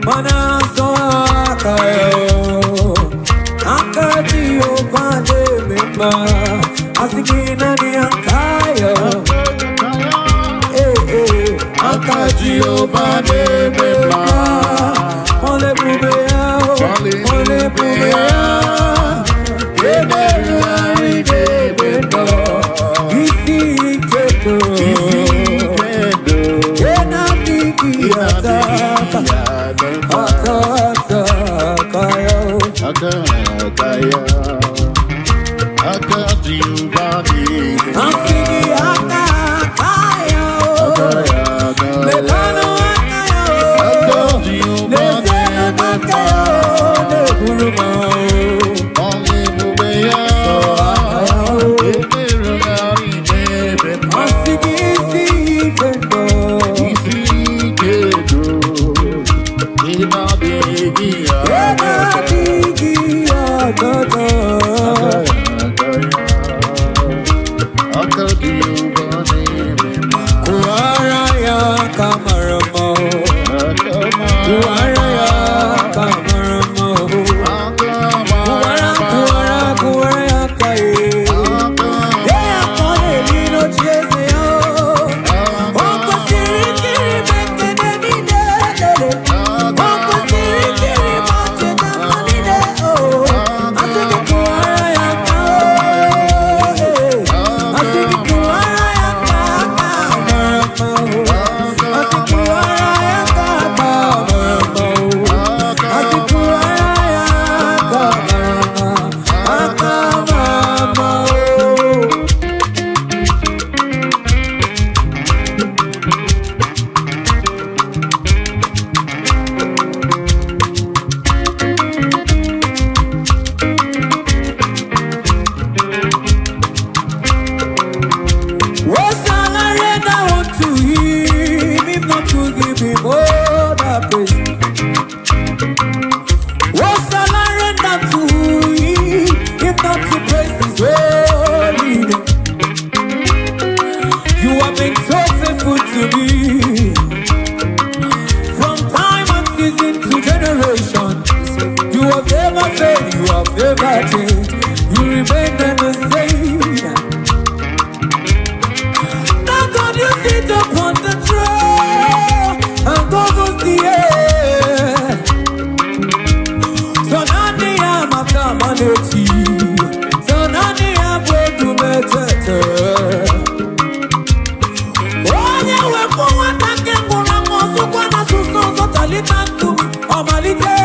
mana nsọ aka ya o. Aka Jehova na-eme mma, asị gị naanị aka ya. Ee, ee, aka Jehova na-eme mma. Ọla ebube ya o, ọla ebube ya. Emerụgharị n'ebe nọ, isi ike nọ. Isi ike ndụ. Ke na-adịghị ata ata, ata ata aka ya o. Aka aka ya. Aka Jehova na-eme mma. Asị gị aka aka ya o. Aka ya aka ya. Mekanụ aka ya o. Aka Jehova N'ezienụ na-eme aka ya mma. o, na-eburu m o. Ọla ebube ya. Aka ya o. Emerụgharị n'ebe mma. Asị gị isi ike nọ. Isi ike ndụ. Ị na-adịghị Ebe aka. adịghị ọgọdọ. Aka Jehova na-eme mma. Kụwara ya aka mara mma o. Aka mara Kụwara ya aka mara mma o. Aka Kụwara, mara kụwara, kụwara ya aka ye. Aka Dee ya ka ọ na-eri n'oche eze ya o. O kwesịrị ikiri m ekele niile lele. O kwesịrị ikiri m ọchịcha mma niile o. Asị gị kụwara ya aka o. Asị gị kụwara ya aka aka mara mma o. Asị kụwara ya aka aka mara mma o. Asị kụwara ya aka mara mma, aka mara mma o. What shall I render unto him if not to give him all the praise? What shall I render to him if not to praise his holy name? You have been so faithful to me from time and season to generation. You have never failed, you have never changed. You remain the same. Now God, you sit upon the throne and governs the air. So nani ya makamaneti, so nani ya bwedumetete. Onye wepụ nwata nke nwụrụ anwụ ọsụkwa na asụsụ ọzọ talita nkume ọmalite.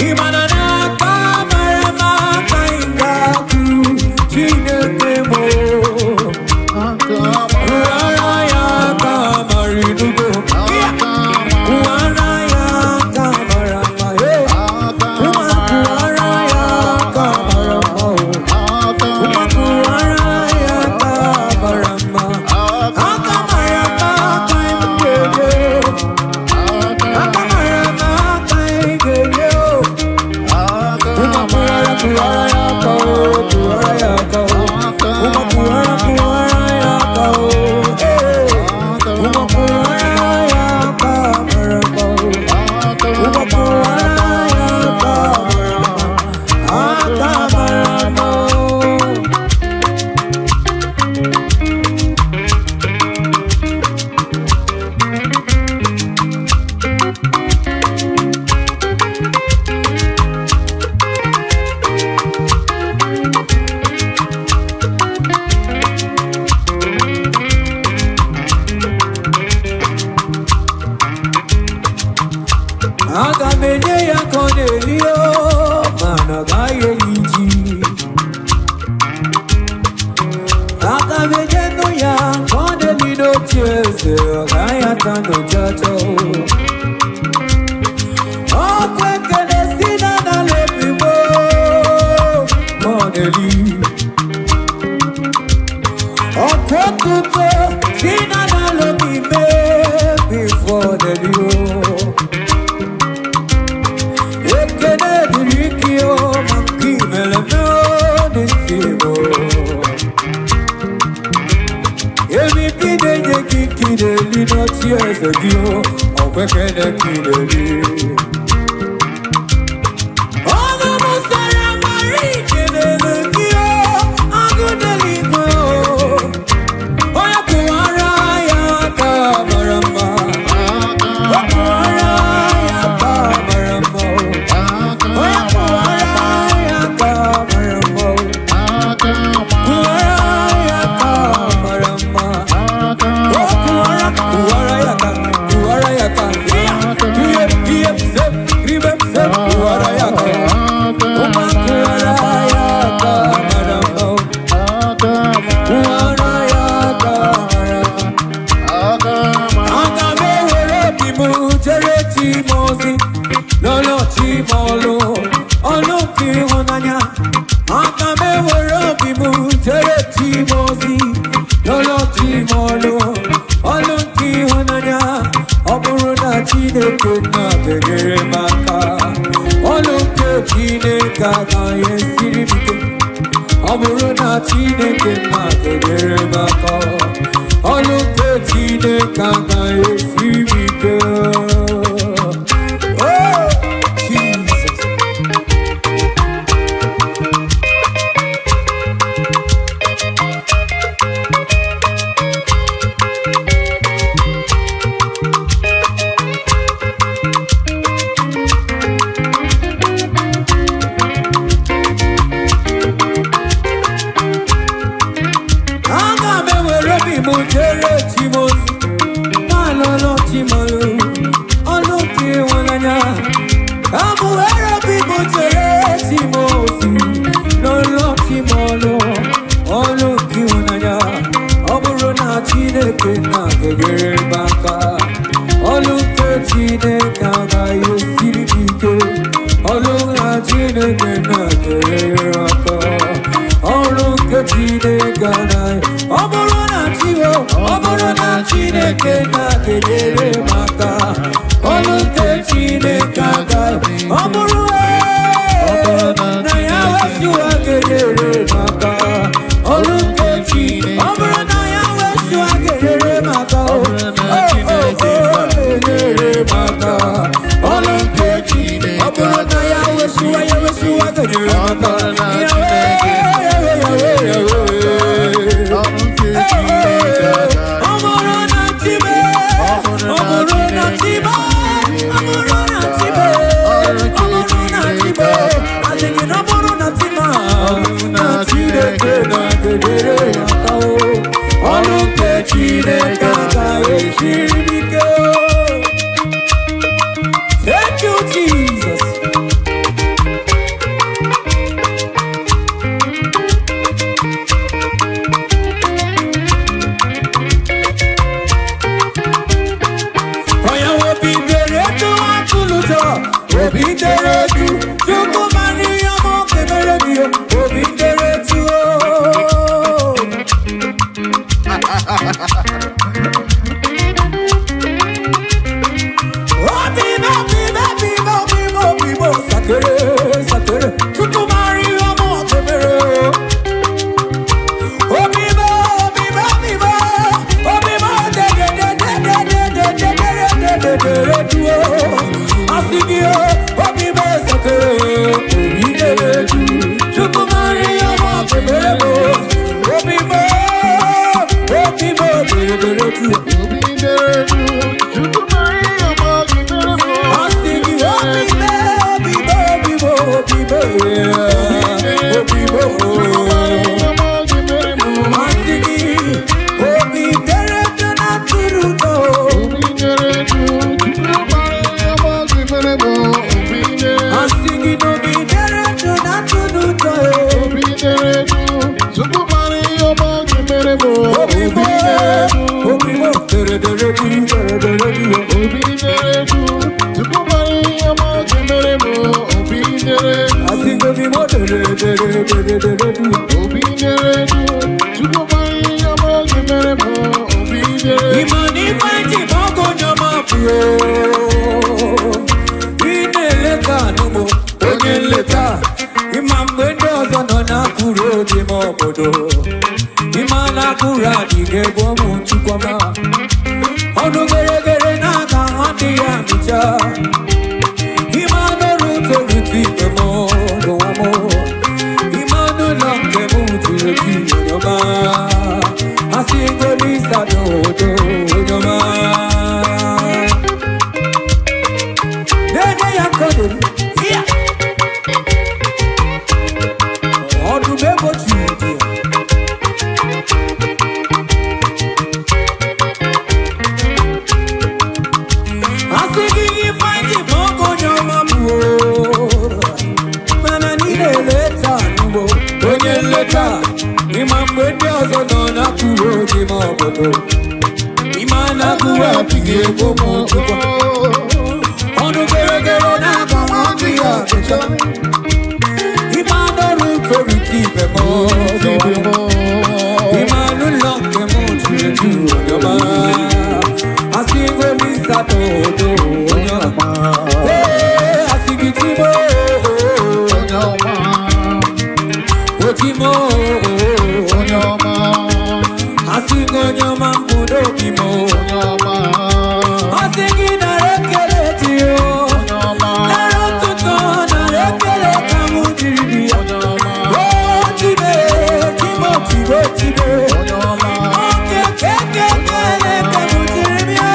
Ị mara n'aka mara mma ka anyị ga-atụ Chineke mụ. Kụwara ya aka mara inugo. Kụwara ya aka mara mma. Hey. Kụwara Aga m enye ya ka ọ na-eli o, mana ọ gaghị eli ji. Aga m enye nụ ya ka ọ na-eli n'oche eze, ọ gaghị ata n'ụchacha o. Ọkwa ekele si na n'ala ebigbo ka ọ na-eli. Ọkwa otuto si na n'ala obi mee before ọ na-eli o. Ekele dịrị gị o, maka imere m o n'isi m o. Ebibi na-enye gị ka ị na-eli n'oche eze gị o, ọkwa ekele ka ị na-eli. Ọnụ m sara mara ikelele gị o, agụ n'eluigwe o. Onye kụwara ya aka mara mma. O kụwara ya aka mara mma o. Onye kụwara ya aka mara mma o. Kụwara ya aka mara mma. O kụwara, kụwara ya aka, kụwara ya aka. Ihe, ihe, se, ribe, se, kụwara ya aka. Ụma kụwara ya aka mara mma o. Kụwara ya aka mara mma. Aga m ewere obi m jere chi m ozi, lọlọ chi m ọlụ, ọlụ nke ịhụnanya. Aga m ewere obi m jere chi m ozi, lọlọ chi m ọlụ, ọlụ nke ịhụnanya. Ọ bụrụ na Chineke nna ga-enyere m aka, ọlụ nke Chineke agaghị esiri m ike. Ọ bụrụ na Chineke nna ga-enyere m aka, ọlụ nke Chineke agaghị esiri m ike. Oh, Jesus. Aga m ewere obi m jere chi m ozi, na-alụlụ chi m ọlụ, ọlụ nke ịhụnanya. Ka m were obi m jere chi m ozi, lụlụ chi m ọlụ, ọlụ nke ịhụnanya. Ọ bụrụ na Chineke na ga-enyere m aka, ọlụ nke Chineke agaghị esiri m ike. Ọlụ na Chineke na ga-enyere m aka. Ọrụ nke Chineke anaghị, ọ bụrụ na Chiwo, ọ bụrụ na Chineke na-enyere m aka, ọrụ nke Chineke agaghị, ọ bụrụ na ya wesịwa ga-enyere m aka, ọrụ nke Chi, ọ bụrụ na ya wesịwa ga-enyere m aka, o o o ga-enyere m aka, ọrụ nke Chi, ọ bụrụ na ya wesịwa, ya wesịwa ga-enyere m aka, ya wee. Ọ bụrụ na Chibe, ọ bụrụ na Chibe, ọ bụrụ na Chibe, ọ bụrụ na Chibe, asị gị na ọ bụrụ na Chima, na Chineke na-enyere m aka o. Ọrụ nke Chineke agaghị esiri m ike o. Thank you, Jesus. Onye obi dere etu atụlụjọ, obi dere etu, Chukwu mara ihe ọma ọ ga-emere gị, obi dere etu o. Obi m, obi m, obi m, obi m, obi m, sakere, sakere, Chukwu mara ihe ọma ọ ga-emere o. Obi m, obi m, obi m, obi m, de de de de de de de de de de de de de de o. Asị gị o, obi m sakere. dere du, Chukwu mara ihe ọma ọ ga-emere m. Obi dere du, Asịgo m imo dere dere dere dere du. obi dere du, Chukwu mara ihe ọma ọ ga-emere m. Obi dere du. Ịma na ife ji ma ọgụ onye ọma bụ ị na-eleta anụmụ onye nleta. Ịma mgbe ndị ọzọ nọ na-akụrụ obi m obodo, ịma na akụrụ adịghị egwu ụmụ chukwama ọnụ geregere na-aga adịghị amịcha. Ịma n'ọrụ torutu ibe m n'ụwa m, ịma n'ụlọ nke m juru eju onye ọma. Asị ngolisa n'odo onye ọma na-enye ya nkọdoro ya ọdụm egbochi dị ya. Asị gị ifeanyị ma ọgụ onye ọma bụ o, mana niile eleta n'ugbo onye nleta. Ịma mgbe ndị ọzọ nọ na-akụrụ obi ma obodo, ịma na-akụrụ adịghị egbo m chukwu ọnụ geregere na-aga ọdụ ya ọchịcha. Ịma n'ọrụ torite ibe m ọzọ, ịma n'ụlọ nke m juru eju onye ọma. Asị ngolisa n'odo onye ọma. Ee, asị gị timo Onye ọma, otimo onye ọma, asị gị onye ọma mbụ n'obi m. onye ọma, Asị gị nara ekele dị o, onye ọma, nara ọtụtụ, nara ekele ka mụ jiri dị ya. onye ọma, O tibe timo tibo tibe. onye ọma. Oke keke kele ka mụ jiri bịa.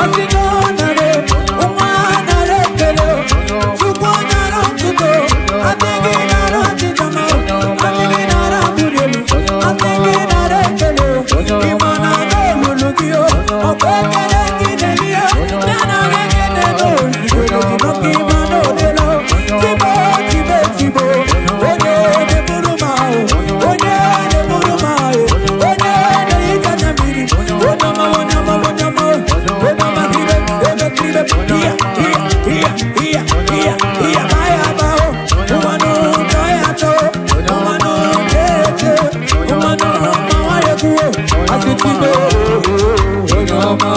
Asị gị ọ nara, nwa nara ekele, Chukwu nara ọtụtụ, asị gị nara ọchịchọ ma, asị gị nara mbuli elu, asị gị nara ekele. Ịma na n'olulu gị o, ọkwa ekele gị na-eri ya, na nara ekele n'ozugbo gị maka ịma na odelo. Tibo tibe tibo, onye na-eburu m ahụ, onye na-eburu m ahụ, onye na-ehicha anya mmiri, onye ọma, onye ọma, onye ọma, onye ọma kibe, ebe kibe, iya, iya, iya, iya, iya, iya, baya bao, ụwanụ tọya tọ, ụwanụ tete, ụwanụ mawa ekwuo, asị tibo, onye ọma.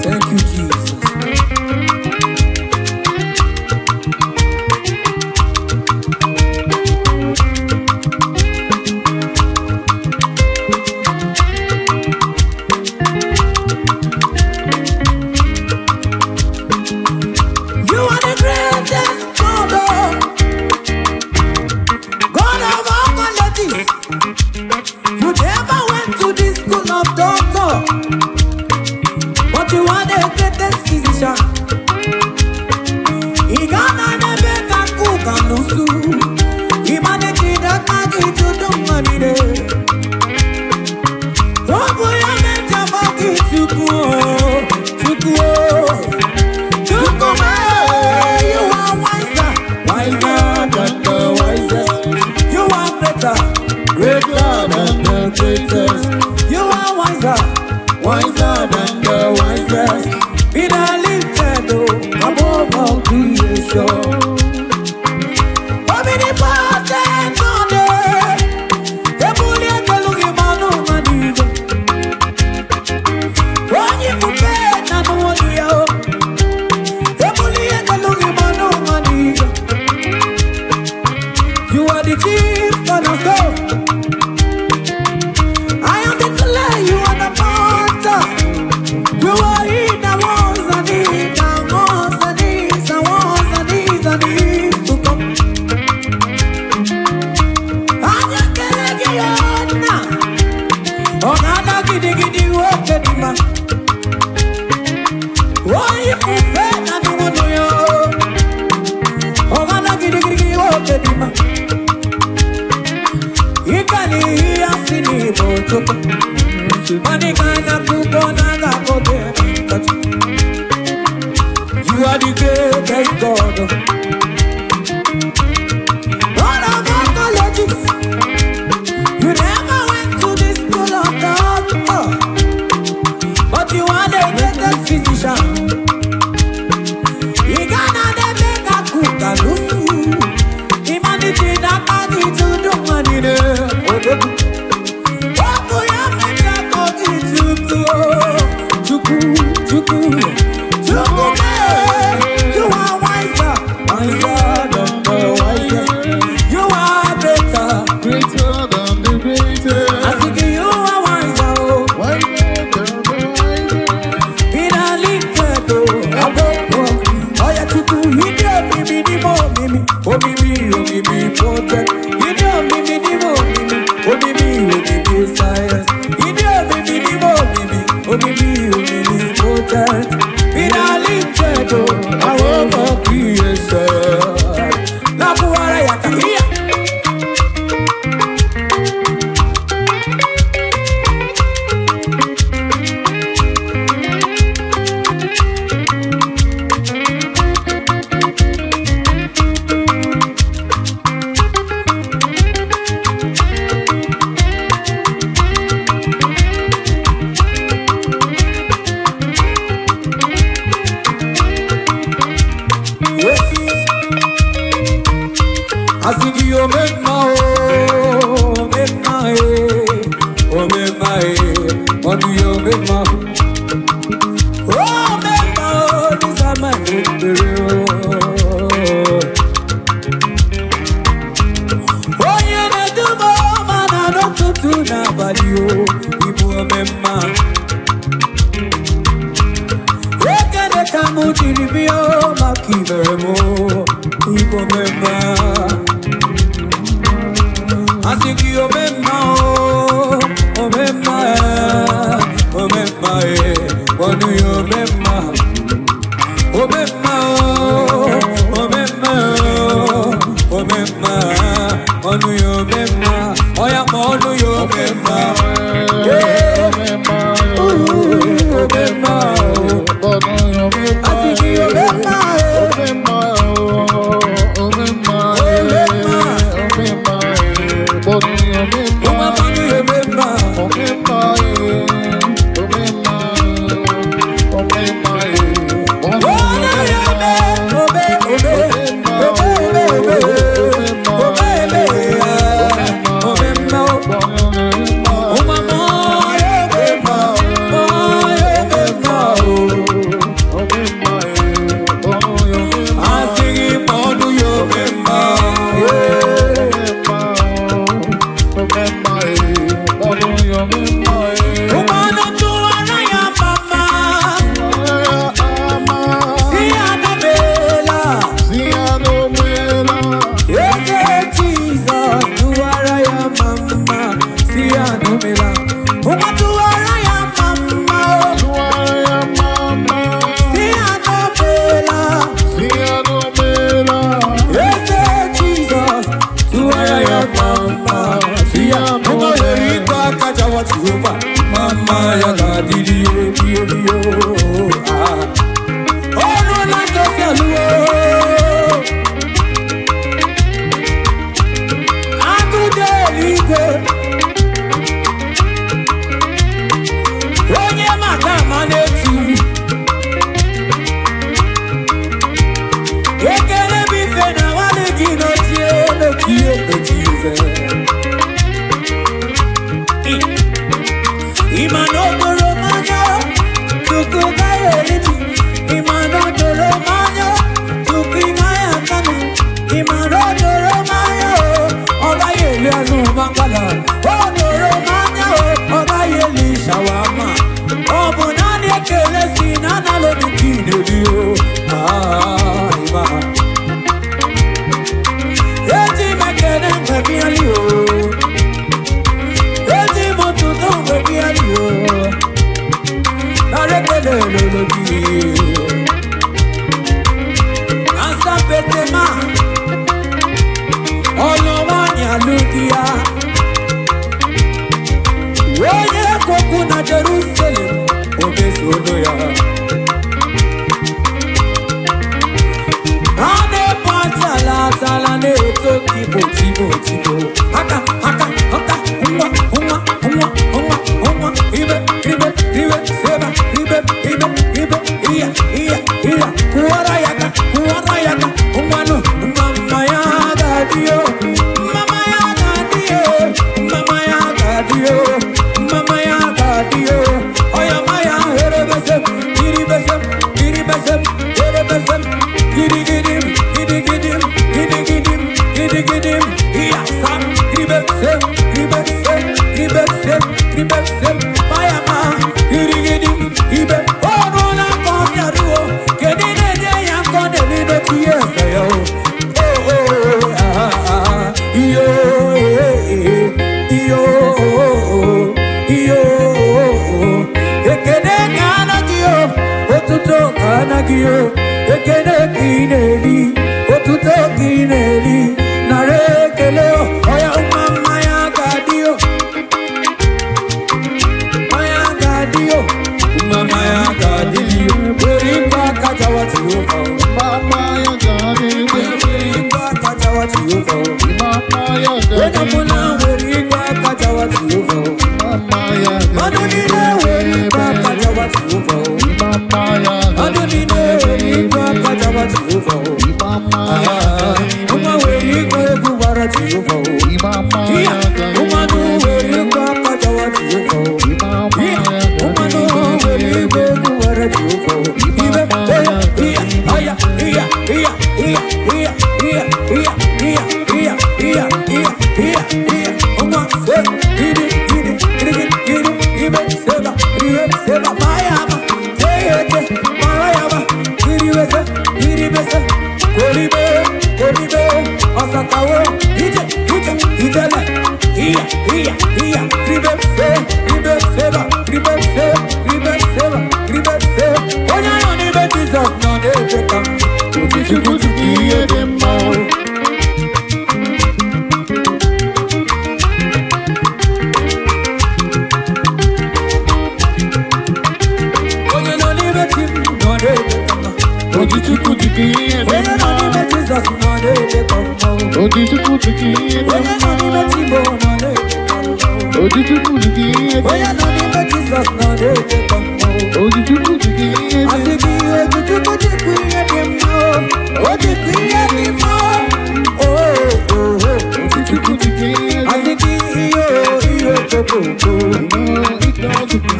Thank you, Jesus. You are the greatest God, oh. God of all qualities. You never went to the school of doctor, but you are the greatest physician. Ị ga-ana n'ebe ka kuka n'usu, ịmanechide aka gị jụdụ mma niile. Ọ bụ ya mejọba gị Chukwu o, Chukwu o. Chukwu m, you are wiser, wiser than the wisest. You are greater, greater than the greatest. You are wiser, wiser than the wisest. Be thou lifted oh, above all creation. Omnipotent God, ebuli ekelu gị ma n'ụwa n'igwe. Onye ifufe na n'ụwa ya o. Ebuli ekelu gị ma n'ụwa n'igwe. You are the chief cornerstone. I am the clay, you are the potter. You are he that was and is and was and is and was and is and is to come. Anya kele gị ya nna, ọ na-ada gidigidi nwoke dị mma. Onye ifufe na nnụnụ ya, ọ na-ada gidigidi nwoke dị mma. Ịga n'ihi ya si n'Igbo Chukwu. Money man a cook on a go. Omnipotent. Ịdị omimi n'ime omimi, omimi omimi science. Ịdị omimi n'ime omimi, omimi omnipotent. Finally, chedo, our creation. Nakuwara ya kahia. Yes. Asị gị omemma o, omemma e, omemma e, ọdụ ya omemma. Omemma o, dịsa ma ekpere o. Onye na-eduba ọma na n'ụtụtụ n'abalị o, ịbụ omemma. Ekele ka mụ jiri bịa o, maka ibere m o, ịbụ omemma. Asị gị omemma o, omemma e, omemma e, ọnụ ya omemma. Omemma o, omemma o, omemma, ọnụ ya omemma, ọya ma ọnụ ya omemma. Yeah. Ooh, omemma o, asị gị omemma e, ụmụ ọnụ ya omemma. o. Ekele ka ị na-eri, otuto ka ị na-eri, nara ekele o. Ọya nwa mmanya ga-adị o, mmanya ga-adị o, nwa mmanya ga-adị o. Were ikwe aka jawa Jehova o. Were ikwe aka jawa Jehova o. Onye ọbụla were ikwe aka jawa Jehova o. Mmadụ niile were ikwe aka jawa Jehova o. Mmadụ niile were ikwe aka jawa Jehova o. Ah, nwa were ikwe egwu gbara Jehova o. Iya, mmadụ were ikwe aka jawa Jehova o. Iya, mmadụ were ikwe egwu gbara Jehova o. Ibe, oya, iya, aya, iya, iya, iya, iya, iya, iya, iya, iya, iya, iya, iya, iya. Nwa, se, iri, iri, iri, iri, ibe, seba, ire, seba, maya, ma, teyete, marayaba, iribese, iribese, koribe, koribe, ọsakawo, ije, ije, ijele, iya, iya, iya, ribe, se, ribe, seba, ribe, se, ribe, seba, ribe, se. Onye nọ n'ime Jizọs nọ na-eche ka m. Chukwu chukwu ihe dị mma o. Onye nọ n'ime chi m nọ na-eche ka m. Oji Chukwu chukwu ihe dị Onye nọ mma. n'ime Jizọs nọ na-eche ka m. Oji Chukwu chukwu ihe dị Onye nọ mma. n'ime chi m nọ na-eche ka m. Oji Chukwu chukwu ihe dị Onye nọ n'ime Jizọs nọ na-eche ka m. Oji Chukwu chukwu ihe dị Asị gị Ojukwu jikwa ihe dị mma o, o jikwa ihe dị mma o, o, o, o. Chukwu chukwu ihe dị Asị gị ihe o, ihe okokoko.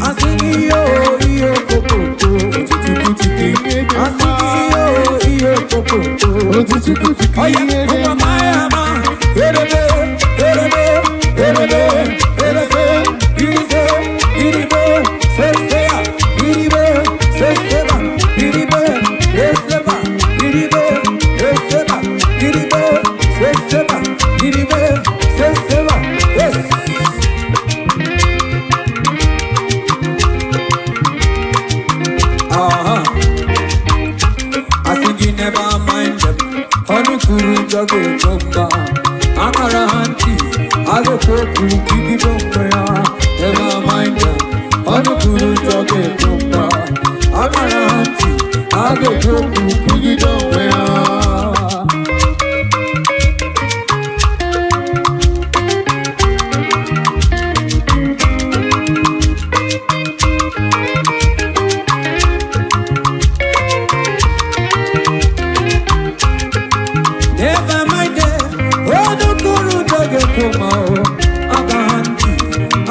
Asị gị ihe o, ihe okokoko. Oji Chukwu chukwu ihe dị Asị gị ihe o, ihe okokoko. Oji Chukwu chukwu Oya, ihe dị ụwa maya ma, erebe, erebe, erebe, erese, irize, iribe, sesea, iribe, seseba, iribe, eseba, iribe, eseba, iribe, seseba, iribe, seseba, yes. Aha. I think you never mind them. Honey kuru jage chomba. Amara hanti. Age koku kiki chomba. Never mind them. Honey kuru jage chomba. Amara hanti. Age koku kiki chomba. Never mind them. Honey kuru jage chomba. Aga hanti.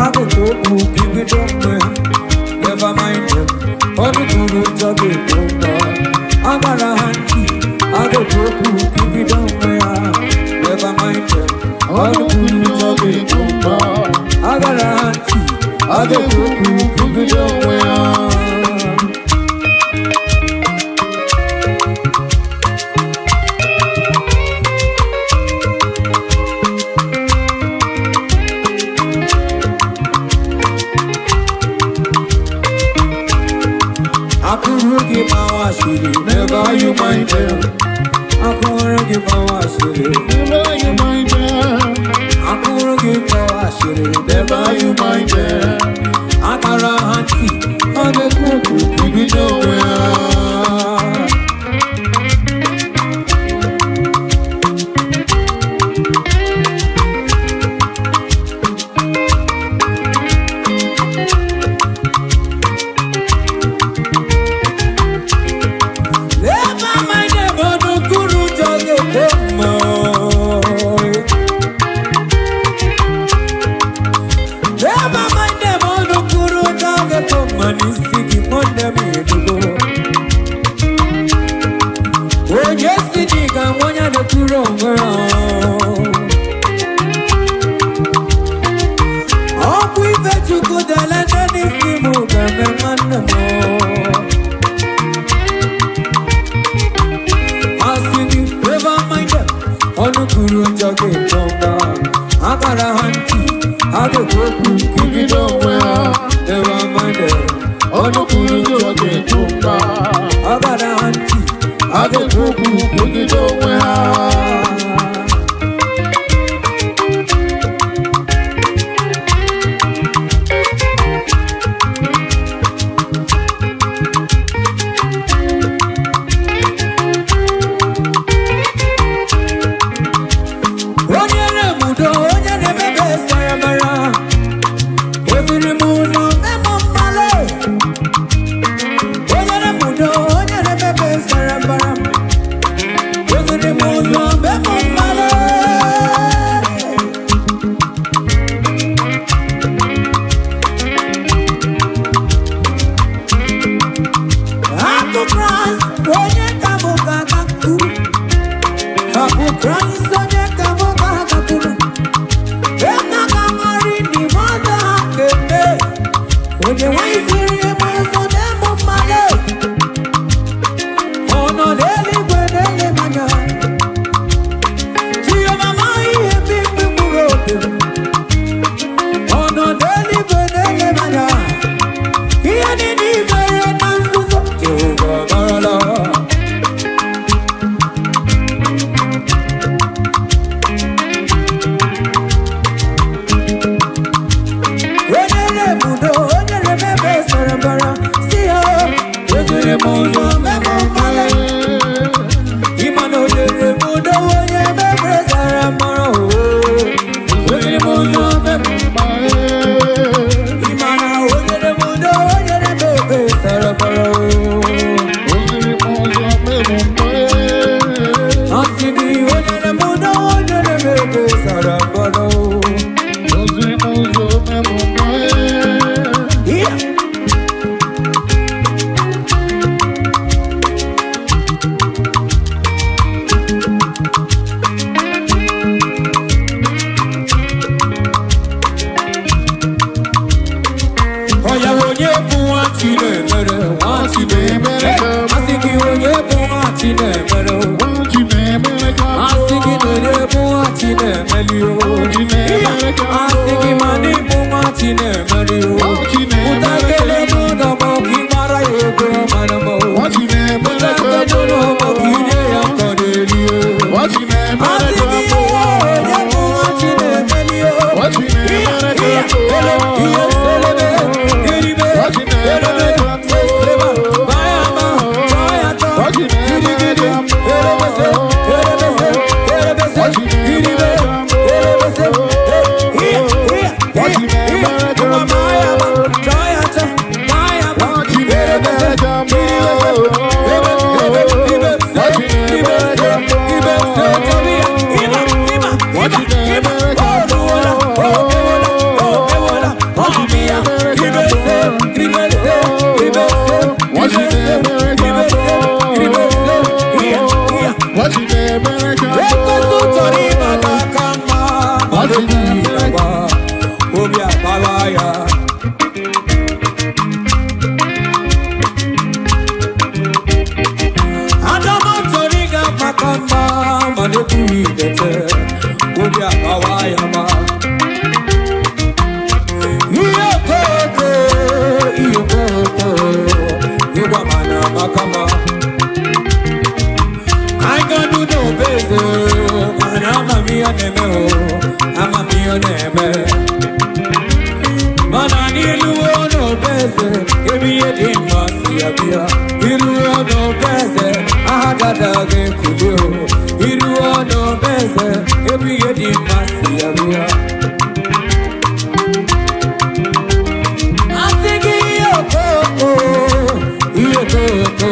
Age koku kiki chomba. Never mind them. Honey kuru jage chomba. Amara hanti. Age koku kiki chomba. Never mind them. Honey kuru jage chomba. Agara hanti. Age koku kiki chomba. Akụrụ gị gbawa asịrị, never you mind them. Akụrụ gị gbawa asịrị, Never you mind them. akụrụ gị gbawa asịrị, Never you mind them. Akara ha ntị, ọ na-ekwu okwu Ibido onwe ha. Never mind them, ọnụkwuru ụjọ ga-ekwe mma. Never mind them, ọnụkwuru ụjọ ga-ekwe mma n'isi gị, nwanne m edugo. Onye si na ị ga-anwụ onye na-ekwuru onwe ya. Ọkwa ife Chukwu dele nne n'isi m ga-eme nwanne m. Asị gị never mind them. Ọnụ kwuru njọ ga-eto mba. Akara ha ntị, ha ga-ekwu okwu Ibido onwe ha. Never mind them. Ọnụ kwuru njọ ga-ekwu mba. Akara ha ntị, na-ekwu okwu kwugide onwe ha. Onye na-emudo, onye na-emebe saramara, eziri m ụzọ memo mmale. Onye na-emudo, onye na-emebe saramara, eziri m ụzọ memo mmale. Akụ Kraịst, onye ka mụ ga-agakwuru? Akụ Kraịst, onye ka mụ ga-agakwuru? Ena ga-amarị n'ime ọzọ ha kemgbe. Onye nwanyị siri ebe ọzọ na-emu mmadụ. Ọ nọ n'eluigwe na-ele m anya. Chioma amaghị ihe mkpimkpi mkpụrụ obi m. Ọ nọ n'eluigwe na-ele m anya. Ihe niile i mere na nzuzo, Jehova amarala. Onye na-ebudo, onye na-emebe sara mbara, si ya eziri m ụzọ mebe mkpali. Ịma na onye na-ebudo, onye emebe sara mbara, oo. Eziri m ụzọ mebe. Ịma na onye na-ebudo, onye na-emebe sara mbara, oo. Asị gị onye na-ebudo, onye na-emebe sara mbara, oo. Yeah. Ọya onye bụ nwa Chinemere, nwa Chinemere. Asị gị onye bụ nwa Chinemere, o. Asị gị na onye bụ nwa Chinemere, o. Asị gị ma na ịbụ nwa Chinemere, o. Pụta kele n'ụlọ ma ọ ka ị mara ya ego mara m, o. Pụta kele n'ụlọ ma ọ ka ị nye ya nkọ n'elu, o. Asị gị onye bụ nwa Chinemere, o. Ekwensu chọrọ ịbata aka mma, mana obi agba, obi agbawa ya. Adama chọrọ ịga maka mma, mana ekwughị idete, obi agbawa ya ma. Ihe okoko, ihe okoko, ịgwa mana maka mma. I got to know better. Mana amamihe na-eme o, amamihe na-eme. Mana n'iluo n'obeze, ebe ihe dị mma si abịa. Iruo n'obeze, aha dada ga-ekuli o. Iruo n'obeze, ebe ihe dị mma si abịa. Asị gị ihe okoko, ihe okoko,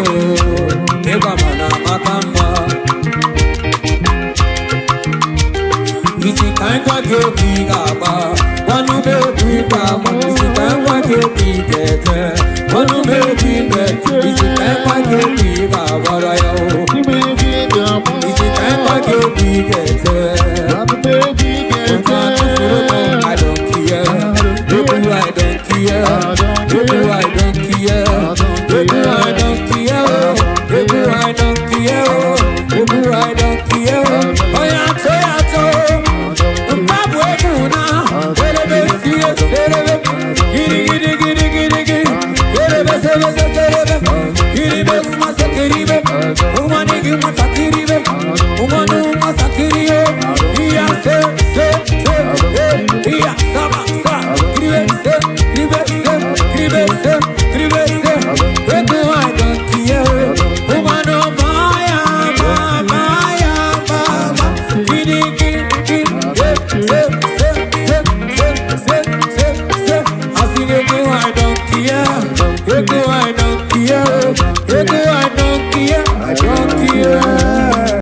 ịgwa mana maka mma. Isi ka ngwa gị obi ga-agba, gwanụ m egwu ị ga-agba. Isi ka ngwa gị obi ga-ete, gwanụ m egwu ị ga-ete. Isi ka ngwa gị obi ga-agbara ya o. Isi ka ngwa gị obi ga-ete. Ụta tụfuru m, I don't care. Egwu I don't care. Egwu I don't care. Egwu I don't care. Egwu I don't care. Egwu I don't care.